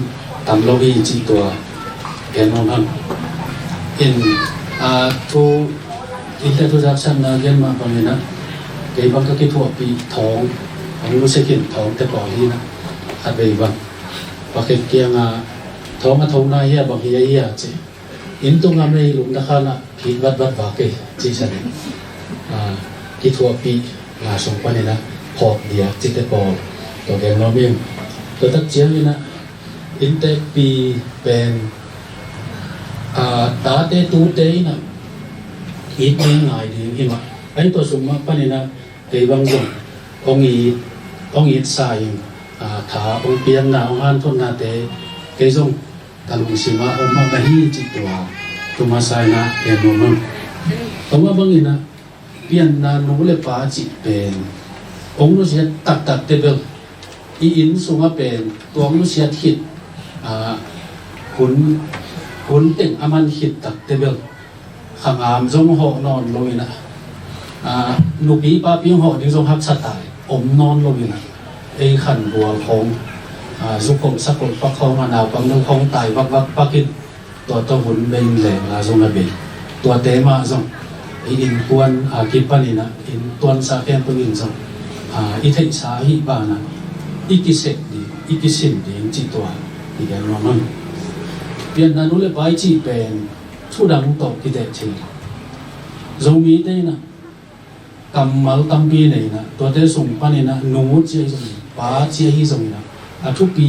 tam lo hi cih tua gen nuam hang. In, a, thu, innte thu zaksanna gen mah bangin ah, kei bang ka kithuahpih thawng, hong nusia khin thawngte pawl hi in ah, khatvei bang pakhet kiangah thawng a thona hi a, bang hi a hi a ci. Inn tungah mei lum na khan ah phit vatvat vak ei cih sanin, a, kithuahpih na sung panin ah phawk diak cihte pawl tua gen nuam ing. Tua tak ciangin ah inntekpi pen, a, tate tute in ah it ding ngai ding hi mah. Ahi tua sung mah panin ah kei bang zong hong it, hong it sa ing, a, tha hong piakna, hong hanthotnate kei zong ka lungsim ah om mah ka hi cih tua, tua masa in ah gen nuam hang. Tua mah bangin ah pianna nu le pa cih pen hong nusiat taktakte bel, i inn sungah pen tua hong nusiat khit, a, hun, hun teng a man khit takte bel, khangam zong hawh nawn lo in ah, a, nupi papi hong hawh ding zong haksa tai, om nawn lo in ah, ei khan bual khawng, a, zu khawng sa khawng pak khawng a, naupang dong khawng tai vakvak pak in, tua tawh hun bei in leng la zong a bei. Tuate mah zong i innkuan a kipan in ah, innkuan sa khempeuh in zong, a, i theihsa ahih banah i kisep ding, i kisim ding cih tua i gen nuam hang. Pianna nu le pa i cih pen thu dang tawh kiteh thei. Zomite in ah kammal tampi nei in ah, tuate sung panin ah nu ci ahi zongin, pa ci ahi zongin ah, a thupi,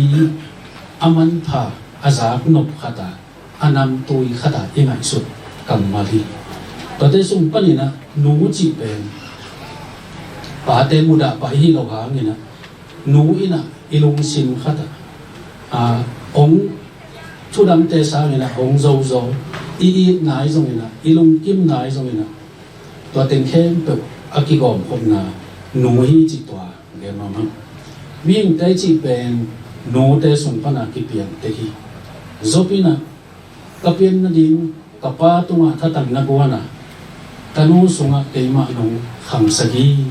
a manpha, a zaknop khat ah, a namtui khat ah i ngaihsut kammal hi. Tuate sung panin ah nu cih pen pate mudah pai hi lo hangin ah, nu in ah i lungsim khat ah, a, hong thudamte sangin ah hong zozo, i it nai zongin ah, i lungkim nai zongin ah, tua teng khempeuh a kigawmkhopna nu hi cih tua gen nuam hang. Mihingte cih pen nute sung pan a kipiang tek hi. Job in ah, ka pian nading ka pa tungah thatang na guan a, ka nu sungah keimah nong khangsak hi.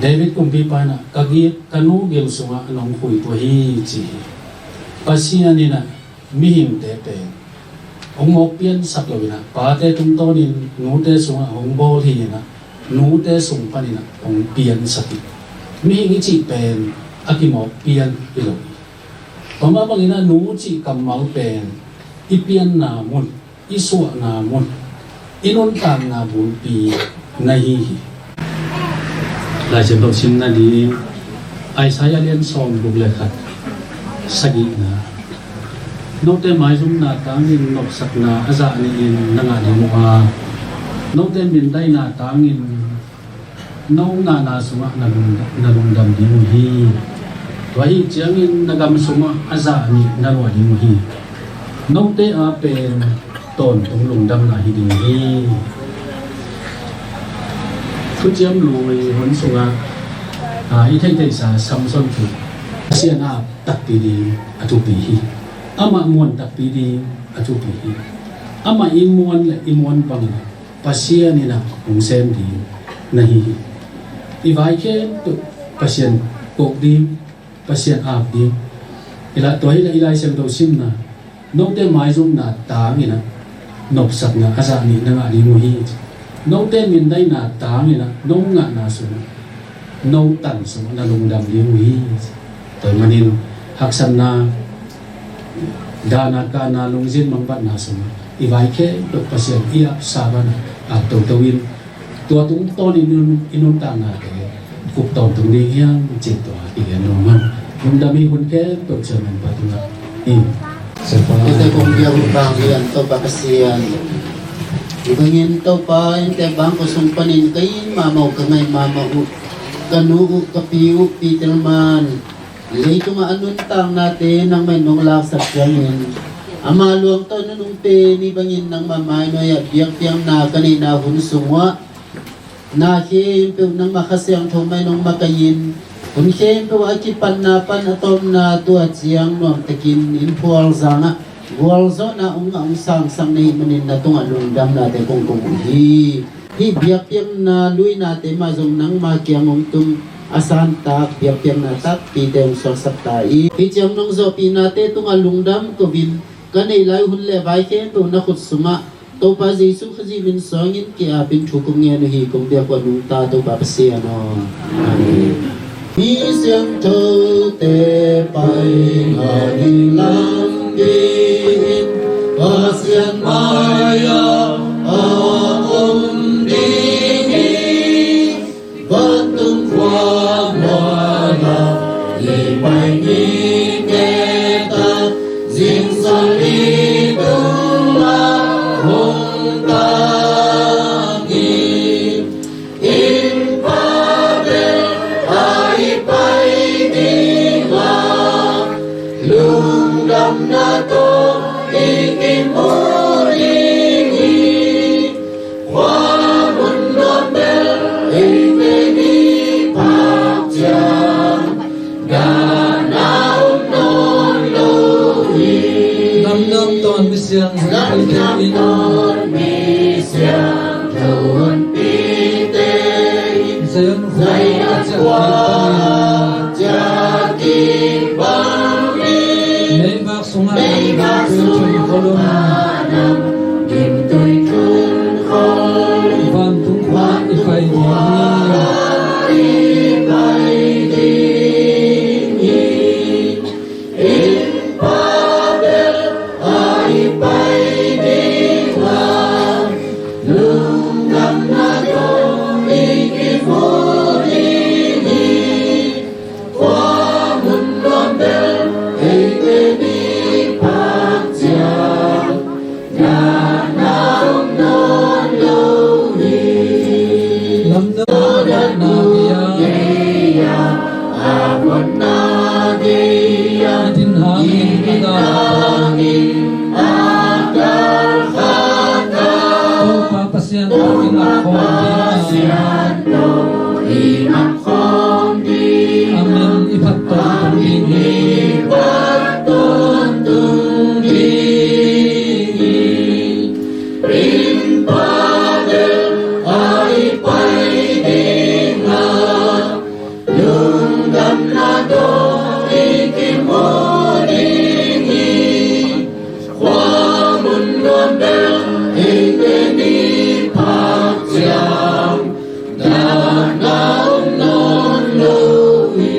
David kumpipa in ah, ka gil, ka nu gil sungah nong khuitua hi ci hi. Pasian in ah mihingte pen hong mawk piansak lo in ah, pate tungtawnin nute sungah hong bawl hi in ah, nute sung panin ah hong piansak hi. Mihing i cih pen a kimawk pian hi lo hi. Tua mah bangin a nu cih kammal pen i pianna mun, i suahna mun, i nuntakna bulpi na hi hi. Laisiangtho simna ding, Isaiah lian sawm guk le khat, sagihna. Note maizumna tangin nopsakna a zah nihin na ngah ding uh a, note mindaina tangin no ngahna sungah na lung, na lungdam ding uh hi. Tua ahih ciangin na gam sungah a zah nih na luah ding uh hi. Note a pen tawntung lungdamna hi ding hi. Thuciam Lui hun sungah, a, i theihtheihsa Samson cu Pasian a takpi ding a thupi hi. Amah muan takpi ding a thupi hi. Amah i muan le i muan bangin Pasian in a hong sem ding na hi hi. I vai khempeuh Pasian kawk ding, Pasian ap ding. I la, tua hi la i Laisiangtho simna, note maizumna tangin a nopsakna a zah nih na ngah ding uh hi. Note mindaina tangin a no ngahna sungah, no tan sungah na lungdam ding uh hi. Tua manin haksatna, dahna, kahna, lungzin mangbatna sungah i vai khempeuh Pasian i apsa bangin ap toto in, tua tungtawnin i nuntaknate kup tawntung ding hiam cih tua kigen nuam ing. Lungdam hi. Hun khempeuh ciangin Pa tungah hi. Eite kong biak uh bang lian Topa Pasian, i bangin Topa, inntek bang khuasung panin ka it mahmah uh, ka ngai mahmah uh, ka nu uh, ka pi uh, Pi Telman, leitungah a nuntaknate nangmah in nong laksak ciangin, ama luang tawh nunung pen i bangin nangmah mai nuai-ah biakpiakna ka neihna hun sungah, na khempeuh nangmah Kha Siangtho mai nong makaih in, hun khempeuh a kipanna pan a tawpna tua ciang nuamtakin in phual zangah gualzawhna hong ngah hong sangsak na hih manin na tungah lungdamnate kong ko uh hi. Hih biakpiakna luinate mah zong nangma kiang hong tung a santak biakpiakna takpite hong suaksak ta hi. Hih ciang nong zawhpihnate tungah lungdam ko-in, ka neih lai hun le vai khempeuh na khut sungah Topa Jesuh Khazih min suangin ki-apin thu kong ngen uh hi. Kong biak uh a nungta Topa Pasian aw. Amen. Mi siangthote pai ngah ding lampi in Pasian mai-ah a om ding hi. Vantung khua mual ah i pai ngitnget a, zingsang i tungah hong tang hi. Innpa bel a i pai ding a, lungdamna tawh i kimu ding hi. Khua mun nuam bel eite mi phak ciang, dahna om nawn lo hi. Namnam tawn mi siang, namnam tawn mi siangtho honpite in Zion khua ciah kik bang hi. Meivak sungah nam gimtui thun khol in, vantung khua i pai ding hi. Innpa bel a i pai ding a, lungdamna tawh i kimu ding hi. Khua mun nuam bel eite mi phak ciang, dahna om nawn lo hi. Lamdang na gei-a, a huatna gei-a, i din hangin a dal khat a, Topa Pasian tawh i ngak khawm ding a, a min i phat tawntung ding hi. Innpa bel a i pai ding a, lungdamna tawh i kimu ding hi. Khua mun nuam bel eite mi phak ciang, dahna om nawn lo hi.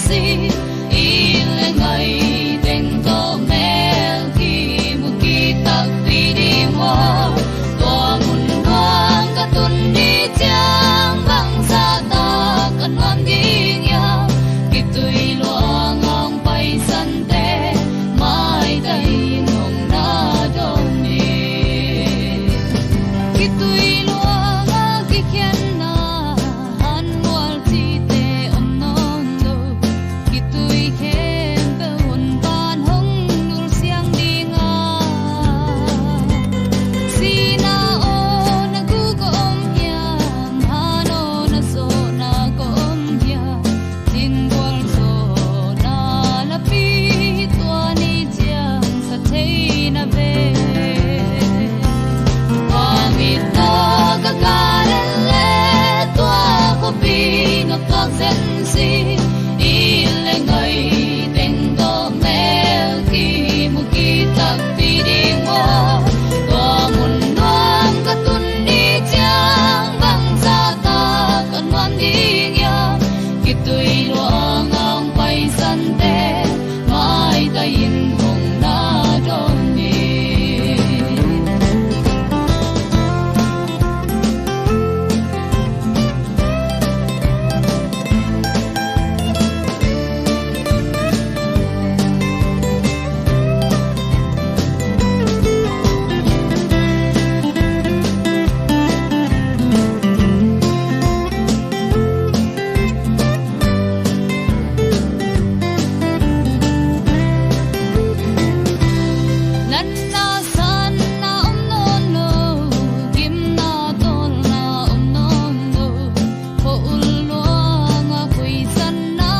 si. I le ngai teng tawh mel kimu kitakpi ding maw? Tua mun nuam ka tun ni ciang bangzah tak ka nuam ding hiam? Kitui luang hong paisante maitahin hong na dawn ni. Kitui luang a kikhenna hanmual cihte om nawn lo. Kitui khempeuh hun pan hong nulsiang ding a, sihna aw na guk a om hiam? Han aw na zawhna ka om hiam? Tinggual zawhna lapi tua ni ciang sa thei na ve. Tua mit tawh ka kah lel le tua khuapi na tuak zen si. I le ngai teng tawh mel kimu kitakpi ding maw? Tua mun nuam ka tun ni ciang bangzah tak ka nuam ding hiam? Kitui luang hong paisante maitahin hong na dawn ni. Natna sanna om nawn lo, gimna tawlna om nawn lo, khua-ul luanga khuisanna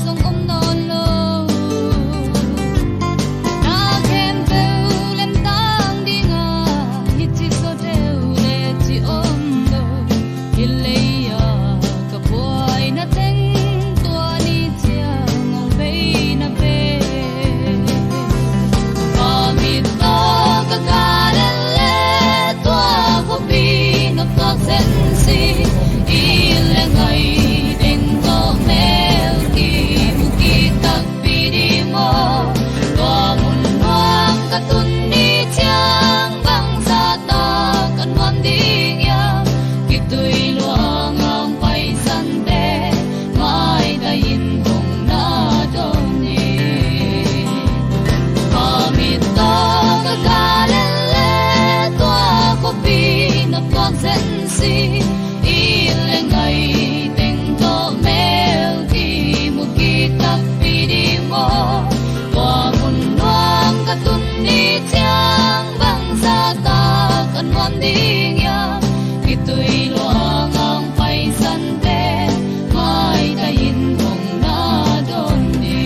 zong om nawn lo. Na khempeuh lemtang dinga hih ci zaw deuh le ci om lo. Hih lei-a ka buaina teng tua ni ciang hong bei na ve. Tua mit tawh ka kah lel le tua khuapi na tuak zen si. I le ngai teng tawh mel kimu kitakpi ding maw? Tua mun nuam ka tun ni ciang bangzah tak ka nuam ding hiam? Kitui luang hong paisante maitahin hong na dawn ni. Tua mit tawh ka kah lel le tua khuapi na tuak zen si. I le ngai teng tawh mel kimu kitakpi ding maw? Tua mun nuam ka tun ni ciang bangzah tak ka nuam ding hiam? Kitui luang hong paisante maitahin hong na dawn ni.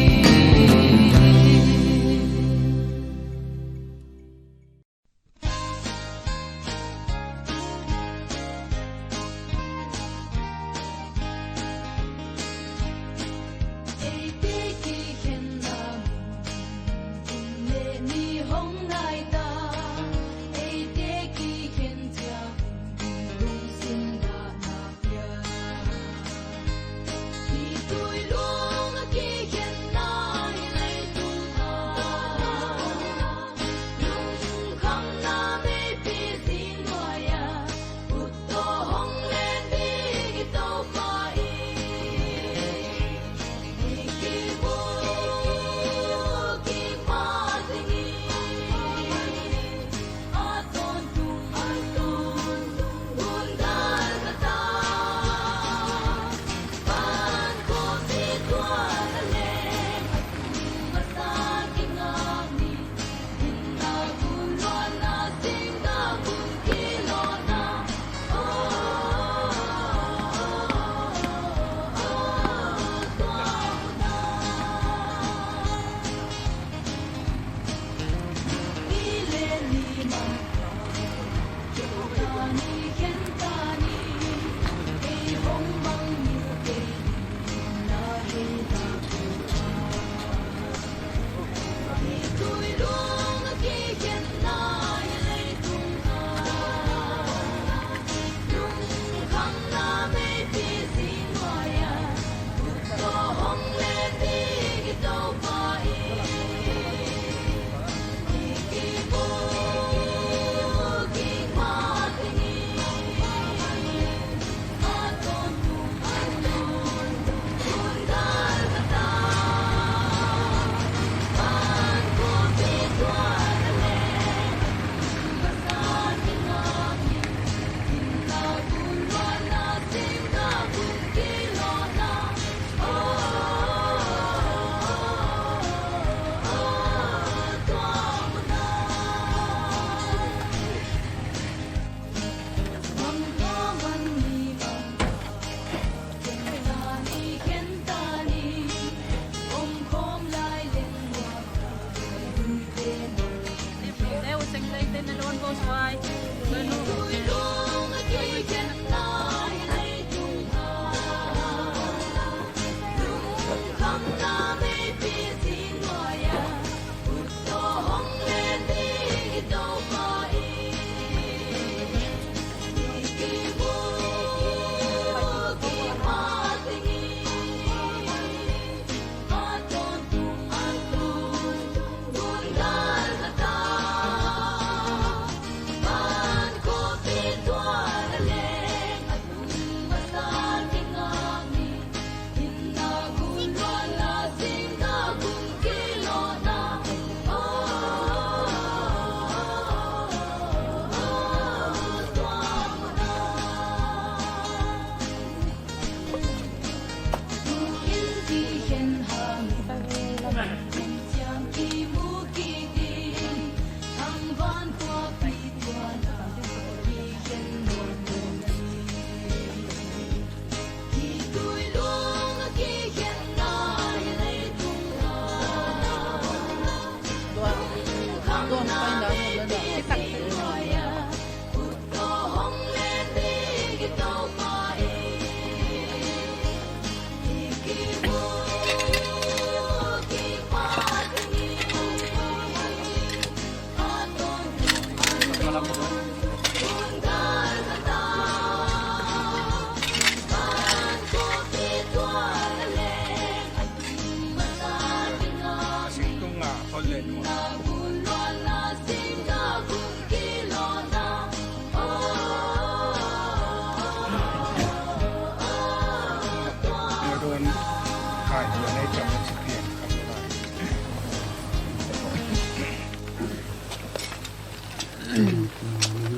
Eite kikhenna mun kum le ni hong nai ta. Eite kikhen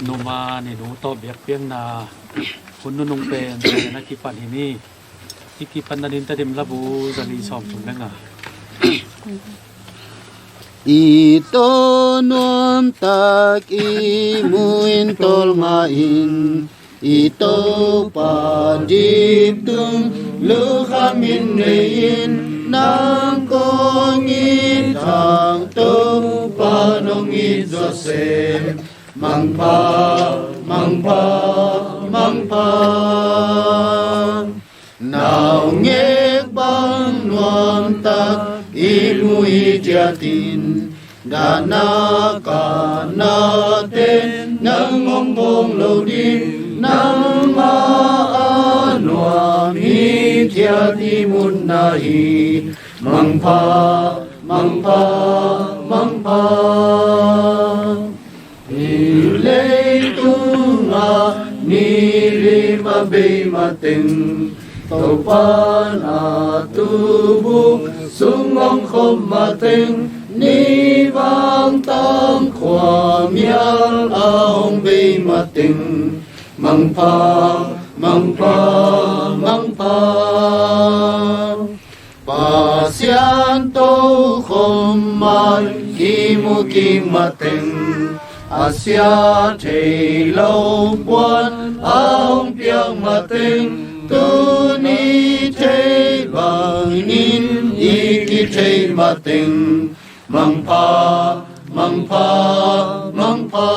Numa ni nu tawh biakpiakna hun nunung pen na kipan hi ni. I kipan nading Tedim labu zali sawm thum le nga. I to nuamtak i muin tolnga in, i Topa diptung lukhamin nei in, nang kong it hang Topa nong it zawsem. Mangpha, mangpha, mangpha. Naungek bang nuamtak i mu i ciatin, dana kana ten nang hong bawng lo ding, nangma a nuam i ciat i mutna hi. Mangpha, mangpha, mangpha. Hih leitungah ni lim a bei mateng, Topa na tubuk sung hong khop mateng, ni vang tang khua mial a hong bei mateng, mangpha, mangpha, mangpha. Pasian tokhom mai kimu kik mateng, a sia thei lo puan a hong piak mateng, tuni thei bangin i kithei mateng, mangpha, mangpha, mangpha.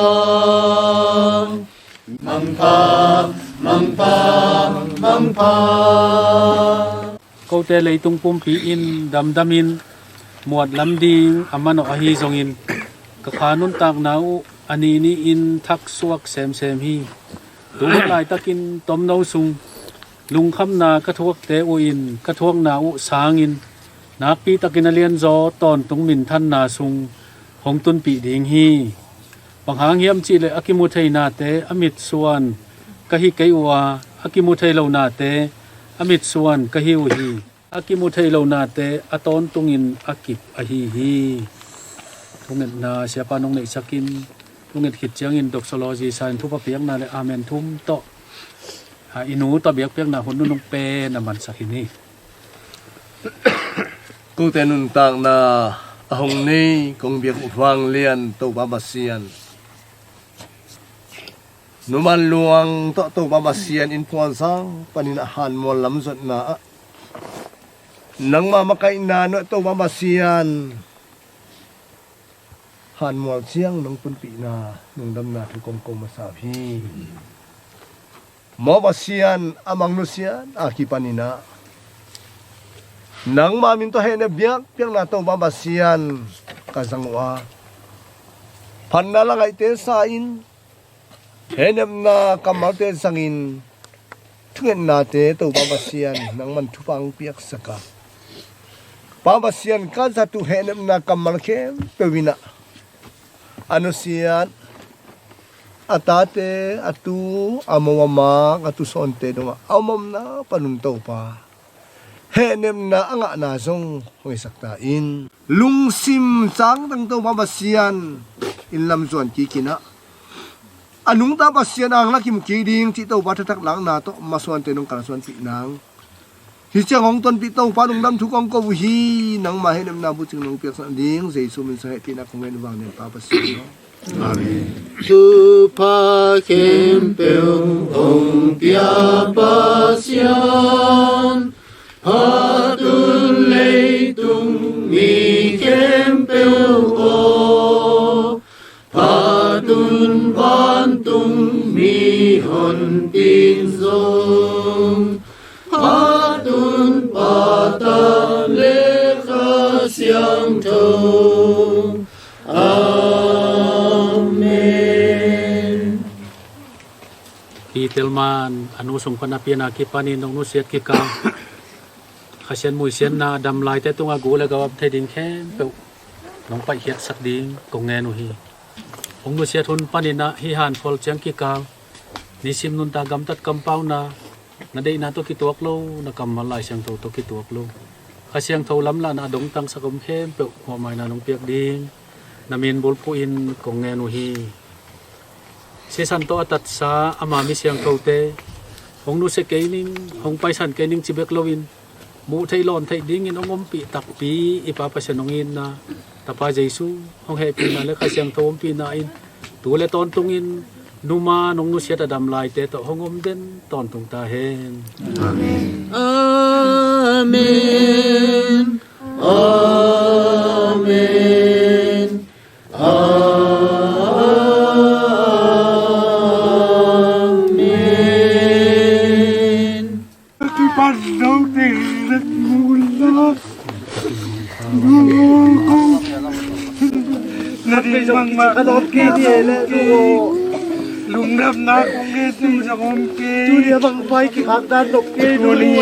Mangpha, mangpha, mangpha. Kote leitung pumpi in damdamin muat lam ding a manawh ahi zongin, ka kha nuntakna uh a ni ni-in thaksuak semsem hi. Tu hun laitakin tomno sung lungkhamna ka thuakte uh in ka thuakna uh sangin nakpitakin a lianzaw tawntung minthanna sung hong tunpih ding hi. Bang hang hiam cihleh a kimu thei nate a mitsuan ka hi kei uh a, a kimu thei lo nate a mitsuan ka hi uh hi. A kimu thei lo nate a tawntungin a kip ahi hi. Thungetna siapa nong neihsakin, thunget khit ciangin doxology sign thupha piakna le amen thum tawh, a, i nu tawh biakpiakna hun nunung pen a mansak hi ni. Kote nuntakna a hong nei kong biak uh vanglian Topa Pasian, numan luang tawh Topa Pasian in puansang panin a hanmual lamzotna ah nangma makaihna nuah Topa Pasian Hanmual ciang nong punpihna lungdamna thu kong ko masa uh hi. Maw Pasian, a mang nusiat a kipaninah nangma min tawh hehnep biakpiakna Topa Pasian ka zang uh a, phatna la ngaihte sa-in hehnepna kammalte zangin thungetnate Topa Pasian nangman thupha hong piaksak a, Pa Pasian ka zat uh hehnepna kammal khempeuh inah a nusiat a tate, a tu, a mo, a mak, a tusawnte dongah a omomna panun Topa hehnepna a ngahna zong hong hisak ta in. Lungsim cangtang Topa Pasian in lam zuan kikinah a nungta Pasian ang la kimu kik ding cih Topa thathak lakna tawh masuante nong kalsuanpih nang. Hih ciang hong tonpih Topa lungdam thu kong ko uh hi. Nangma hehnepna bucing nong piaksak ding Jesu min suang hehpihna kong ngen uh vang lian Pa Pasian aw. Amen. Thupha khempeuh hong pia Pasian, phat un leitung mi khempeuh aw, phat un vantung mihonpi in zong, phat un Pa, Ta le Kha Siangtho. Amen. Hi Telman a nu sung pan a pian a kipanin nong nusiat kikal, Kha Sian muisiatna a dam laite tungah guk le gau a om thei ding khempeuh nong paihkhiatsak ding kong ngen uh hi. Hong nusiat hun paninah hih hanphual ciang kikal nisim nuntak gamtat kampauna, na deihna tawh kituak lo, na kammal Lai Siangtho tawh kituak lo, Kha Siangtho lamlahna a dongtangsak om khempeuh muahmaina nong piak ding na min bulphuh in kong ngen uh hi. Sisan tawh a tatsa ama mi siangthote hong nusia kei ning, hong paisan kei ning ci bek loin, muh theih lawn theih dingin hong ompih takpi i Pa Pasian hong itna, Tapa Jesu hong hehpihna le Kha Siangtho ompihna in tu le tawntungin numa nong nusiat a dam laite tawh hong om den tawntung ta hen. Amen. Amen. Amen. Kipan lo te rat mula. Na ding bangmah ka dawt kei ni e le tu. Lungdamna kong ngen tu zong om kei. Tu ni a bang pai kikhak dan dok kei. Tu ni i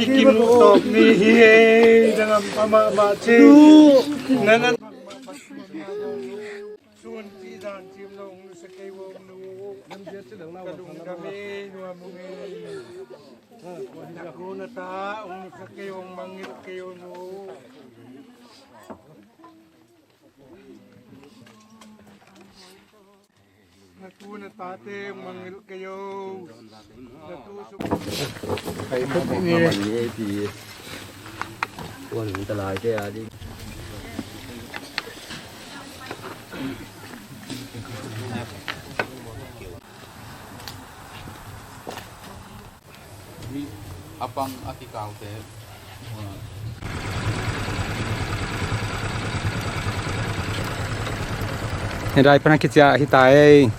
kimuh tawp ni hi e. Dangam pa mahmah ci. Na nan Sun ci dan cim lo ong nusia kei ong nu. Ka lungdam e nuam ong e. Na ku na ta ong nusia kei ong mangngilh kei ong nu. Na tu na tate ong mangngilh kei ong. Na tu suk. Kai khop ni. Wan ta lai te a ding. Mi a pang a kikalte. Hei, rai pana kicia hi ta ei.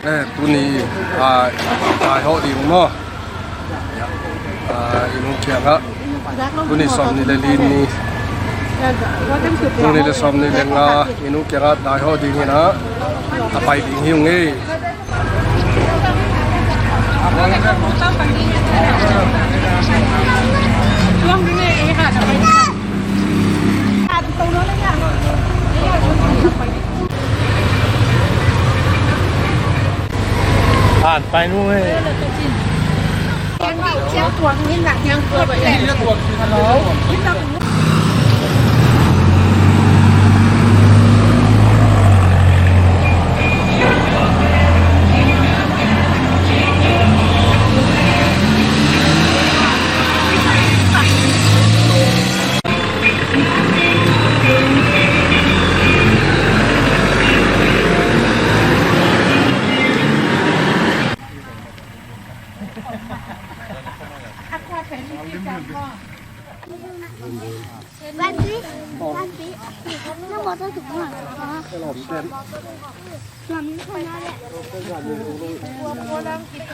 Eh, tuni, ah, daihawh ding maw? Ah, i nu kiangah tuni sawmnih le li ni, tuni le sawmnih le nga i nu kiangah daihawh ding hi na, a pai ding hi ung ei.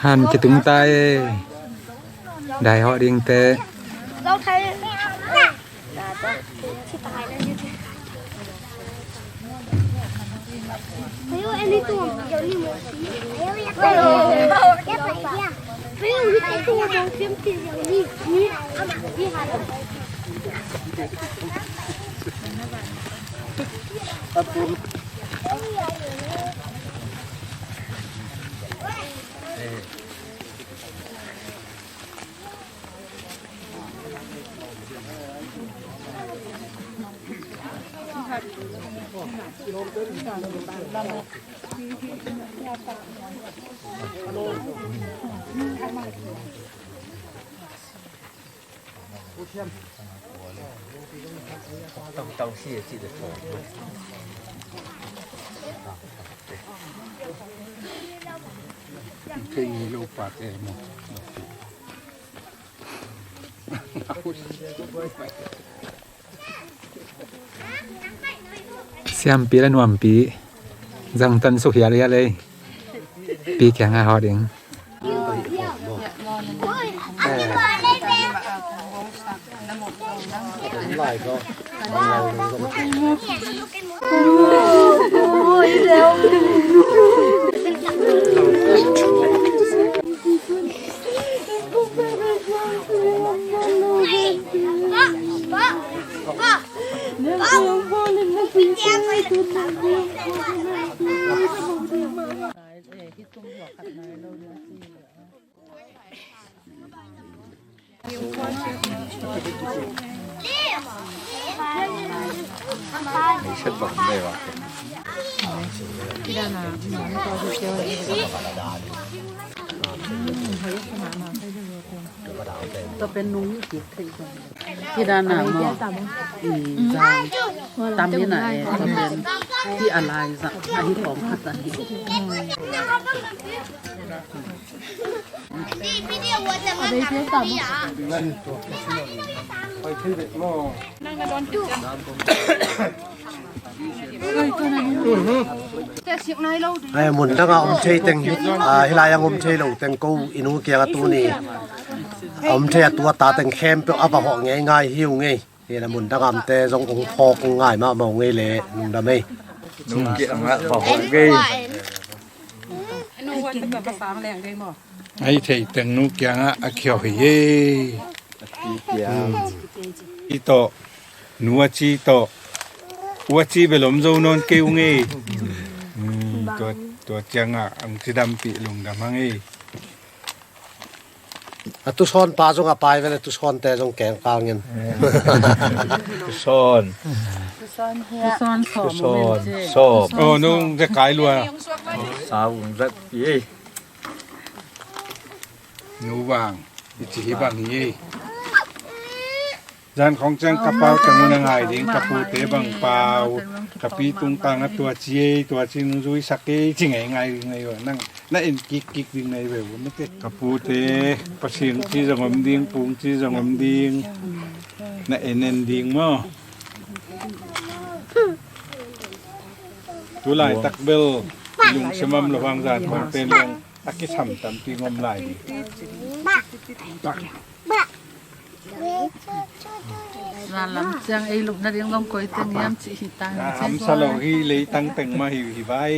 Han kitung ta e. Daihawh dingte. Siampi le nuampi zangtan suk hialhial ei. Pi kiangah hawh ding. Tua pen nung i kik theih tua. Hi dan a maw? I zang tam in a e, tua pen i a lai zah a hi khawng khat a hi. Ai, mun dang a om thei teng, a, hi lai ang om thei lo teng ko i nu kiang a tuni a om thei a tua ta teng khempeuh a va hawh ngei ngai hi ung ei. Hi na mun dang a omte zong ong phawk ong ngai mahmah ung ei le lungdam ei. Nu kiang a va hawh ngei. Ai thei teng nu kiangah a khiau hi ei. Pi tawh nu a ci tawh u a ci bel om zo nawn kei ung ei. Tua, tua ciangah ang cidam pih lungdam hang ei. A tusawn pa zong a pai ven, a tusawnte zong kengkang in. Tusawn. Tusawn sawm. Tusawn sawm. Oh, nung de kai lua. Sa ung zat ye. Nu bang, i ci hi bang hi. Zan khong ciang ka pau teng un a ngai ding, ka pute bang pau, ka pi tung tang a tua ci ei, tua ci nung zui sak ei, ci ngei ngai ding nei ua. Nang na en kik kik ding nei ve ua, mete. Ka pute, Pasian ci zong om ding, pung ci zong om ding, na en en ding maw. Tu laitak bel, lungsim om lo hang zan khong pen leng, a kisam tampi ngom lai ding. Zan lam ciang ei lupna ding zong koi teng hiam cih hi ta. Hamsa lo hi, leitang teng mah hi, hi vai.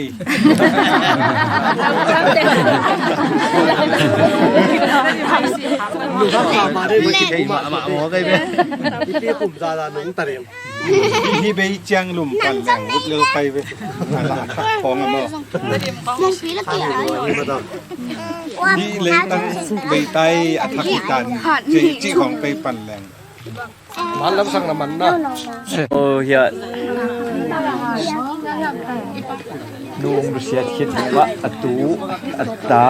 Hi bei ciang lum pan leng ut lel kai ve. Ala khong a maw. Hi leitang, leitai a thak hi tan. Ci, ci khong kai pan leng. Man lam sang na man na. Oh, hiah. Nu ung siat khit mah a tu, a ta,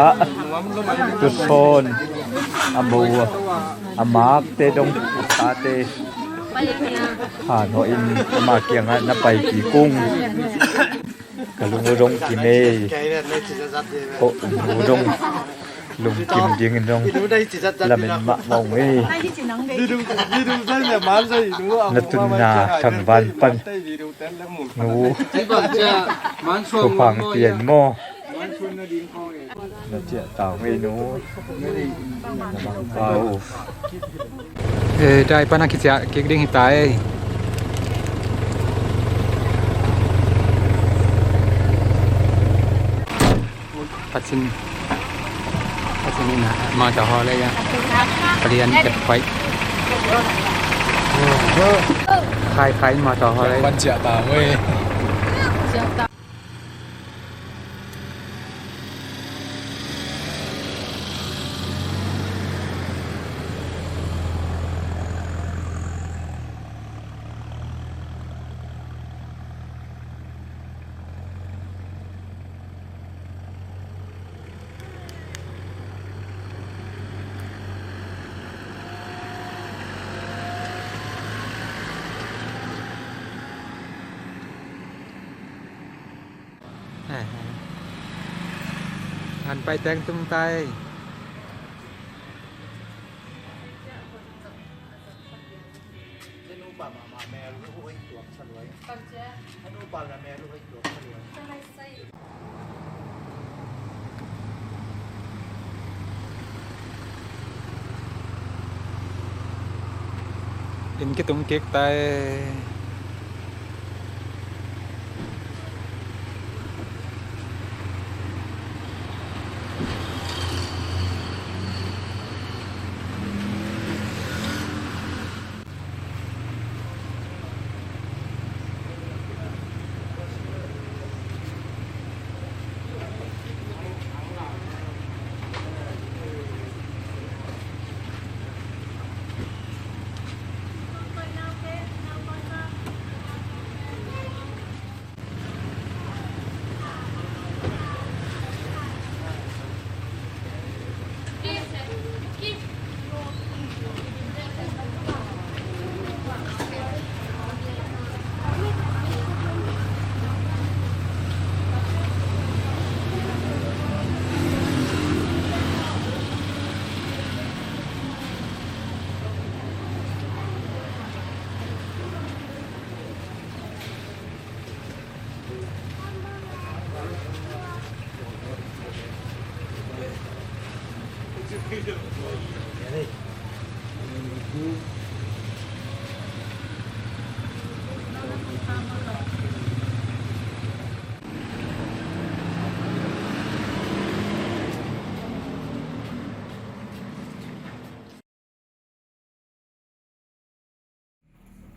tusawn, a mo, a makte dong, a tate. Han hawh in ama kiangah na pai kik ung. Ka lung uh dong kim ei. Ko lung uh dong lungkim dingin dong lamen mahmah ung ei. Na tunna thangvan pan nu Thupang Pian maw? Na ciah tau ngei nu. Na mang pau. Eh, dai pan a kiciah kik ding hi ta ei. Patsin, patsin ina mata hole ya. Palian ket pai. Khai khai mata hole. Pan ciah ta ngei. Han pai teng tung tai. Inn kitung kik ta e.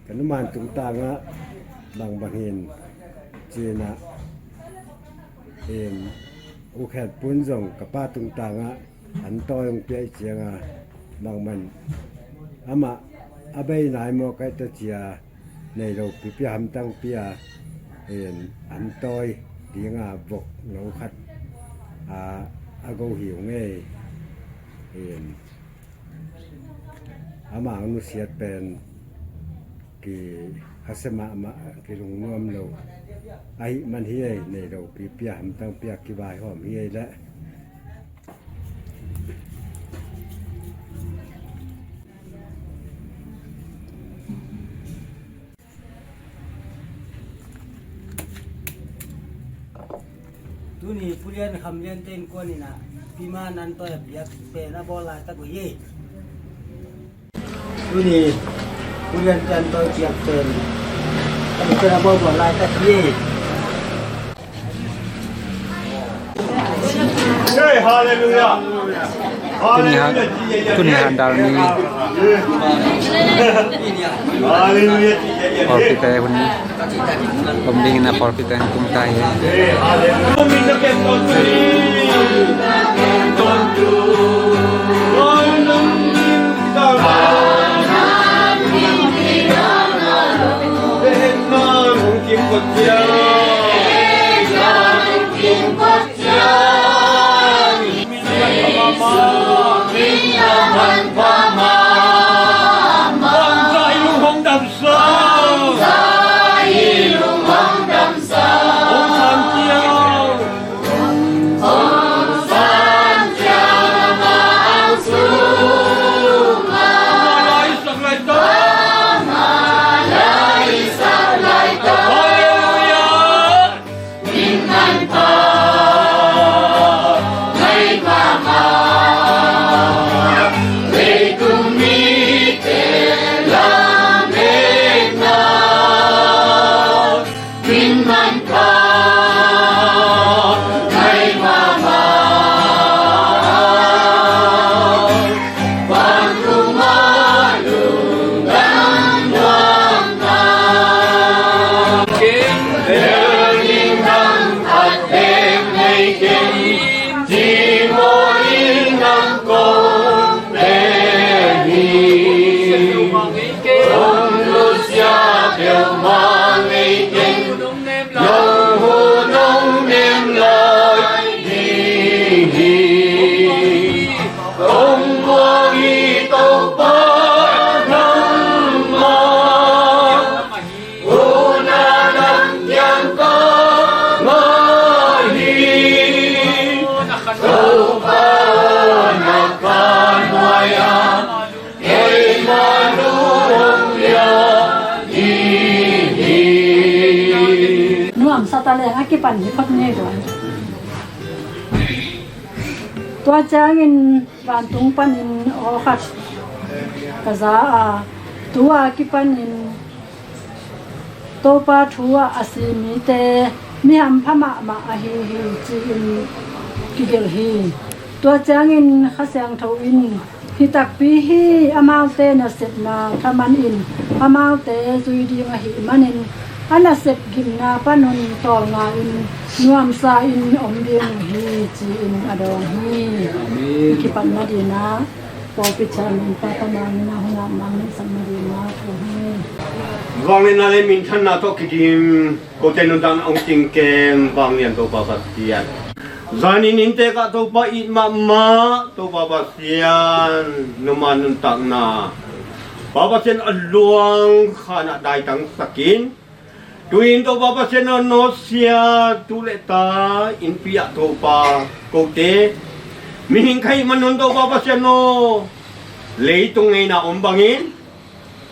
Ka numan tungtangah bangbang hin cinah, em, ukhen pun zong ka pa tungtangah an tawi hong piaih cianga Bangman amah a bei nai maw kaih ta cia nei lo pipi a hamtang pia, en, an tawi dinga vok no khat a, a go hi ung ei. En, amah nusiat pen ki hase mahmah, ki lungnuam lo ahi man hi ei, nei lo pipi a hamtang pia kivaihawm hi ei leh. Tuni Pu Lian Kham Lian ten kuan ina pima nan toy a piak pen a bawl laitak uh hi. Tuni Pu Lian ten toy piak pen a piak pen a bawl bawl laitak hi. Hey, hallelujah. Tuni han, tuni han dal ni. Hallelujah. Pawlpi te hun. Om ding na pawlpi te hun tung tai. Nuamsa ta leng a kipan hi phot ngei tua. Tua ciangin vantung panin aw khat ka za a, tua kipanin Topa thu ah a si mite mi hampha mahmah ahi hi, ci-in kigelh hi. Tua ciangin Kha Siangtho in, hi takpi hi, amaute nasepna thaman in amaute zui ding ahih manin, a nasep gimna panun tawlnga in nuamsa in om ding uh hi, ci-in a dawng hi. Amen. Kipatna dinah pawlpi chairman Papa Mang in a hong ap Mang in sakna dinah thu hi. Vangliatna le minthanna tawh kidim kote nuntakna hong cingkem vanglian Topa Pasian. Zanin inntek ah Topa it mahmah Topa Pasian, noma nuntakna Pa Pasian a luang khanah daitangsakin, tu-in Topa Pasian aw, nawsia tu le ta innpi ah Topa kote mihing ka hih manun Topa Pasian aw, leitung ngeina om bangin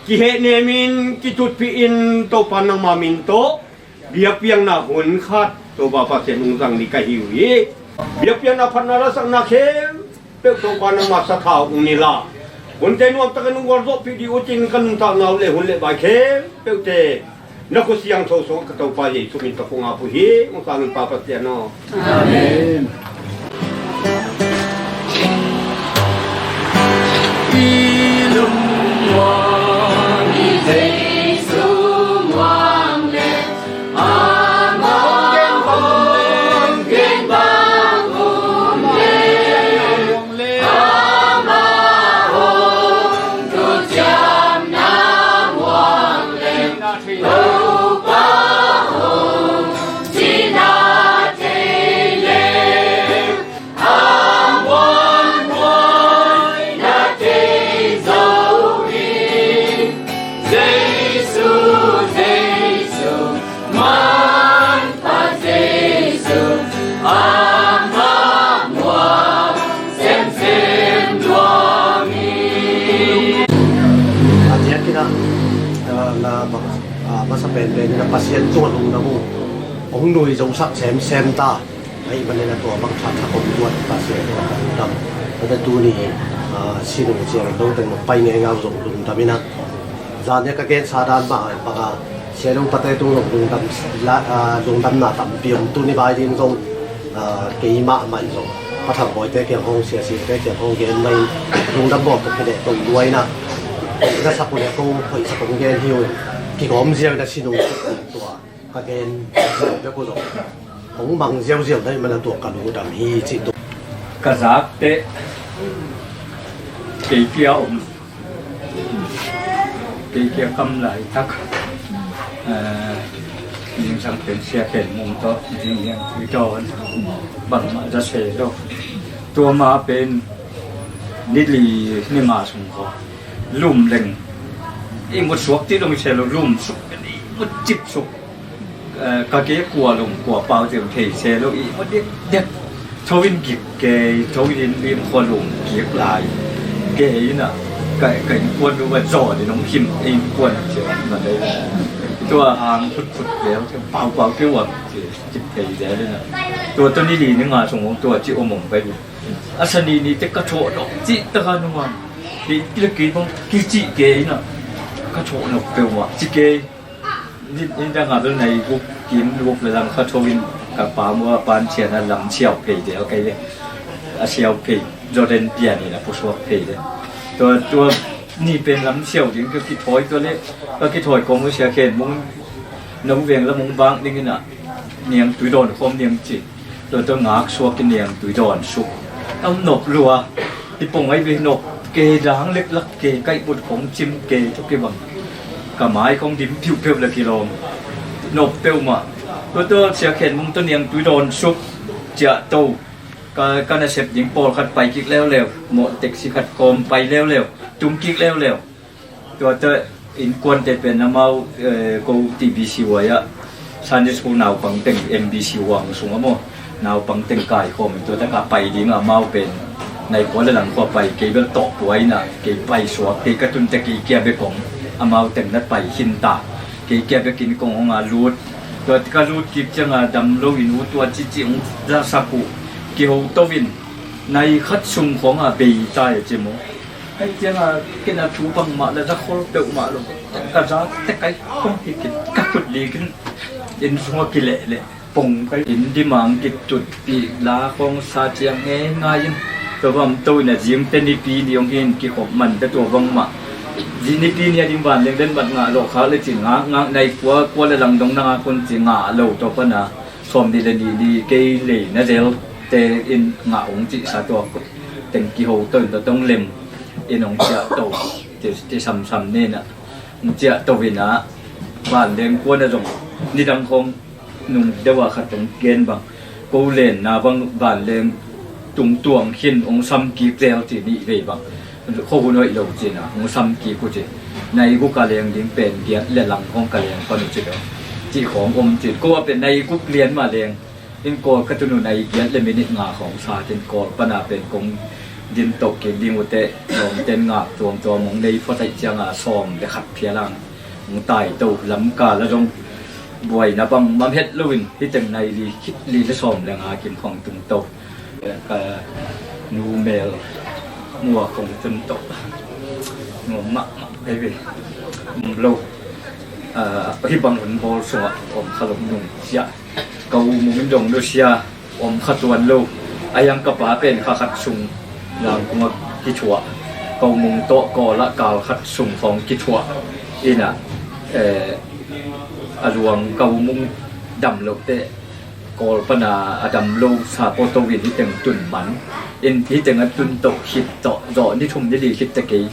kihehnemin kitutpih-in Topa nangma min tawh biakpiakna hun khat Topa Pasian hong zang ni ka hi uh hi. Biakpiakna phatna lasakna khempeuh Topa nangma sathau hong ni la, hunte nuamtakin hong gualzawhpih dih uh cin ka nuntakna uh le hun le vai khempeuhte na khut siangtho sungah ka Topa Jesuh min tawh kong ap uh hi. Hong sang in Pa Pasian aw. Amen. Sa penpen in a Pasian tungah lungdam uh hong nui zosak semsem ta. Ahih manin a tua bang thathak om tuan Pasian tungah lungdam. Tua tuni, ah, sinu ciang lo teng pai ngei ngau zong lungdam in a. Zan nia ka gensa dan mah bang a, Sia Lung pate tung zong lungdam, la, ah, lungdamna tampi om, tuni vai ding zong, ah, keimah mah zong Pa Thang Bawi te kiang hong, Sia Sing te kiang hong gen mah in lungdam bawl tuk hi leh tong duai na. Ka sak uh leh ko hoih sak hong gen hi uh. Kigawm ziau na sinu tua ka gen ziau bek uh zong hong mang ziauziau na hih manin a tua ka lungdam hi cih tuk. Ka zak teh kei kia om, kei kia kam laitak, eh, zingsang pen Sia Khen Mung tawh Zing Niang Tui Dawn bangmah za se lo. Tua ma pen ni li ni nga sung khaw lum leng, i mut suak ti dong se lo, lum suk pen i mut cip suk. Eh, ka ke kua lum kua pau te thei se lo, i mut dek dek. Tho in kik kei, tho in lim khua lum kik lai kei na. Ka, ka innkuan uh va zaw ding hong khim, innkuan cia na dei. Tua hang phutphut vel, pau pau keu a cia cip kei zel na. Tua tawh ni li ni nga sung hong tua ci om om pai ding. A sa ni ni te ka thawh nawk cih taka nungam. Kei le kei bang kicih kei na. Ka thawh nawk peuhmah ci kei. Ni, ni dang a bel nai guk kim guk le lam kha tho in ka pa mua pan cian a lam siau phei del kai le. A siau phei Jordan pian in a pusuak phei le. Tua, tua ni pen lam siau ding ka kithawi tua le, ka kithawi kong Sia Khen Mung, no veng lam hong bang ding in a, Niang Tui Dawn khawm niang ci. Tua tua ngak suak in Niang Tui Dawn suk. Am nop lua. Hi pong ai ve nop. Ke dang leklak ke, kai bot khong cim ke, tua ke bang. Ka mai khong dim phiuhphiuh le kilawm. Nop peuhmah. Tua tua Sia Khen Mung tua Niang Tui Dawn suk. Ciah to. Ka, ka nasep ding pawlkhat pai kik leuleu. Mawh taxi khat kawm pai leuleu. Tum kik leuleu. Tua teh innkuante pen amau, eh, ko T B C Y ah Sunday school naupang teng M B C Y sung a maw, naupang teng kaikhawm in tua taka pai ding a amau pen nai khua le lang khua pai, kei bel tawh puai na, kei pai suak, kei ka tun teh kei kia bek kong amau teng nat pai khin ta, kei kia bek in kong hong a lut. Tua ka lut kik ciang a dam lo in uh tua cici hong zasak uh kiho to in nai khat sung khong a bei ta e ci maw. Ai ciang a ken a thu bangmah le za khol peuhmah lo. Ka za tek ai kong kikit ka kut lik in inn sung a kileh leh pong kai inn dimang kitutpih la khong sa ciang ngei ngai in. Tua bang to in a zing te nipi ni hong hin kikhop man te tua bangmah. Zi nipi ni a ding vanleng den mat ngah lo khak le cin ngak ngak nai kua kua le lang dong nang a kun ci ngah lo tua pan a. Sawm nih le nih ni kei lei na zel te in ngah hong cihsa tua teng kiho to in tua tong lem in hong ciah to ti, ti samsam nen ah hong ciah to in ah vanleng kuan a zong nidang khong nung deuh a khat hong gen bang ko lenna bang vanleng tungtuang khin hong sam kik zel ti nih vei bang. Khuahun hoih lo cin a hong sam kik uh ci. Nai guk a leng ding pen giat le lang hong ka leng pan uh ci lo. Cih khawng om cin ko a pen nai guk lian mah leng in kawl ka tun uh nai giat le minit nga khawng sa tin kawl pan a pen kong din toh kik ding uh teh lawmten ngak tuamtuam hong nei phot aih ciang a sawm le khat phial ang hong tai to lam kal a zong buaina bang mam het lo in hi teng nai li khit li le sawm le nga kim khawng tung to. Ka nu mel mua kong tun tawh nuam mahmah kei ve. Om lo. Ah, hih bang hun bawl sungah om kha lo nung sia. Ka u mung in dong nusia om kha tuan lo. A hiang ka pa pen kha khat sung Zangkung a kithuah. Ka u mung tawh kawl ah kal khat sung khawng kithuah. Ina, eh, a luang ka u mung dam lo teh. Kawl pana a dam lo sa pawh to in hi teng tun man in hi teng a tun to khit tawh zawh ni thum ni li khit te kei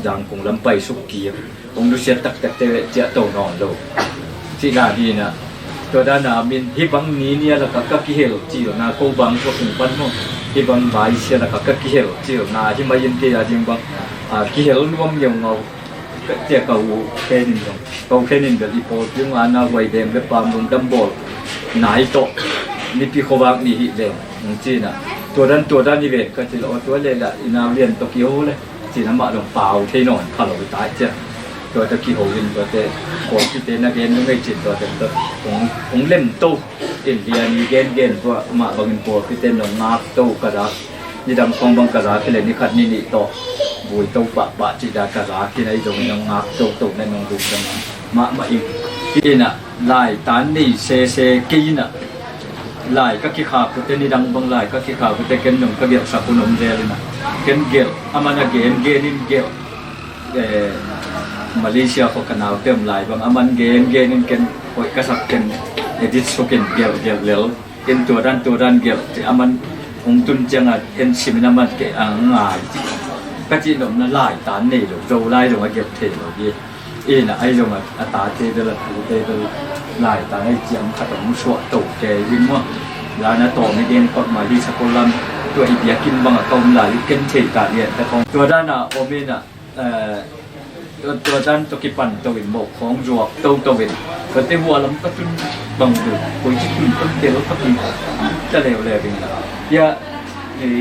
Zangkung lam pai suk kik hong nusiat taktak te ciah to nawn lo. Cihna hi na tua dana min hi bang ni nia laka ka kihel cilna ko bang tua kung pan maw hi bang bai sia laka ka kihel cilna hi mai in kei a ding bang a kihel nuam ngeungau. Ka tia ka u khenin dong ka u khenin bel i pawl piung a na huai deng le pam lungdam bawl nai tawh nipi khuavak ni hi leng hong cina tua dan tua dan i ven ka ci lo tua le la i nau lian tawh kiho le cina mah dong pau thei nawn pha lo ta cia Tuate kiho in tuate pawlpite na gen nung ei cin tuate hong, hong lemto in lian i gengen tua mah bangin pawlpite nong ngakto ka za. Nidang khong bang ka za kile ni khat ni nih tawh buaito pahpah cih da ka za kina i zong nong ngakto to na nong lungdam mahmah ing. Inah laitan nei sese kei inah lai ka kikhak ute nidang bang lai ka kikhak ute ken nong ka gelhsak un om zel inah ken gelh a man a gen gen in gelh. Malaysia khua ka naute om lai bang a man gen gen in ken hoih ka sak ken edit sukin gelh gelh lel in tua dan tua dan gelh ci a man hong tun cianga en simin a man kei a ngai ci ka cih lomna laitan nei lo zo lai zong a gelh thei lo hi. Inah ai zong a tate bel a tute bel laitan ai ciam khat om suah to kei in maw. Lana tawm i gen kawk Malaysia khua lam tua i biakinn bang a ka om lai i ken thei ta lian ta kong tua dana om inah tua dan tawh kipan to in mawh khawng zuak toto in tuate hua lam ka tun bang du koi ci tun kon tel ka pi ta leuleu in la ia i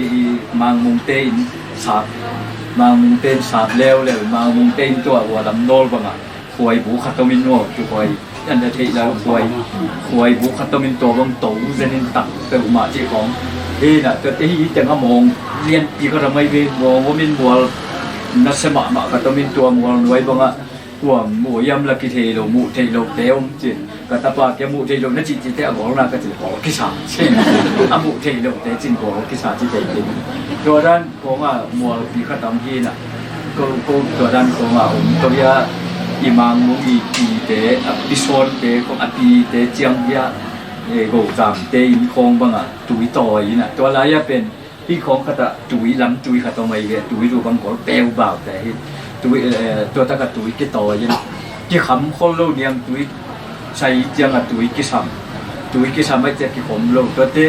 mangmungte in sap mangmungte in sap leuleu mangmungte in tua hua lam nawl bangah khuai bu khat om in nuau tu khuai an da theih lai khuai khuai bu khat om in tua bang to zen in tak peuhmah cih khawng. Hei na tuate hi teng a mawng lianpi khat a mai ve mawng om in mual na se mahmah khat om in tua mual nuai bangah tua muh hiam la kithei lo muh theih lo te om cin ka tapa kia muh theih lo na cih cite a gol na ka cin gol kisa cin a muh theih lo te cin gol kisa ci thei cin tua dan Kong a mualpi khat om hi na ko ko tua dan kong a om to hia i mangmung i pite a pisawnte kong a pite ciang hia gozamte in khawng bangah tui tawi in a tua lai a pen hi khawng khatah tui lam tui khat om ahi ve tui lu bang kol peu baute hi tui tua takah tui kitawi in kikham khol lo niang tui sai ciangah tui kisam tui kisam ahi ciah kikhom lo tuate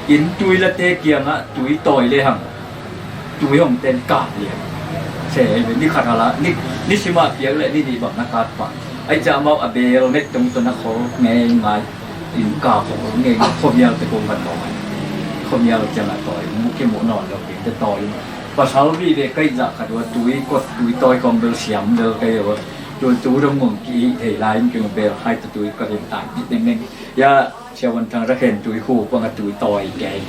in tui late kiangah tui tawi le hang tui hong ten kap lian se ni khat hala ni ni sima piak le ni ni bang na kap pa ai ca mau a bel nek tong to na khol ngei ngai in kap khol ngei khomial te kong kan tawi khomial ciang a tawi mu ki mu non lo ki te tawi pasal bi ve kai za khat wa tui kot tui tawi kong bel siam bel kai wa tui tu dong mung ki thei lai ki bel khai tui ka lim tai ni neng neng ya Sia wan thang ra khen tui khu pang a tui tawi kei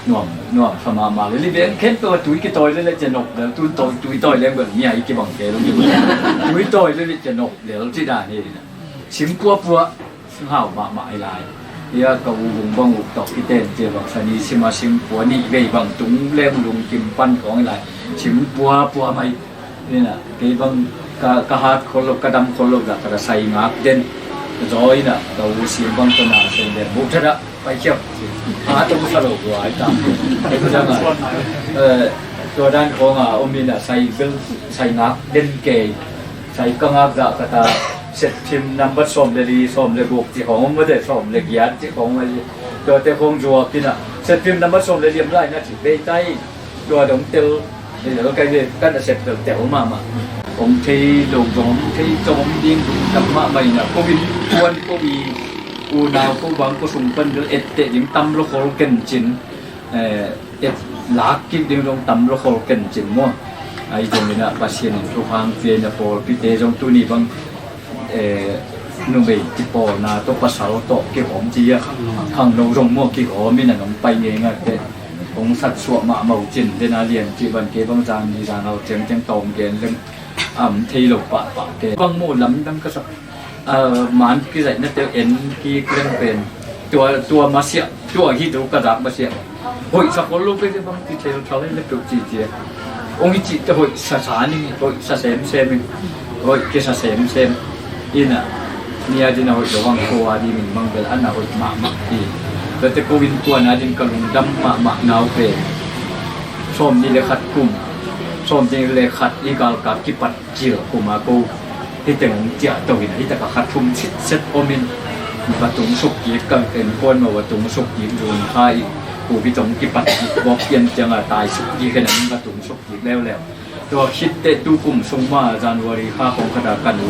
nuam nuam fa ma ma le li beng khen to tui ki tawi le le che nok le tui tawi tui tawi le bel mi ai ki bang kei lo tui tawi le le che nok le ti da ni sim pua pua hau ma ma ai lai ya ka u hung bang u tok ki ten che bang sa ni sim a sim pua ni vei bang tung le lung kim pan kong lai sim pua pua mai Ina kei bang ka ka hat khol lo ka dam khol lo da ka da sai ngak den ka zaw ina ka u sin bang to na sen den bu thada pai khiam a to sa lo wa ai ta tua dan khong a om ina sai bel sai ngak den kei sai ka ngak da ka ta set thim number som le li som le guk ti khong om de som le giat ti khong ai tua te khong zuak ina set thim number som le li om lai na ti bei tai Tua dong tel lel kai ve kan a sep tel tel mahmah om thei lo zong om thei zong om ding dum tam mahmah ina ko in kuan ko i unau ko bang ko sung pan bel etteh ding tam lo khol ken cin et lak kik ding zong tam lo khol ken cin maw ai zong ina Pasian in thukhang pia ina pawlpite zong tuni bang numei kipawlna tawh pasal tawh kihawm ci a khangno zong maw kihawm in a nong pai ngeingai te hong satsuah mahmah uh cin dena lian cih ban kei bang zan ni zan au ciangciang tawm gen leng am thei lo pahpah te bang maw lamdang ka sak man kizaihna te en kik leng pen tua tua masiah tua hi tu ka zak masiah Hoih sa khol lo peuh bang ti thei lo thal le peuh ci ci. Ong i cih te hoih sa sa ning hoih sa sem sem ing hoih kisa sem sem. Ina nia dina hoih lo bang ko a ding in bang bel ana hoih mahmah hi. Bete ko in kuan a ding ka lungdam mahmah nau pe. Sawm ni le khat kum sawm ni le khat i galkap kipat Cil kuma ko hiteng hong ciah to in a hitak a khat thum sitset om in va tung suk kik ka en kuan maw va tung suk kik zun kha i kubi tong kipat kik bawk pian ciang a tai suk kik hen a va tung suk kik leuleu. Tua khit teh tu kum sung ma January kha khong khat a ka nu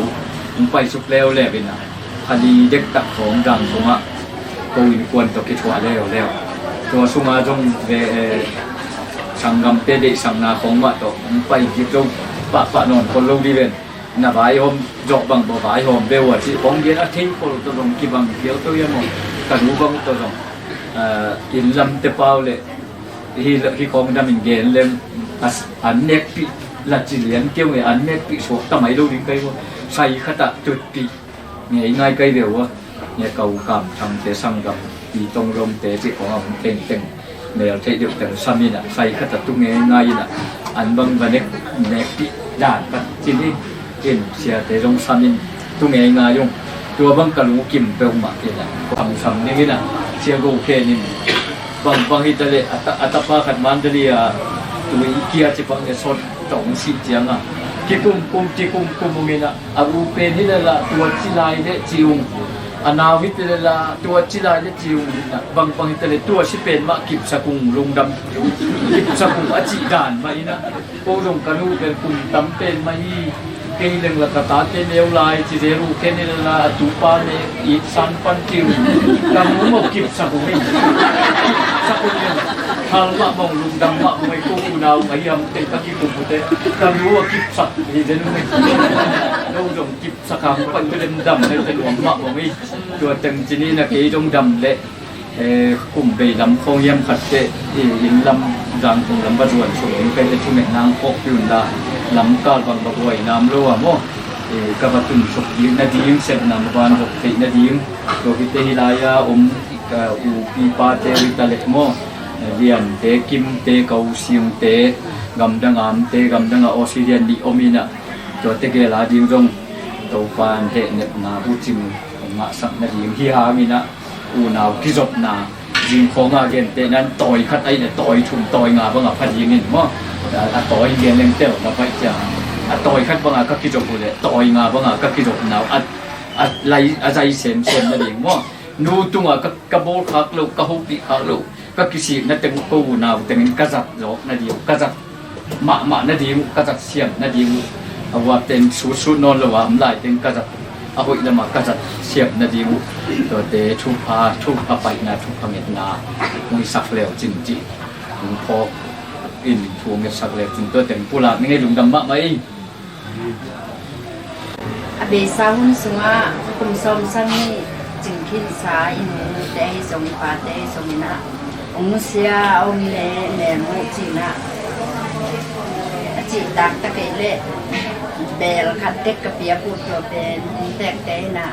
hong pai suk leuleu in a kha li dektak khong dang sung ah ko in kuan tawh kithuah leuleu. Tua sung a zong ve sanggamte deihsakna khong mah tawh hong pai kik lo pahpah nawn khol lo dih ven. Na vaihawm zawh bang bawh vaihawm beuh a cih kong gen a, thei khol tawh zong kibang phial to ia maw? Ka nu bang tawh zong, ah, inn lamte pau le hi, hi khawng dam in gen lem, a, an nekpih la ci lian keu nge, an nekpih suak ta mai lo ding kai maw? Sai khatah tutpih ngei ngai kai ve ua. Nge kau Kam Thangte, sanggam pi Tong Longte cih kong a om tengteng mel theih deuh teng sam in a, sai khat a tu ngei ngai in a, an bang va nek, nekpih dan khat cin hi in, siate zong sam in tu ngei ngai ung. Tua bang ka lungkim peuhmah in a, sam sam ding in a, sia go khen in bang bang hi ta leh, a ta, a tapa khat Mandalay a tui kia ci bang e sot tong si ciang a, kikum kum, kikum kum ung in a, a u pen hi leh la tua ci lai leh ci ung. A nau hi leh la tua ci lai leh ci ung in a, bang bang hi leh tua si pen mah kipsak ung, lungdam kipsak ung a cih dan mah in a, ko zong ka nu pen kum tam pen mah hi. Kei leng la ka tate neu lai ci zel uh, kei ni la a tupa ne it san pan ci uh. Ka nu mah kipsak uh hi. Kipsak uh hi. Hal mah mong, lungdam mah mong hi, ko unau mah hiam te ka kikum uh te. Ka nu a kipsak hi zen uh hi. No zong kipsak hang pan tu dem dam ne te nuam mah mong hi. Tua teng ci ni na kei zong dam leh, eh, kum bei lam khawng hiam khat teh, eh, inn lam, Zangkong lam va zuan sung ding pen le thumet nang khawk piun la, lamkal bang va buai nam lo a maw? Eh, ka va tun suk ding nading, sepna maban zok theih nading, tua hi te hi lai a om, eh, upi pate uh hi ta leh maw? Eh, Liante, Kimte, Ko Siungte, gamdang a Amte, gamdang a Australia nih om in a, tuate gel a ding zong Topan hehnepna bucing hong ngahsak nading hi hang in a, unau kizopna, zing khawng a genteh nan tawi khat ahih leh tawi thum, tawi nga bang a pha ding in maw? A, a tawi gen leng tel na paih ciang, a tawi khat bang a ka kizop uh leh tawi nga bang a ka kizopna uh a, a lai, a zai semsem nading maw? Nu tung a ka, ka bawl khak loh, ka hopih khak loh, ka kisik na teng uh ko unau teng in ka zat zawk nading uh, ka zat mahmah nading uh, ka zat siam nading uh. A uap ten sutsut nawn lo a om lai teng ka zat, a hoih lam a ka zat siam nading uh. Tuate thupha, thupha paihna, thupha ngetna hong hisak leu cin cih hong phawk in, thu hong ngetsak leu cin, tua teng pulak ni ngei, lungdam mahmah ei. A beisa hun sungah kum sawm sang nih cing khinsa i nute ahi zong i pate ahi zong in a, hong nusia a om leh melmuh cih in a, a cihtak ta kei leh beel khat tek ka piak uh, tua pen inntekte in a,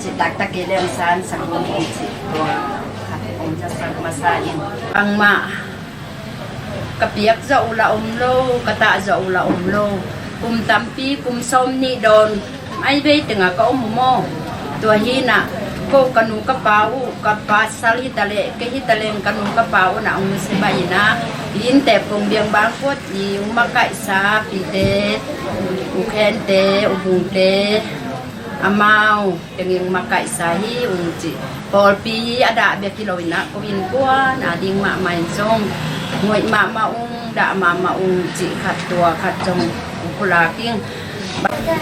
cihtak ta kei leh hong sansak un hong cih, tua khat hong zasak masa in. Bangmah ka piak zawh uh la om lo, ka tah zawh uh la om lo. Kum tampi, kum sawm nih dawn mai vei tengah ka om uh maw? Tua hi in a, ko ka nu ka pa uh, ka pasal hi ta leh, kei hi ta leng ka nu ka pa uh na hong nusia mah in a, i inntek kong biang bang kuat i hong makaihsa pite, U Khente, U Bungte, amau teng in hong makaihsa hi ung cih. Pawlpi hi a, dah bek hi lo in a, ko innkuan a ding mahmah in zong, hoih mahmah ung, dah mahmah ung cih khat, tua khat zong hong pulak ing.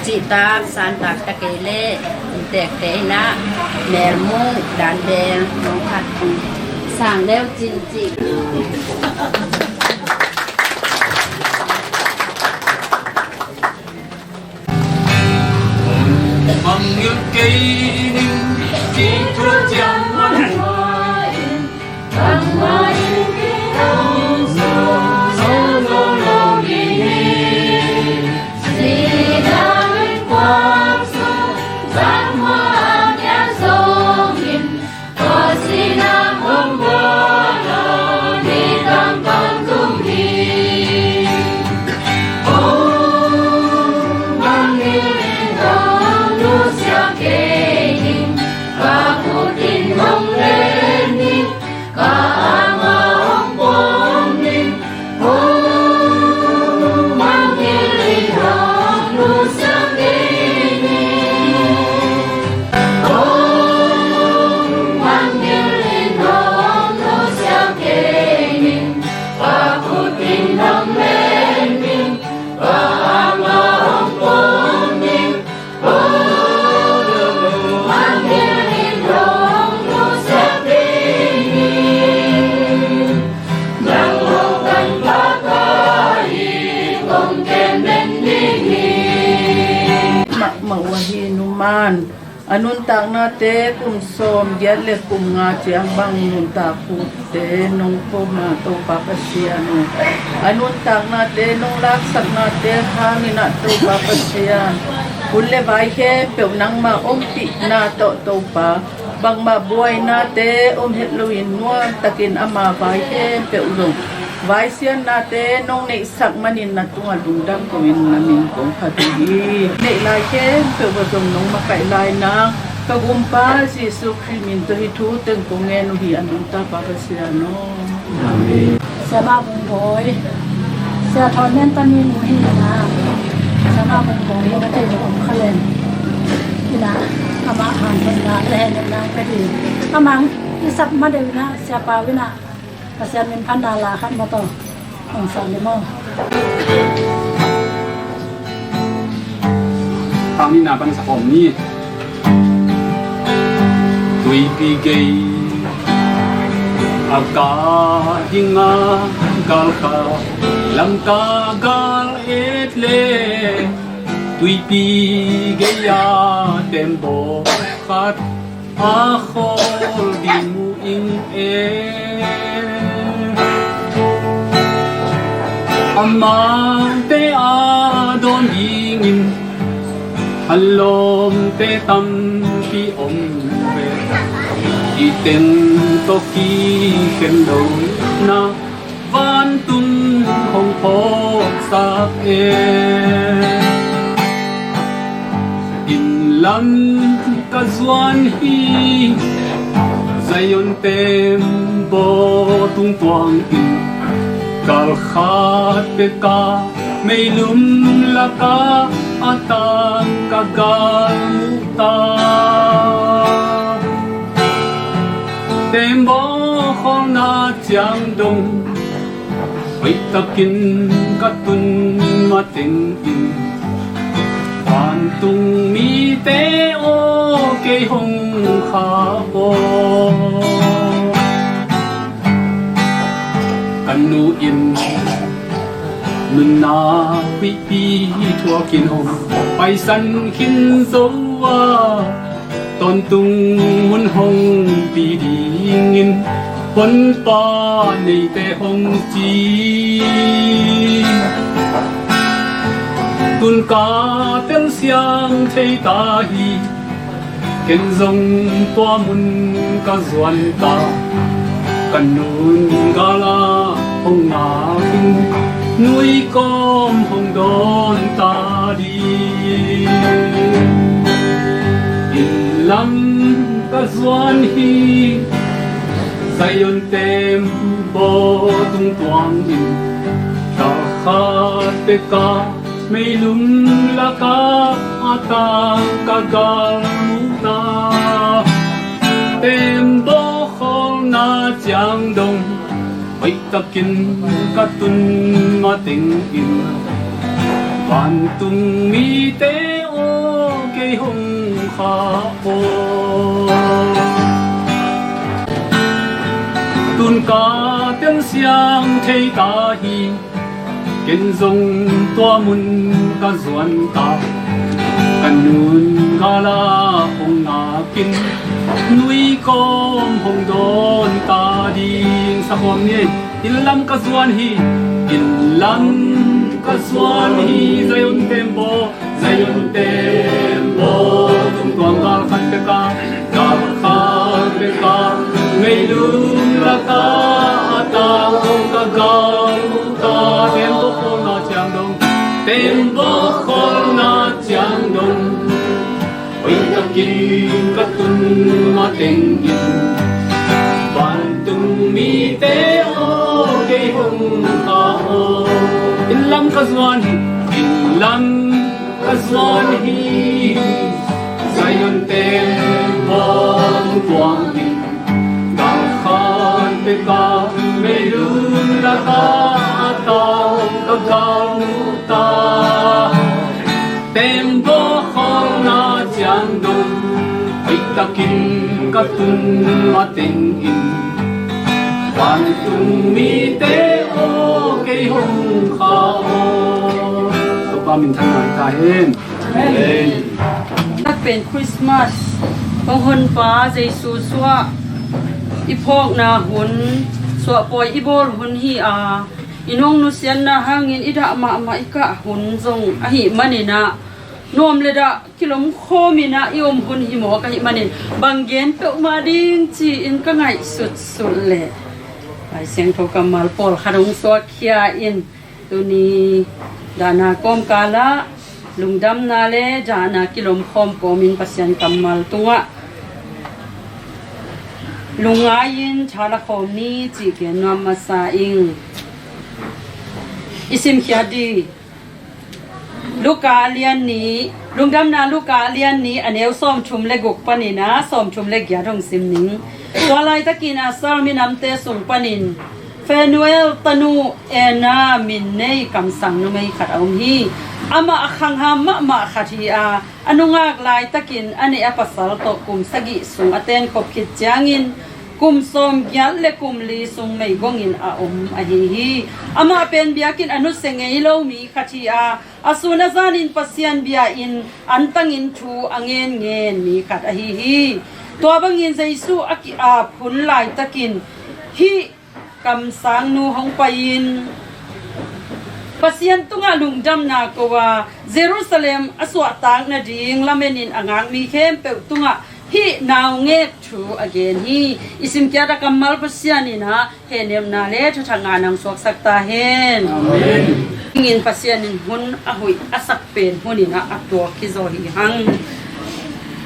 Cihtak santak ta kei leh inntekte in a, melmuh dan bel nong khat sang leu cin cih. mah uh ahi numan. A nuntaknate kum sawm giat le kum nga ciang bang nuntak uh te nong pom a, Topa Pasian uh, a nuntaknate nong laksaknate hangin ah, Topa Pasian, hun le vai khempeuh nangmah ompihna tawh, Topa, bangmah buainate om het loin nuamtakin ama vai khempeuh zong vaisiannate nong neihsak manin na tungah lungdam ko-in na min kong phat uh hi. Neih lai khempeuh ah zong nong makaih lai nang ka Gumpa Jesuh Khrih min tawh hih thu teng kong ngen uh hi, a nungta Pa Pasian aw. Amen. Siamah Bungbawi, Sia Thawn Nen Tami nu hi na. Siamah Bungbawi na thei lo om kha leng, ina, amah hanthawnna le hehna nang ka hi. Amah i sap ma deuh ina, Siapa ina, Pasian min phatna la khat ma tawh hong sa le maw? Hang nina pan sa khawm ni. Tuipi gei a ka ding a, gal kha lam ka gal et le, tuipi gei a tembaw khat a khawl ding uh ing e. Amaute a dawn dingin a lawmte tampi om ve. Hih teng tawh kikhen lo na vantung hong phawksak e. Inn lam ka zuan hi, Zion tembaw tung tuangin, gal khat pek a meilum laka a tang ka gal muh ta. Tembaw khawlna ciang dong hoihtakin ka tun matengin, vantung mite aw, kei hong kha aw. Ka nu in nunna huihpi thuakin hong paisan khin zo a, tawntung mun hong pi dingin honpa neite hong ci. Tun ka telsiam thei ta hi, ken zong tua mun ka zuan ta. Ka nun gala hong ngak in, nui kawm hong dawn ta ding. Inn lam ka zuan hi, Zion tembaw tung tuangin, gal khat pek a meilum laka a tang ka gal muh ta. Tembaw khawlna ciang dong hoihtakin ka tun matengin, vantung mite aw, kei hong kha aw. Tun ka telsiam thei ta hi, ken zong tua mun ka zuan ta. Ka nun gala hong ngakin, nui kawm hong dawn ta ding. Sa kawm ni. Inn lam ka zuan hi, inn lam ka zuan hi, Zion tembaw, Zion tembaw tung tuang, gal khat pek a, gal khat pek a meilum laka a tang ka gal muh ta. Tembaw khawlna ciang dong, tembaw khawlna ciang dong hoihtakin ka tun matengin, vantung mite aw, kei hong kha aw. Inn lam ka zuan hi, inn lam ka zuan hi, Zion tembaw tung tuangin, gal khat pek a meilum laka a tang ka gal muh ta. Tembaw khawlna ciang dong hoihtakin ka tun matengin, vantung mite aw, kei hong kha aw. Topa minthanna hi ta hen. Amen. Pen Christmas hong honpa Jesu suah i phawkna hun, suahpawi i bawl hun hi a, i nung nusiatna hangin i dah mahmah i kah hun zong ahih maninah, nuam le dah kilomkhawm inah i om hun hi mawk ahih manin, bang gen peuhmah ding ci-in ka ngaihsutsut leh, Lai Siangtho kammal pawlkhat hong suakkhia in, tuni dahna kawmkalah lungdamna le dahna kilomkhawm kawmin Pasian kammal tungah lungngai-in tha la khawm ni cih gen nuam masa ing. I simkhiat dih Luka lian nih, lungdamna Luka lian nih a neu sawmthum le guk paninah sawmthum le giat hong sim ning. Tua laitakin Aser minamte sung panin Phanuel tanu Anna min nei kamsang numei khat a um hi. Amah a khangham mahmah khat hi a, a nungak laitakin a neh a pasal tawh kum sagih sung a tenkhop khit ciangin kum sawmgiat le kum li sung meigongin a om ahi hi. Amah pen biakinn a nusia ngei lo mi khat hi a, a sun a zanin Pasian bia-in antangin thu a ngenngen mi khat ahi hi. Tua bangin Jesu a ki-ap hun laitakin hih kamsangnu hong pai-in Pasian tungah lungdamna ko a, Jerusalem a suahtak nading lamenin a ngak mi khempeuh tungah hih naungek thu a gen hi. I simkhiat a kammal Pasian inah hehnepna le thathak ngahna hong suaksak ta hen. Amen. Hingin Pasian in hun a huih a sak pen hun inah a tuak hi zaw hi hang.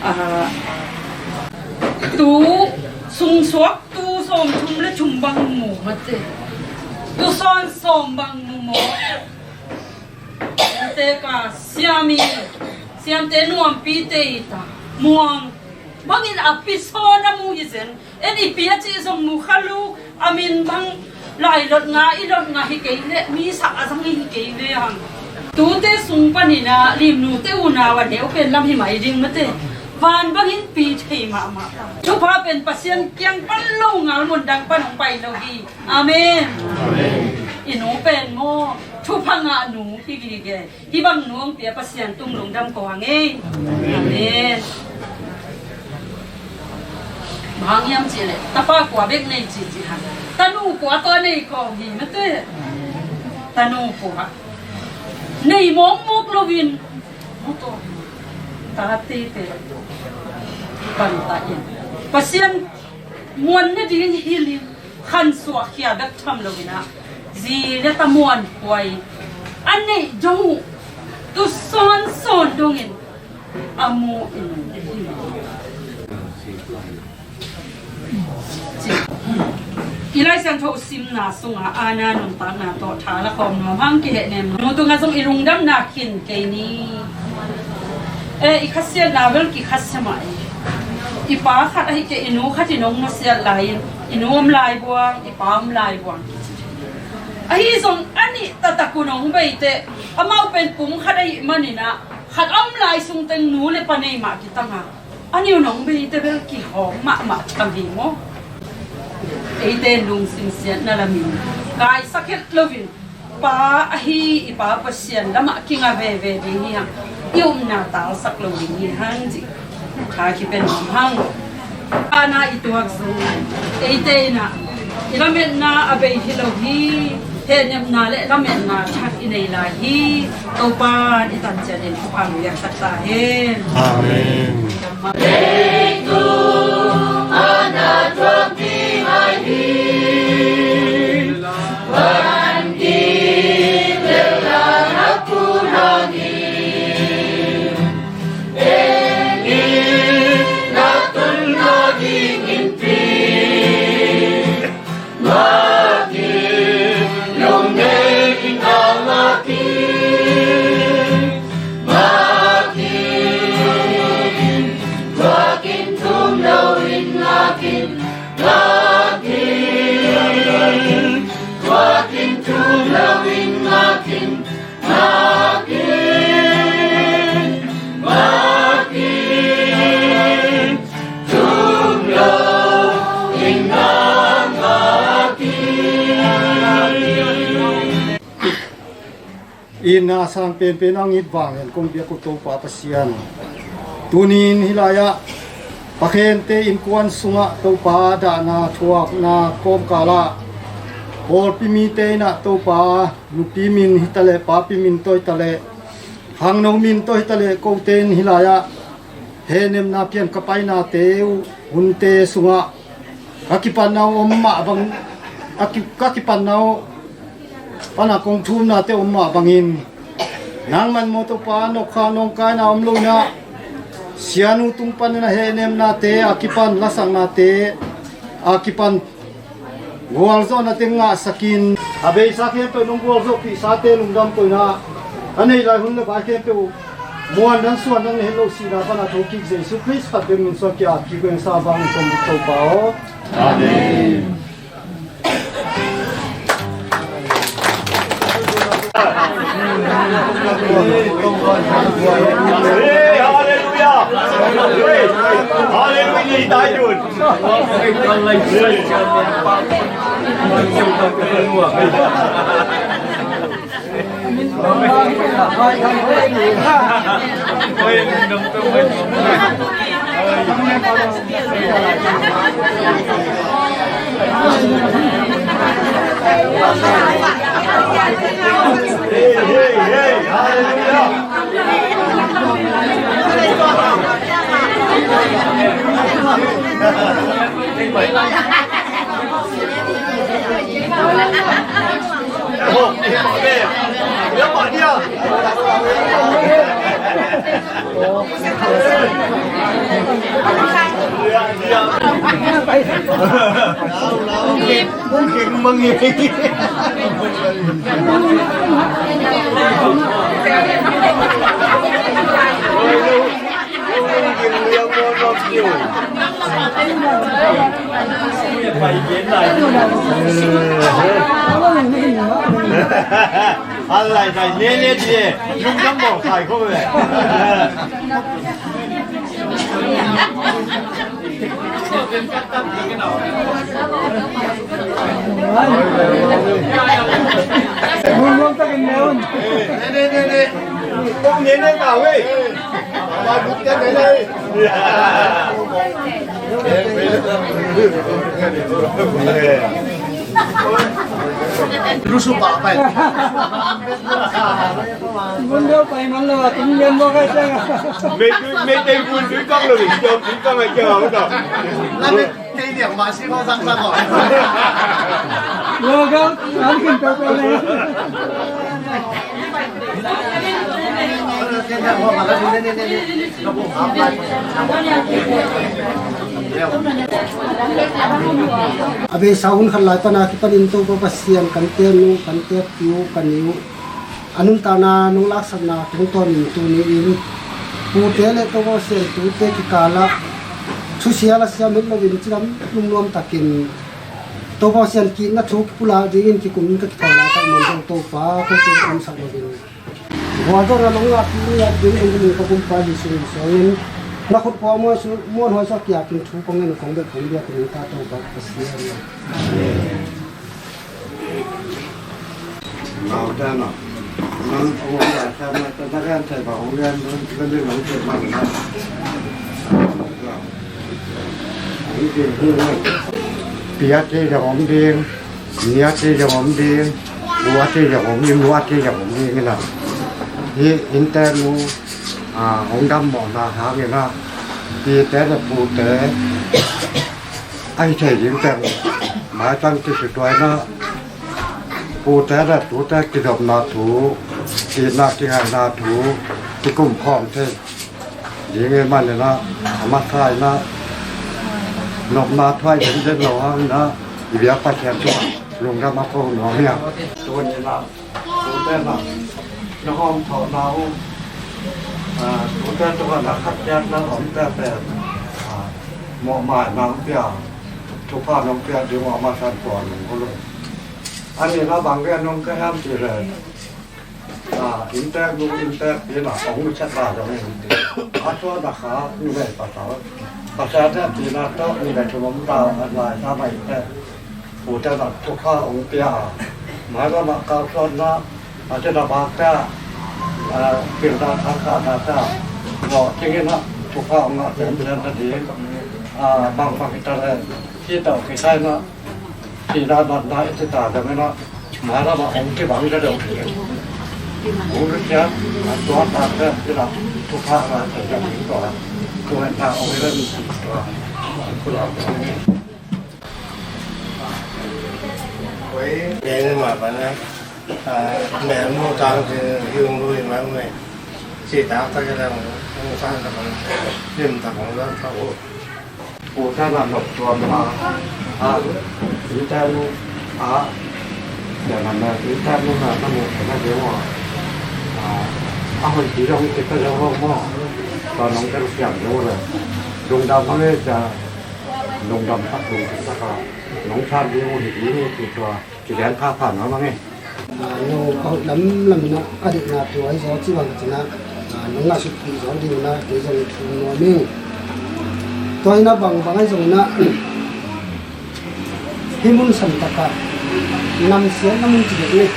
Ah, tu sungsuak tu sawmthum le thum bang mu mate. Tu sawn sawm bang mu maw? Te ka siam i, siamte nuampi te i ta muang bangin a pi sawn a mu hi zen. En i pi a cih zong mu kha lu, a min bang lai lot nga, i lot nga hi kei le, mi sak a zang hi kei le hang. Tute sung paninah limnute unau a neu pen lam hi mai ding mate. Van bangin pi thei mahmah ta. Thupha pen Pasian kiang pan lo ngal mun dang pan hong pai lo hi. Amen. Amen. I nu pen maw, thupha ngah nu hi gige. Hih bang nu hong pia Pasian tung lungdam ko hang ei. Amen. Bang hiam cih leh tapa kua bek nei cih cih hang. Tanu kua tawh nei ko hi mate. Tanu kua nei mawkmawk loin, tate te pan ta in Pasian muan nading hilhin khansuah khia bek tham loinah zi le ta muanhuai a neih dong uh tu sawnsawn dongin a mu in i hi. I Lai Siangtho simna sungah Anna nuntakna tawh tha la khawm nuam hang kihehnem. Nu tungah zong i lungdamna khin kei ni. E, i khasiatna bel kikhasiat mah e. I pa khat ahi kei, i nu khat in hong nusiat lai-in i nu om lai buang, i pa om lai buang. Ahi zong a nih taktak un hong bei teh amau pen pum khat ahih maninah khat a om lai sungteng nu le pa nei mah kitang a, a nih un hong bei teh bel kihawm mahmah tham hi maw? Eite lungsim siatna lamin kaisak het loin pa ahi i Pa Pasian lamah kinga veve ding hi hang. I upna talsak lo ding hi hang cih tha kipia nuam hang. Anna i tuak zong eite inah i lametna a bei hi lo hi. Hehnepna le lametna thak i nei lai hi. Topa in i tan ciatin thupha hong piaksak ta hen. Amen. Itna sang penpen a hong it vangin kong biak uh Topa Pasian, Tunin hih lai-ah Pa Khente innkuan sungah Topa dahna thuakna kawmkalah pawlpi mite in ah Topa nupi min hitaleh, papi min tawh hitaleh, khangno min tawh hitaleh, kote in hih lai-ah hehnemna pian ka painate uh hunte sungah ka kipanna uh om mah bang, ka ki-, ka kipanna uh pana kong thumnate om mah bangin, nangman maw Topa, nokkha nawngkaina om lo in ah, sianu tung panin a hehnemnate a kipan, lasaknate a kipan gualzawhnate ngahsakin, a beisa khempeuh nong gualzawhpihsate lungdam ko in ah, a neih lai hun le vai khempeuh muan dang suan dang na het loh sihna pana thokik Jesu Khrist phat bek min suang kia kik wengsa bang kong Topa aw. Amen. Hey, hallelujah. Hallelujah. Alai sai nene die, lungdam bawh sai ko ve. Nene, nene, nene. Kong nene ka ve. A beisa hun khat lai pana kipanin Topa Pasian kan teek nu, kan teek pi uh, kan ni uh, a nuntakna nong laksakna tungtawnin tuni-in pute le Topa Pasian tute kikalah thusia lasia met loin cidam lungnuam takin Topa Pasian ki-itna thu kipulak dingin kikum in ka kithawi lakah man zong Topa ko cin omsak loin gualzawhna nong ngahpih uh ngiat ding in ka gumpa Jesu min suangin na khut kua muanhuai suak kiakin thu kong ngen kong bek kong biak in ta Topa Pasian. Pi a te zong om ding, ni a te zong om ding, bu a te zong om ding, nu a te zong om ding ina. Hi inntek nu, a, hong dam mawhna hang ina, pite le pute a hi thei ding teng maitang kisutuaina, pute le tute kidopna thu, itna kingaihna thu kikum khawm thei ding ahih manin ah, a masa in ah nopna thuai denzen lo hang in ah, i biak Pasian tungah lungdam a ko nuam hi a. Tuni in ah tute na na hawm thawhna uh, a, tute tungah na khatciatna omte pen, a, mawhmaina hong pia, thupha hong pia ding uh a masa in kuan hong ko lo. A nihna bang gen hong ka hiam cih leh, a, inntek nu inntek pi in ah hong nusiat lai zong hi ding. A suan a kha numei pasal, pasal te pi in ah tawh numei thum om ta a, lai sa mai te. Pute in ah thupha hong pia a, mailam ah kalsuanna, a, cina bakte, a, pilna thangkahna te, mawh cingin ah Thupha hong ngah pianpian nading, a, bangbang hi ta leh, hih tawh kisai na, hih na natna i ci ta ding hi na, mailam ah hong kibang ta deuh hi. Hong lut ciang, a, tua tak te, hih na, thupha ngah thei deuh hi tua. Tua hen ta hong hi len tua. Kul a hong hi. Oi, mel ma pa na. A, mel mu tang te hiung lui ma oi. Si tak tak ka dang, hong san tak hong, lim tak hong dan tak ho. Pu sa na nok tuam ma. A, si ta mu, a, ya na na, si ta mu na, na mu na de wa. A, a hoi si dong te ka dong ho mo. Ta nong ka siam de wa. Dong da ma le ta. Lungdam tak, lungdam tak a, nong than ding uh hi ding hi, ci tua, ci lian pha pha na mah nge. A, no, a hoih lamlam in a, a dikna tua hi zaw ci bang ci na, a, nong ngah sukpih zaw ding na, kei zong thum nuam ing. Tua hi na bangbang ahi zong na, hih mun san tak a, namsiatna mun ci dek ni.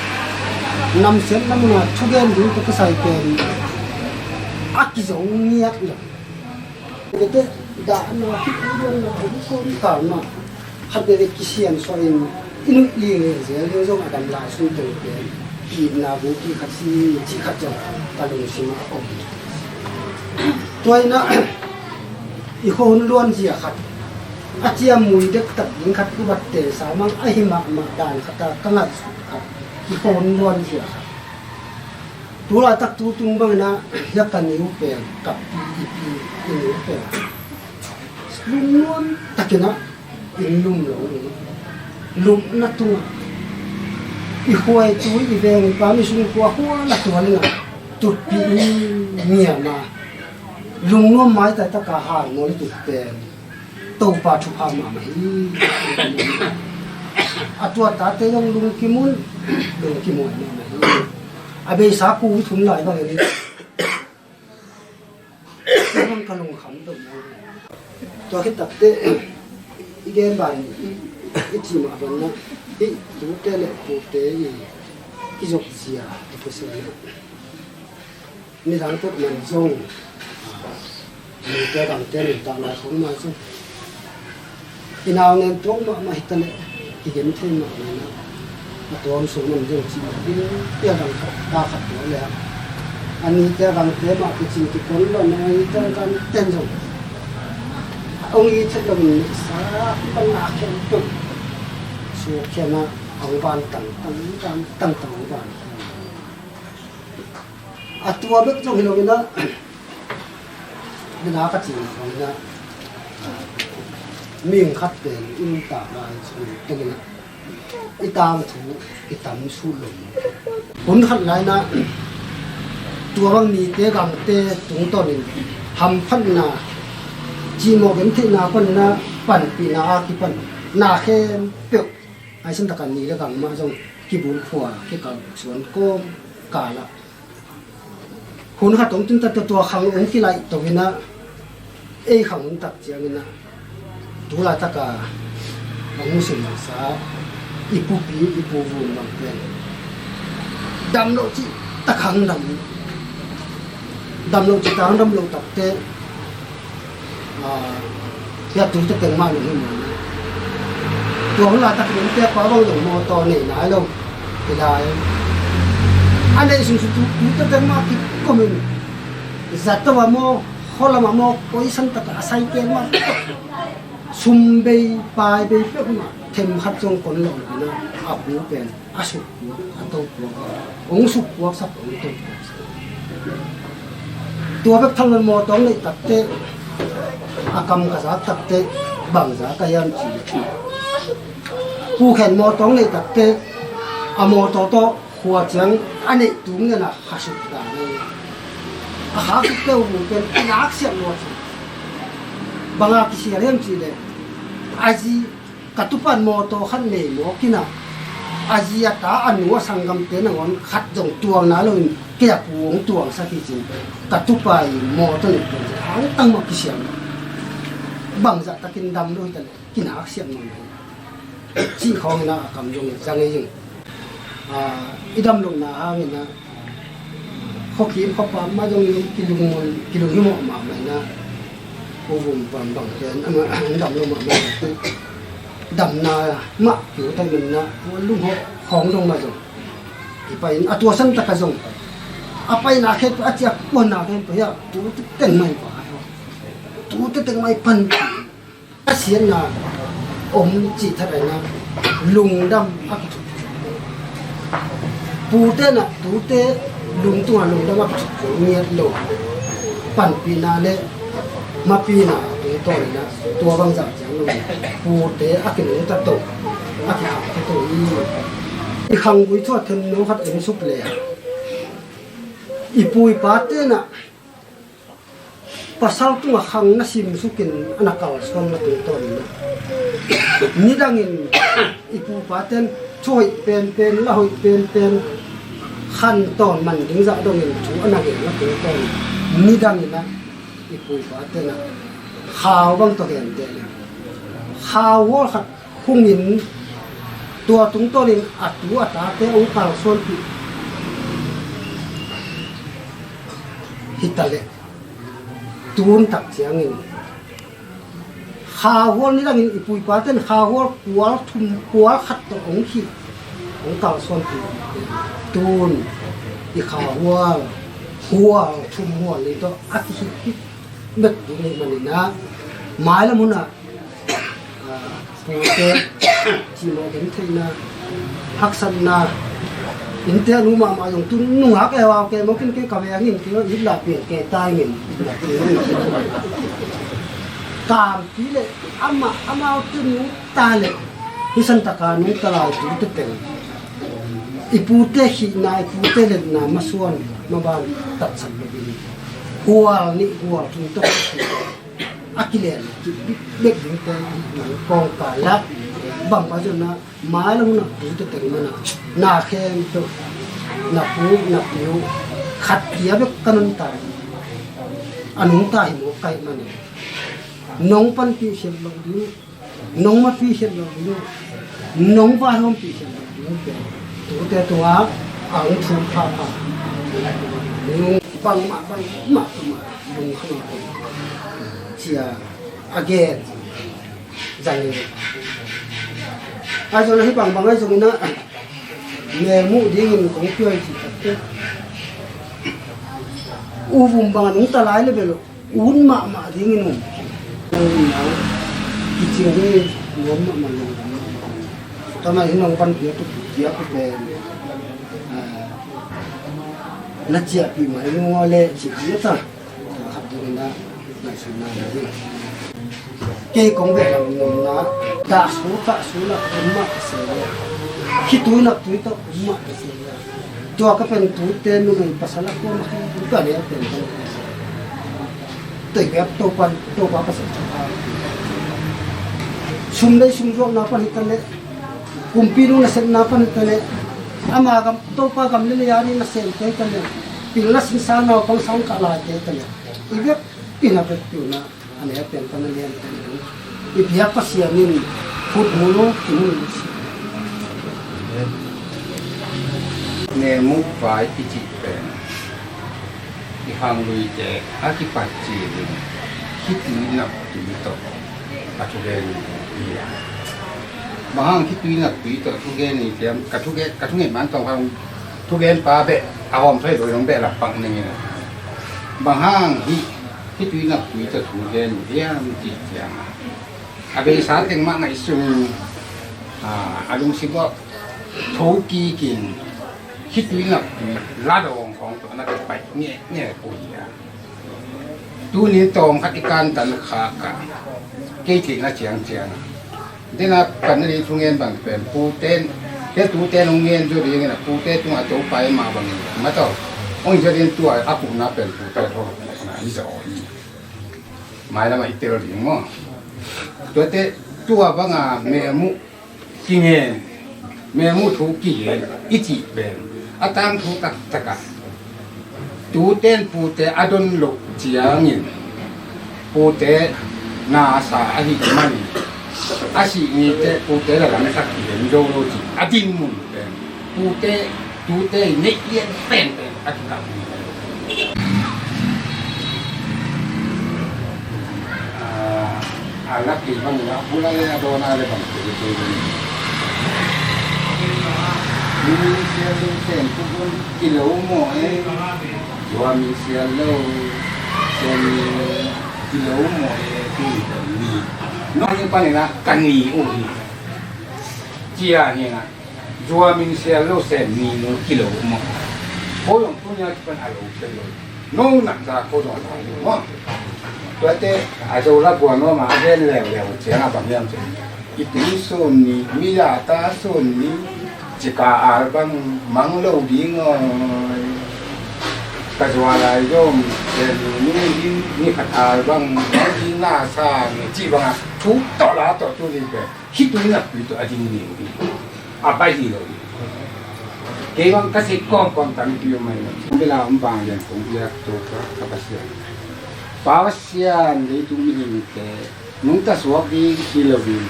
Namsiatna mun a, thugen ding tua kisai pen, a kizo ngiat lo. Vete dahna khit i duanna a i kawm kal mah khat veve kisiansuah in i nuih lingling zel ding zong a dam lai sung teng pen itna bupi khat si cih khat zong ka lungsim ah a om. Tua in ah i khuahun luanzia khat a ciammui dektak ding khat i vat tesa mang ahi mahmah dan khat a ka ngaihsut khat i khuahun luanzia khat. Tu laitak tu tung bangin ah, hiah ka niu pen, ka pi i pi i niu pen lungnuam takin ah, inn lum lo in, lupna tungah i khuaitu i veng i pam i sungkua hual a tual in ah, tutpih in ngiam a, lungnuam maitai taka halmawl i tut pen Topa thupha mahmah hi. A tuatate zong lungkim un, lungkim un mahmah hi. A beisa ku thum lai bangin, ka lungkham deuh mai. Tua khit takteh i gen ban i cih mah bangin ah, hih tute le pute i kizopzia i khuasia na. Nidang tuk man zong, mite dangte nuntak lai khong mah zong, i nau nen tuak mahmah hi ta leh, kigen thei mahmah na, a tuam sung man zong cih mah ding, pia dang khat, ta khat tuak leh, a nite dangte mah kicing kikon lo na, a nite dangte zong, a ong i thei lo in sa, ban na khen tuk, su khen a, a ong ban tang, tang, tang, tang, tang, ong ban. A tua bek zong hi lo in ah, nidang ka cih zong in ah, mihing khat pen i nuntak lai sung teng in ah, i tangthu i tam sut lo. Hun khat lai in ah, tua bang mite gangte tungtawn in hamphatna, cimawh gentheihna pan in ah, panpihna a kipan na khempeuh, a i sin tak a ni le gang mah zong kibulphuh a, kikal suan kawm kal ah, hun khat om tun ta tua, tua khang ong kilaih to in ah, ei khang hun tak ciangin ah, tu laitak a, a musim sa, i pupi, i pu vum bang pen dam lo cih tak hang dam, dam lo cih tak hang dam lo takteh, a, hia tute teng mah lungkim mawk. Tua hun laitak in tek pa bang zong mawtaw nei nai lo. Hi lai. A neih sung sung tu, tute teng mah kikum in, zato ah maw, khualam ah maw, koi san tak ah a sai keng mah, sum bei pai bei peuhmah, themkhat zong kon lo in ah, a pu pen a sukpuak, a topuak, hong sukpuaksak, hong topuaksak. Tua bek thang lo in mawtaw neih takteh, a kam ka zak takteh, bangza ka hiam cih leh, Pu Khen mawtaw neih takteh, a mawtaw tawh khua ciang a neih tung lian a khasuk dan a, a khasuk peuh vung pen kinaksiat lua ci. Bang a kisial hiam cih leh, a zi ka tupa in mawtaw khat nei mawk in ah, a zi a ta a nu a sanggamte nangawn khat zong tuang nai lo in kei a pu hong tuangsak hi ci. Ka tupa in mawtaw neih pen hangtang mah kisiam. Bangzah takin dam lo hi ta leh kinaksiam mah hi. Cih khawng in ah a kam zong zang ei zing. A, i dam lohna hangin ah, khuakim khuapam mah zong kilung, kilunghimawh mahmah in ah, Pu Vum Bang Bang pen ama an dam lo mahmah. Damna mah kiu tai manna lung hawh khawng dong mah zong i pai in a tua san taka zong a paina khen a ciak puanna khen pai a tu teng mai pa tu teng mai pan a siatna om cih that aina lungdam a kithuk. Pute na tute lungtunga lungdam a kithuk ngiat lo panpihna le mapihna a tungtawn ina tua bang zah ciang lo pute a kinungta to a kithak to i i khanggui thu a themno khat en suk le i pu i pate na pasal tunga khang na simsukin a na kalsuan na tungtawn ina nidangin i pu paten thu hoih penpen la hoih penpen khan tawn man ding zah dongin thu a na gen na tungtawn nidangina i pu i paten a khau bang tawh gen te le khau hual khat hungin tua tungtawnin a tu a tate hong kalsuanpih hitaleh tun tak ciangin khahual nidangin i pu i paten khahual kual thum kual khat tawh hong khih hong kalsuanpih tun i khahual hual thum hual ni tawh a kihih bek ding hi maninah mailam hunah pute cimawh gentheihna haksatna innte a nu mahmah zong tu nungak e vau ke mawkin ke ka vengin ke it lahpih ke taingin kampi le amah amau tu nu ta le hi santaka nungta lai tute teng i pute khihna i pute letna masuan maban tatsat lo in hual nih hual thum tawh a kilen bik bek dingte i man kawngka la bangpa zonna mai lo na pute teng mana na khen to na pu na piu khat tia bek ka nun ta a nungta hi maw kaih mana nong panpih khen lo ding nong mapih khen lo ding nong vaihawmpih khen lo ding te tute tunga a hong thum phapha nung bangmah bangmah tuma lungkham cia a gen zangin a zong ahi bangbang ahi zongina melmuh dingin kong pioi ci takte u vum banga nungta lai le bel un mahmah dingin um nau kicing dingin nuam mahmah lo tama hi nong pan piak piak pen na ciahpih mai nungaw le cih hi ta khat dingin a ngaihsutna hi kei kong beh lam nuamna dah su kah su lak um mah ka se le khitui nak tui tawh um mah ka se le tua ka pen tute numei pasal a kuama khin ka ne a pen ka ne toi bek topa topa pasal thapa sum lei sum zuakna pan hi ka ne kumpi nu na sepna pan hi ka ne ama gam topa gam le le a ni na sem te ka ne pilna singsa naupang sang ka lai te ka ne i bek pina bek piuna a ne a pen pan a lian pen i biak Pasian in khut mu lo ki mu lo si. Nemu vai i cih pen i hang luite a kipat ci ding khitui nak tui tawh ka thugen hi a. Bang hang khitui nak tui tawh thugen hi tiam ka thugen ka thugen man tawng hang thugen pa beh a hawm thoi doi dong beh lak pak ning in a. Bang hang hi khitui nak tui tawh thugen hi tiam ci tiam a beisa teng mah ngaihsun a lungsim ah tho kikin khitui nak tui la dawng khawng tawh na kipaih ngehngeh uh hi a. Tunin tawm khat i kantan khak a kei theihna ciangciang a dena kan na ding thungen bang pen puten he tuten hong ngen zaw dingin a pute tungah Topa i mah bangin mataw hong hi zaw dingin tua a kupna pen pute thaw hi zaw hi. Mailamah i tel ding maw? Tuate tua banga mehmuh kingen mehmuh thu kigen i cih pen a tangthu taktakah tuten pute a don loh ciangin pute nasa ahih manin a sih nite pute la lamsak kigen zo lo cih a dinmun pen pute tute i neih lian penpen a kikap ni. Nak kei bang na pula le a dawn a le bang kei kei bang. Min sial lo sem tu bang kilo mo e. Zua min sial lo sem kilo mo e tu bang ni. No ni pa ni na kan ni u ni. Cia ni na. Zua min sial lo sem mi nu kilo maw. Ko zong tu nia kipan a lo pen lo. No nak za ko zong a lo maw. Tuate a zo la bua no ma a gen leuleu ciang a bang hiam ciang. I tu sun ni, mi ya ta sun ni, cika al bang mang lo ding oi. Ka zua lai zong sem mi nu ding ni khat al bang mang ding na sa ni ci bang a thuk tawh la tawh tu ni pe. Khitui nakpi tawh a ding ni uh hi. A pai hi lo hi. Kei bang ka sik kawmkawm tampi om mai lo. Bila om vanglian kong biak Topa ka Pasian. Pa Pasian, leitung mihingte nungta suak ding hi loin,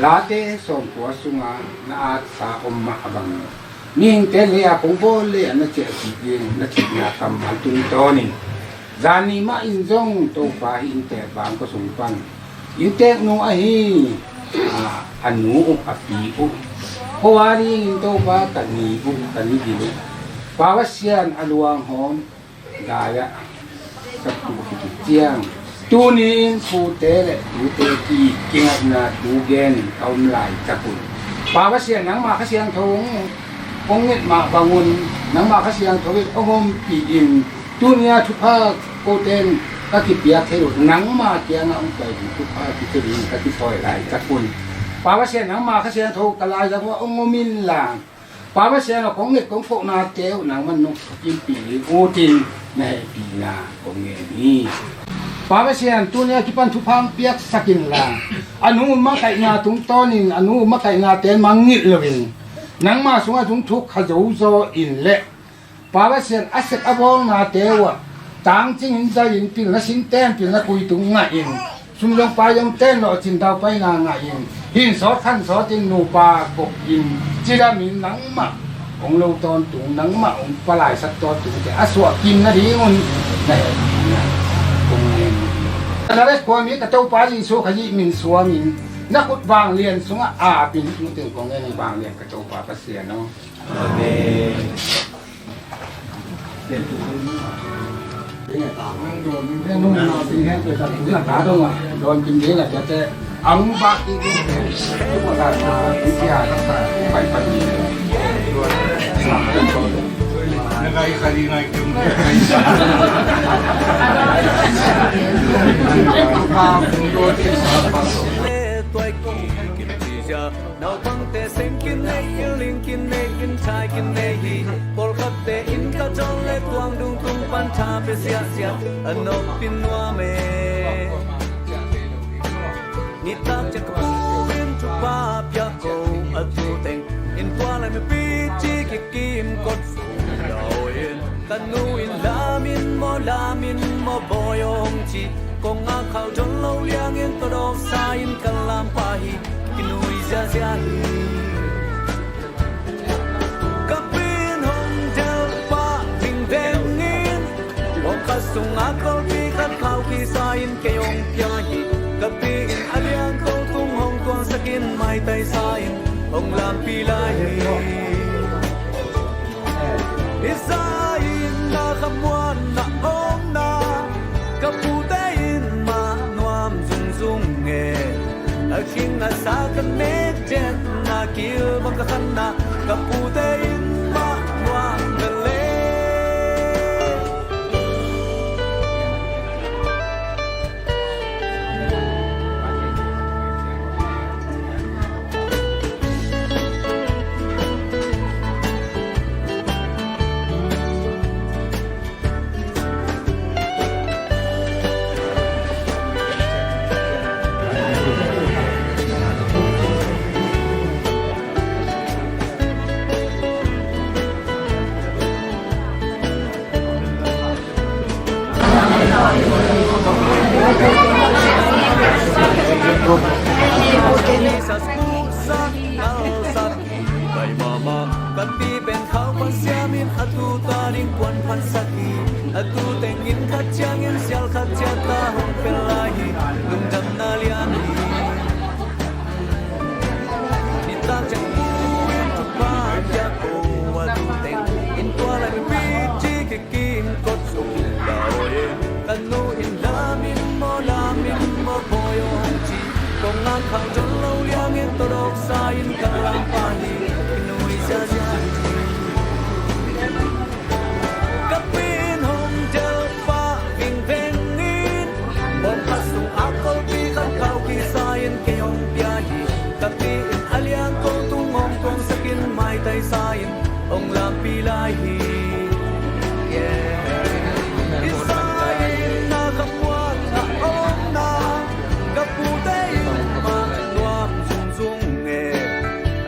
Late sawmkua sunga na atsa om mah a bang. Mihingte lei-a kong bawl lei-a na ciahcih ding na cihna kammal tungtawnin, zan ni mah in zong Topa hih inntek bang ko sung pan inntek nu ahi, a, a nu uh, a pi uh, ko a dingin Topa ka ni uh, ka ni gil uh. Pa Pasian, a luanghawm dai-ah ka tuh khit uh ciang, tuni-in pute le tute ki, kingaihna tu genin ka om lai cak un. Pa Pasian, nangmah Kha Siangtho hong, hong nget mah bangun, nangmah Kha Siangtho in hong ompih in, tuni-a thupha kote in ka kipiak thei uh, nangmah kiangah hong pai ding thupha kithei ding ka kithawi lai cak un. Pa Pasian, nangmah Kha Siangtho ka laizang uh ah hong om inla, Pa Pasian aw, kong nget kong kohnate uh nangman nong thukimpih ding utin na hehpihna kong ngen hi. Pa Pasian, tuni a kipan thupha hong piaksak inla, a nu makaihna tungtawnin a nu makaihnate mangngilh loin, nangma sungah zung thuk kha zozaw in leh, Pa Pasian, a sep a bawlnate uh ah tangcingin zai-in pilna sinten pilna kuitung ngahin, sum zong pai zong ten lawh cin daupaina ngahin, hin sawt khan sawtin nupa kohin, cidamin nangmah hong lo tawntung, nangmah hong palaisak tawntungte a suahkim nadingun na hehpihna kong ngen hi. Nazareth khuami ka Topa Jesu Khazih min suangin na khut vanglian sungah apin tungteng kong ngen hi, vanglian ka Topa Pasian aw. Amen. Naupangte seng kin nei, inn ling kin nei, inn thai kin nei hi. Pawlkhatte inn ka cawl le tuang dung tung pan tha pia siahsiah a noppi nuam e. Nitak ciang ka pu in thupha piak ko, a tu teng in tua lai mipi ci kikim kot fu lo in. Ka nu in lam in maw, lam in maw bawi aw hong ci. Kong ngak khau don lo liangin tawdawk sa in ka lam pah hi, kinui ziahziah hi. Ka pi in hong del pah ding dengin hong khat sungah kolpi khat khau kisa in kei hong pia hi. Ka pi in a liang ko tung hong tuangsak in maitai sa in hong lampi lai hi. Hisa in na khamuanna omna, ka pute in mah nuam zungzung e. A king a sa ka nek ciatna, kil bang ka khanna, ka pute in mah nuam na le. Bai mama, ka pi pen khau pan siamin a tu ta ding puan phansak hi. A tu tengin khat ciangin sial khat ciat ta hong pel lai hi. Lungdamna lian hi. Bawi aw hong ci, kong ngam khang zon lo liangin tawldawk sa-in ka lampa hi, i nui ziazia hi. Ka pi in hong delpah vingveng in, bawngkhat sungah kolpi khat khauh kisa-in kei hong pia hi. Ka pi in a liangko tung hong tuangsakin maitai sa-in hong lampi lai hi. Yeah. I sa-in na ka puak na omna, ka pute in mah nuam zungzung e.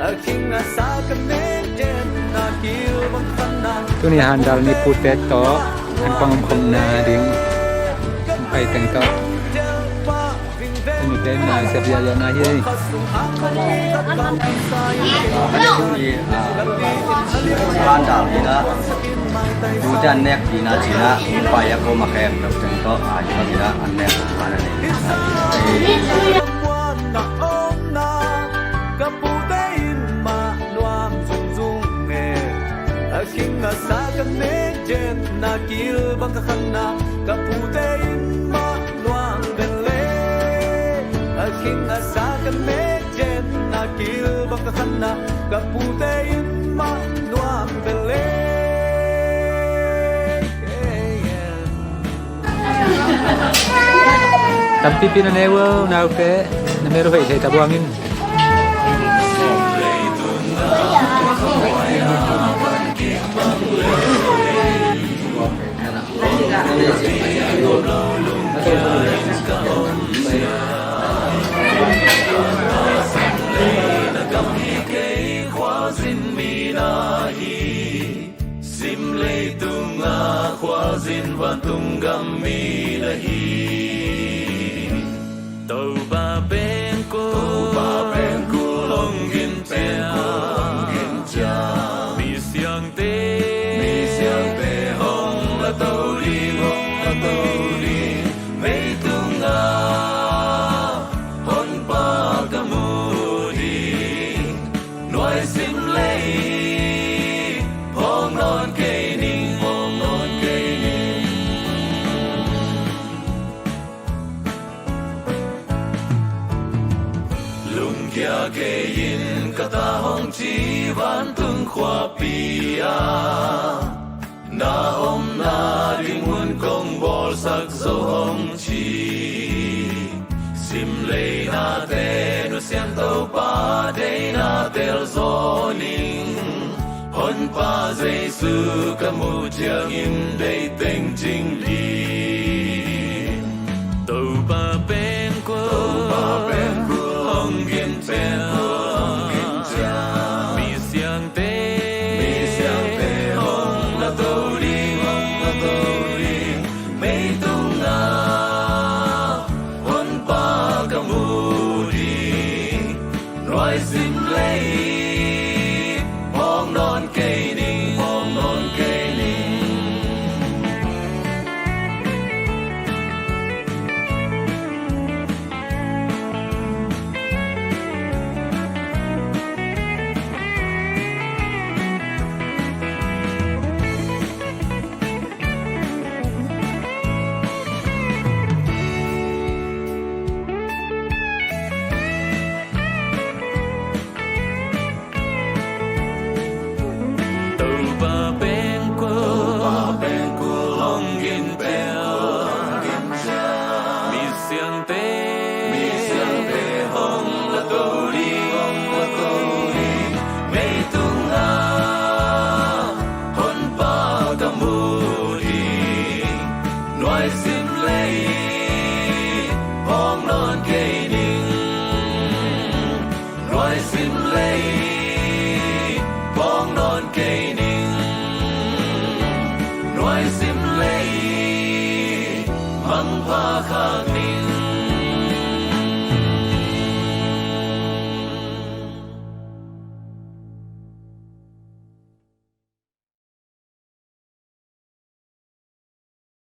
A khing a sa ka nek den na kil bang khan na. Tuni handal ni pute tawh an pang om khom na ding. Pai teng tawh. Tuni pen na sa bia ya na hi. Tuni, ah, handal ni na. Tute an nek dina cina, pai a ko ma khem, dok teng tawh, a, dina an nek dina. Ka pute in mah nuam zungzung e, a khing a sa ka nek den na kil bang ka khan na, ka pute in mah nuam bel e, a khing a sa ka nek den na kil bang ka khan na, ka pute in mah nuam bel e. Tampipi na ne uh, naute, na mel uh hoih thei ta buang in. Sim leitung a khualzin vantung gam mi na hi. Topa pen kua, Topa pen kua hong gin cia, hong gin cia. Mi siangte, mi siangte hong la to ding, hong la to ding. Leitung a Honpa ka mu ding. Nuai sim lei, hong nawn kei ning, hong nawn kei ning. Lungkia kei in ka ta hong ci vantung khuapi ah. Na omna ding mun kong bawlsak zo hong ci. Sim lei nate nusian Topa deina tel zaw ning. Honpa Jesu ka muh ciangin deih teng cing ding. Topa pen kua, Topa pen kua hong gin pen kua hong gin cia. Mi siangte, mi siangte hong la to ding, hong la to ding. Leitung a Honpa ka mu ding. Nuai sim lei, hong nawn kei ning, hong nawn kei ning. Topa pen kua, Topa pen kua hong gin pen kua hong gin cia. Mi siangte, mi siangte hong la to ding, hong la to ding. Leitung a Honpa ka mu ding. Nuai sim lei, hong nawn kei ning. Nuai sim lei, hong nawn kei ning. Nuai sim lei, mangpha khak ning.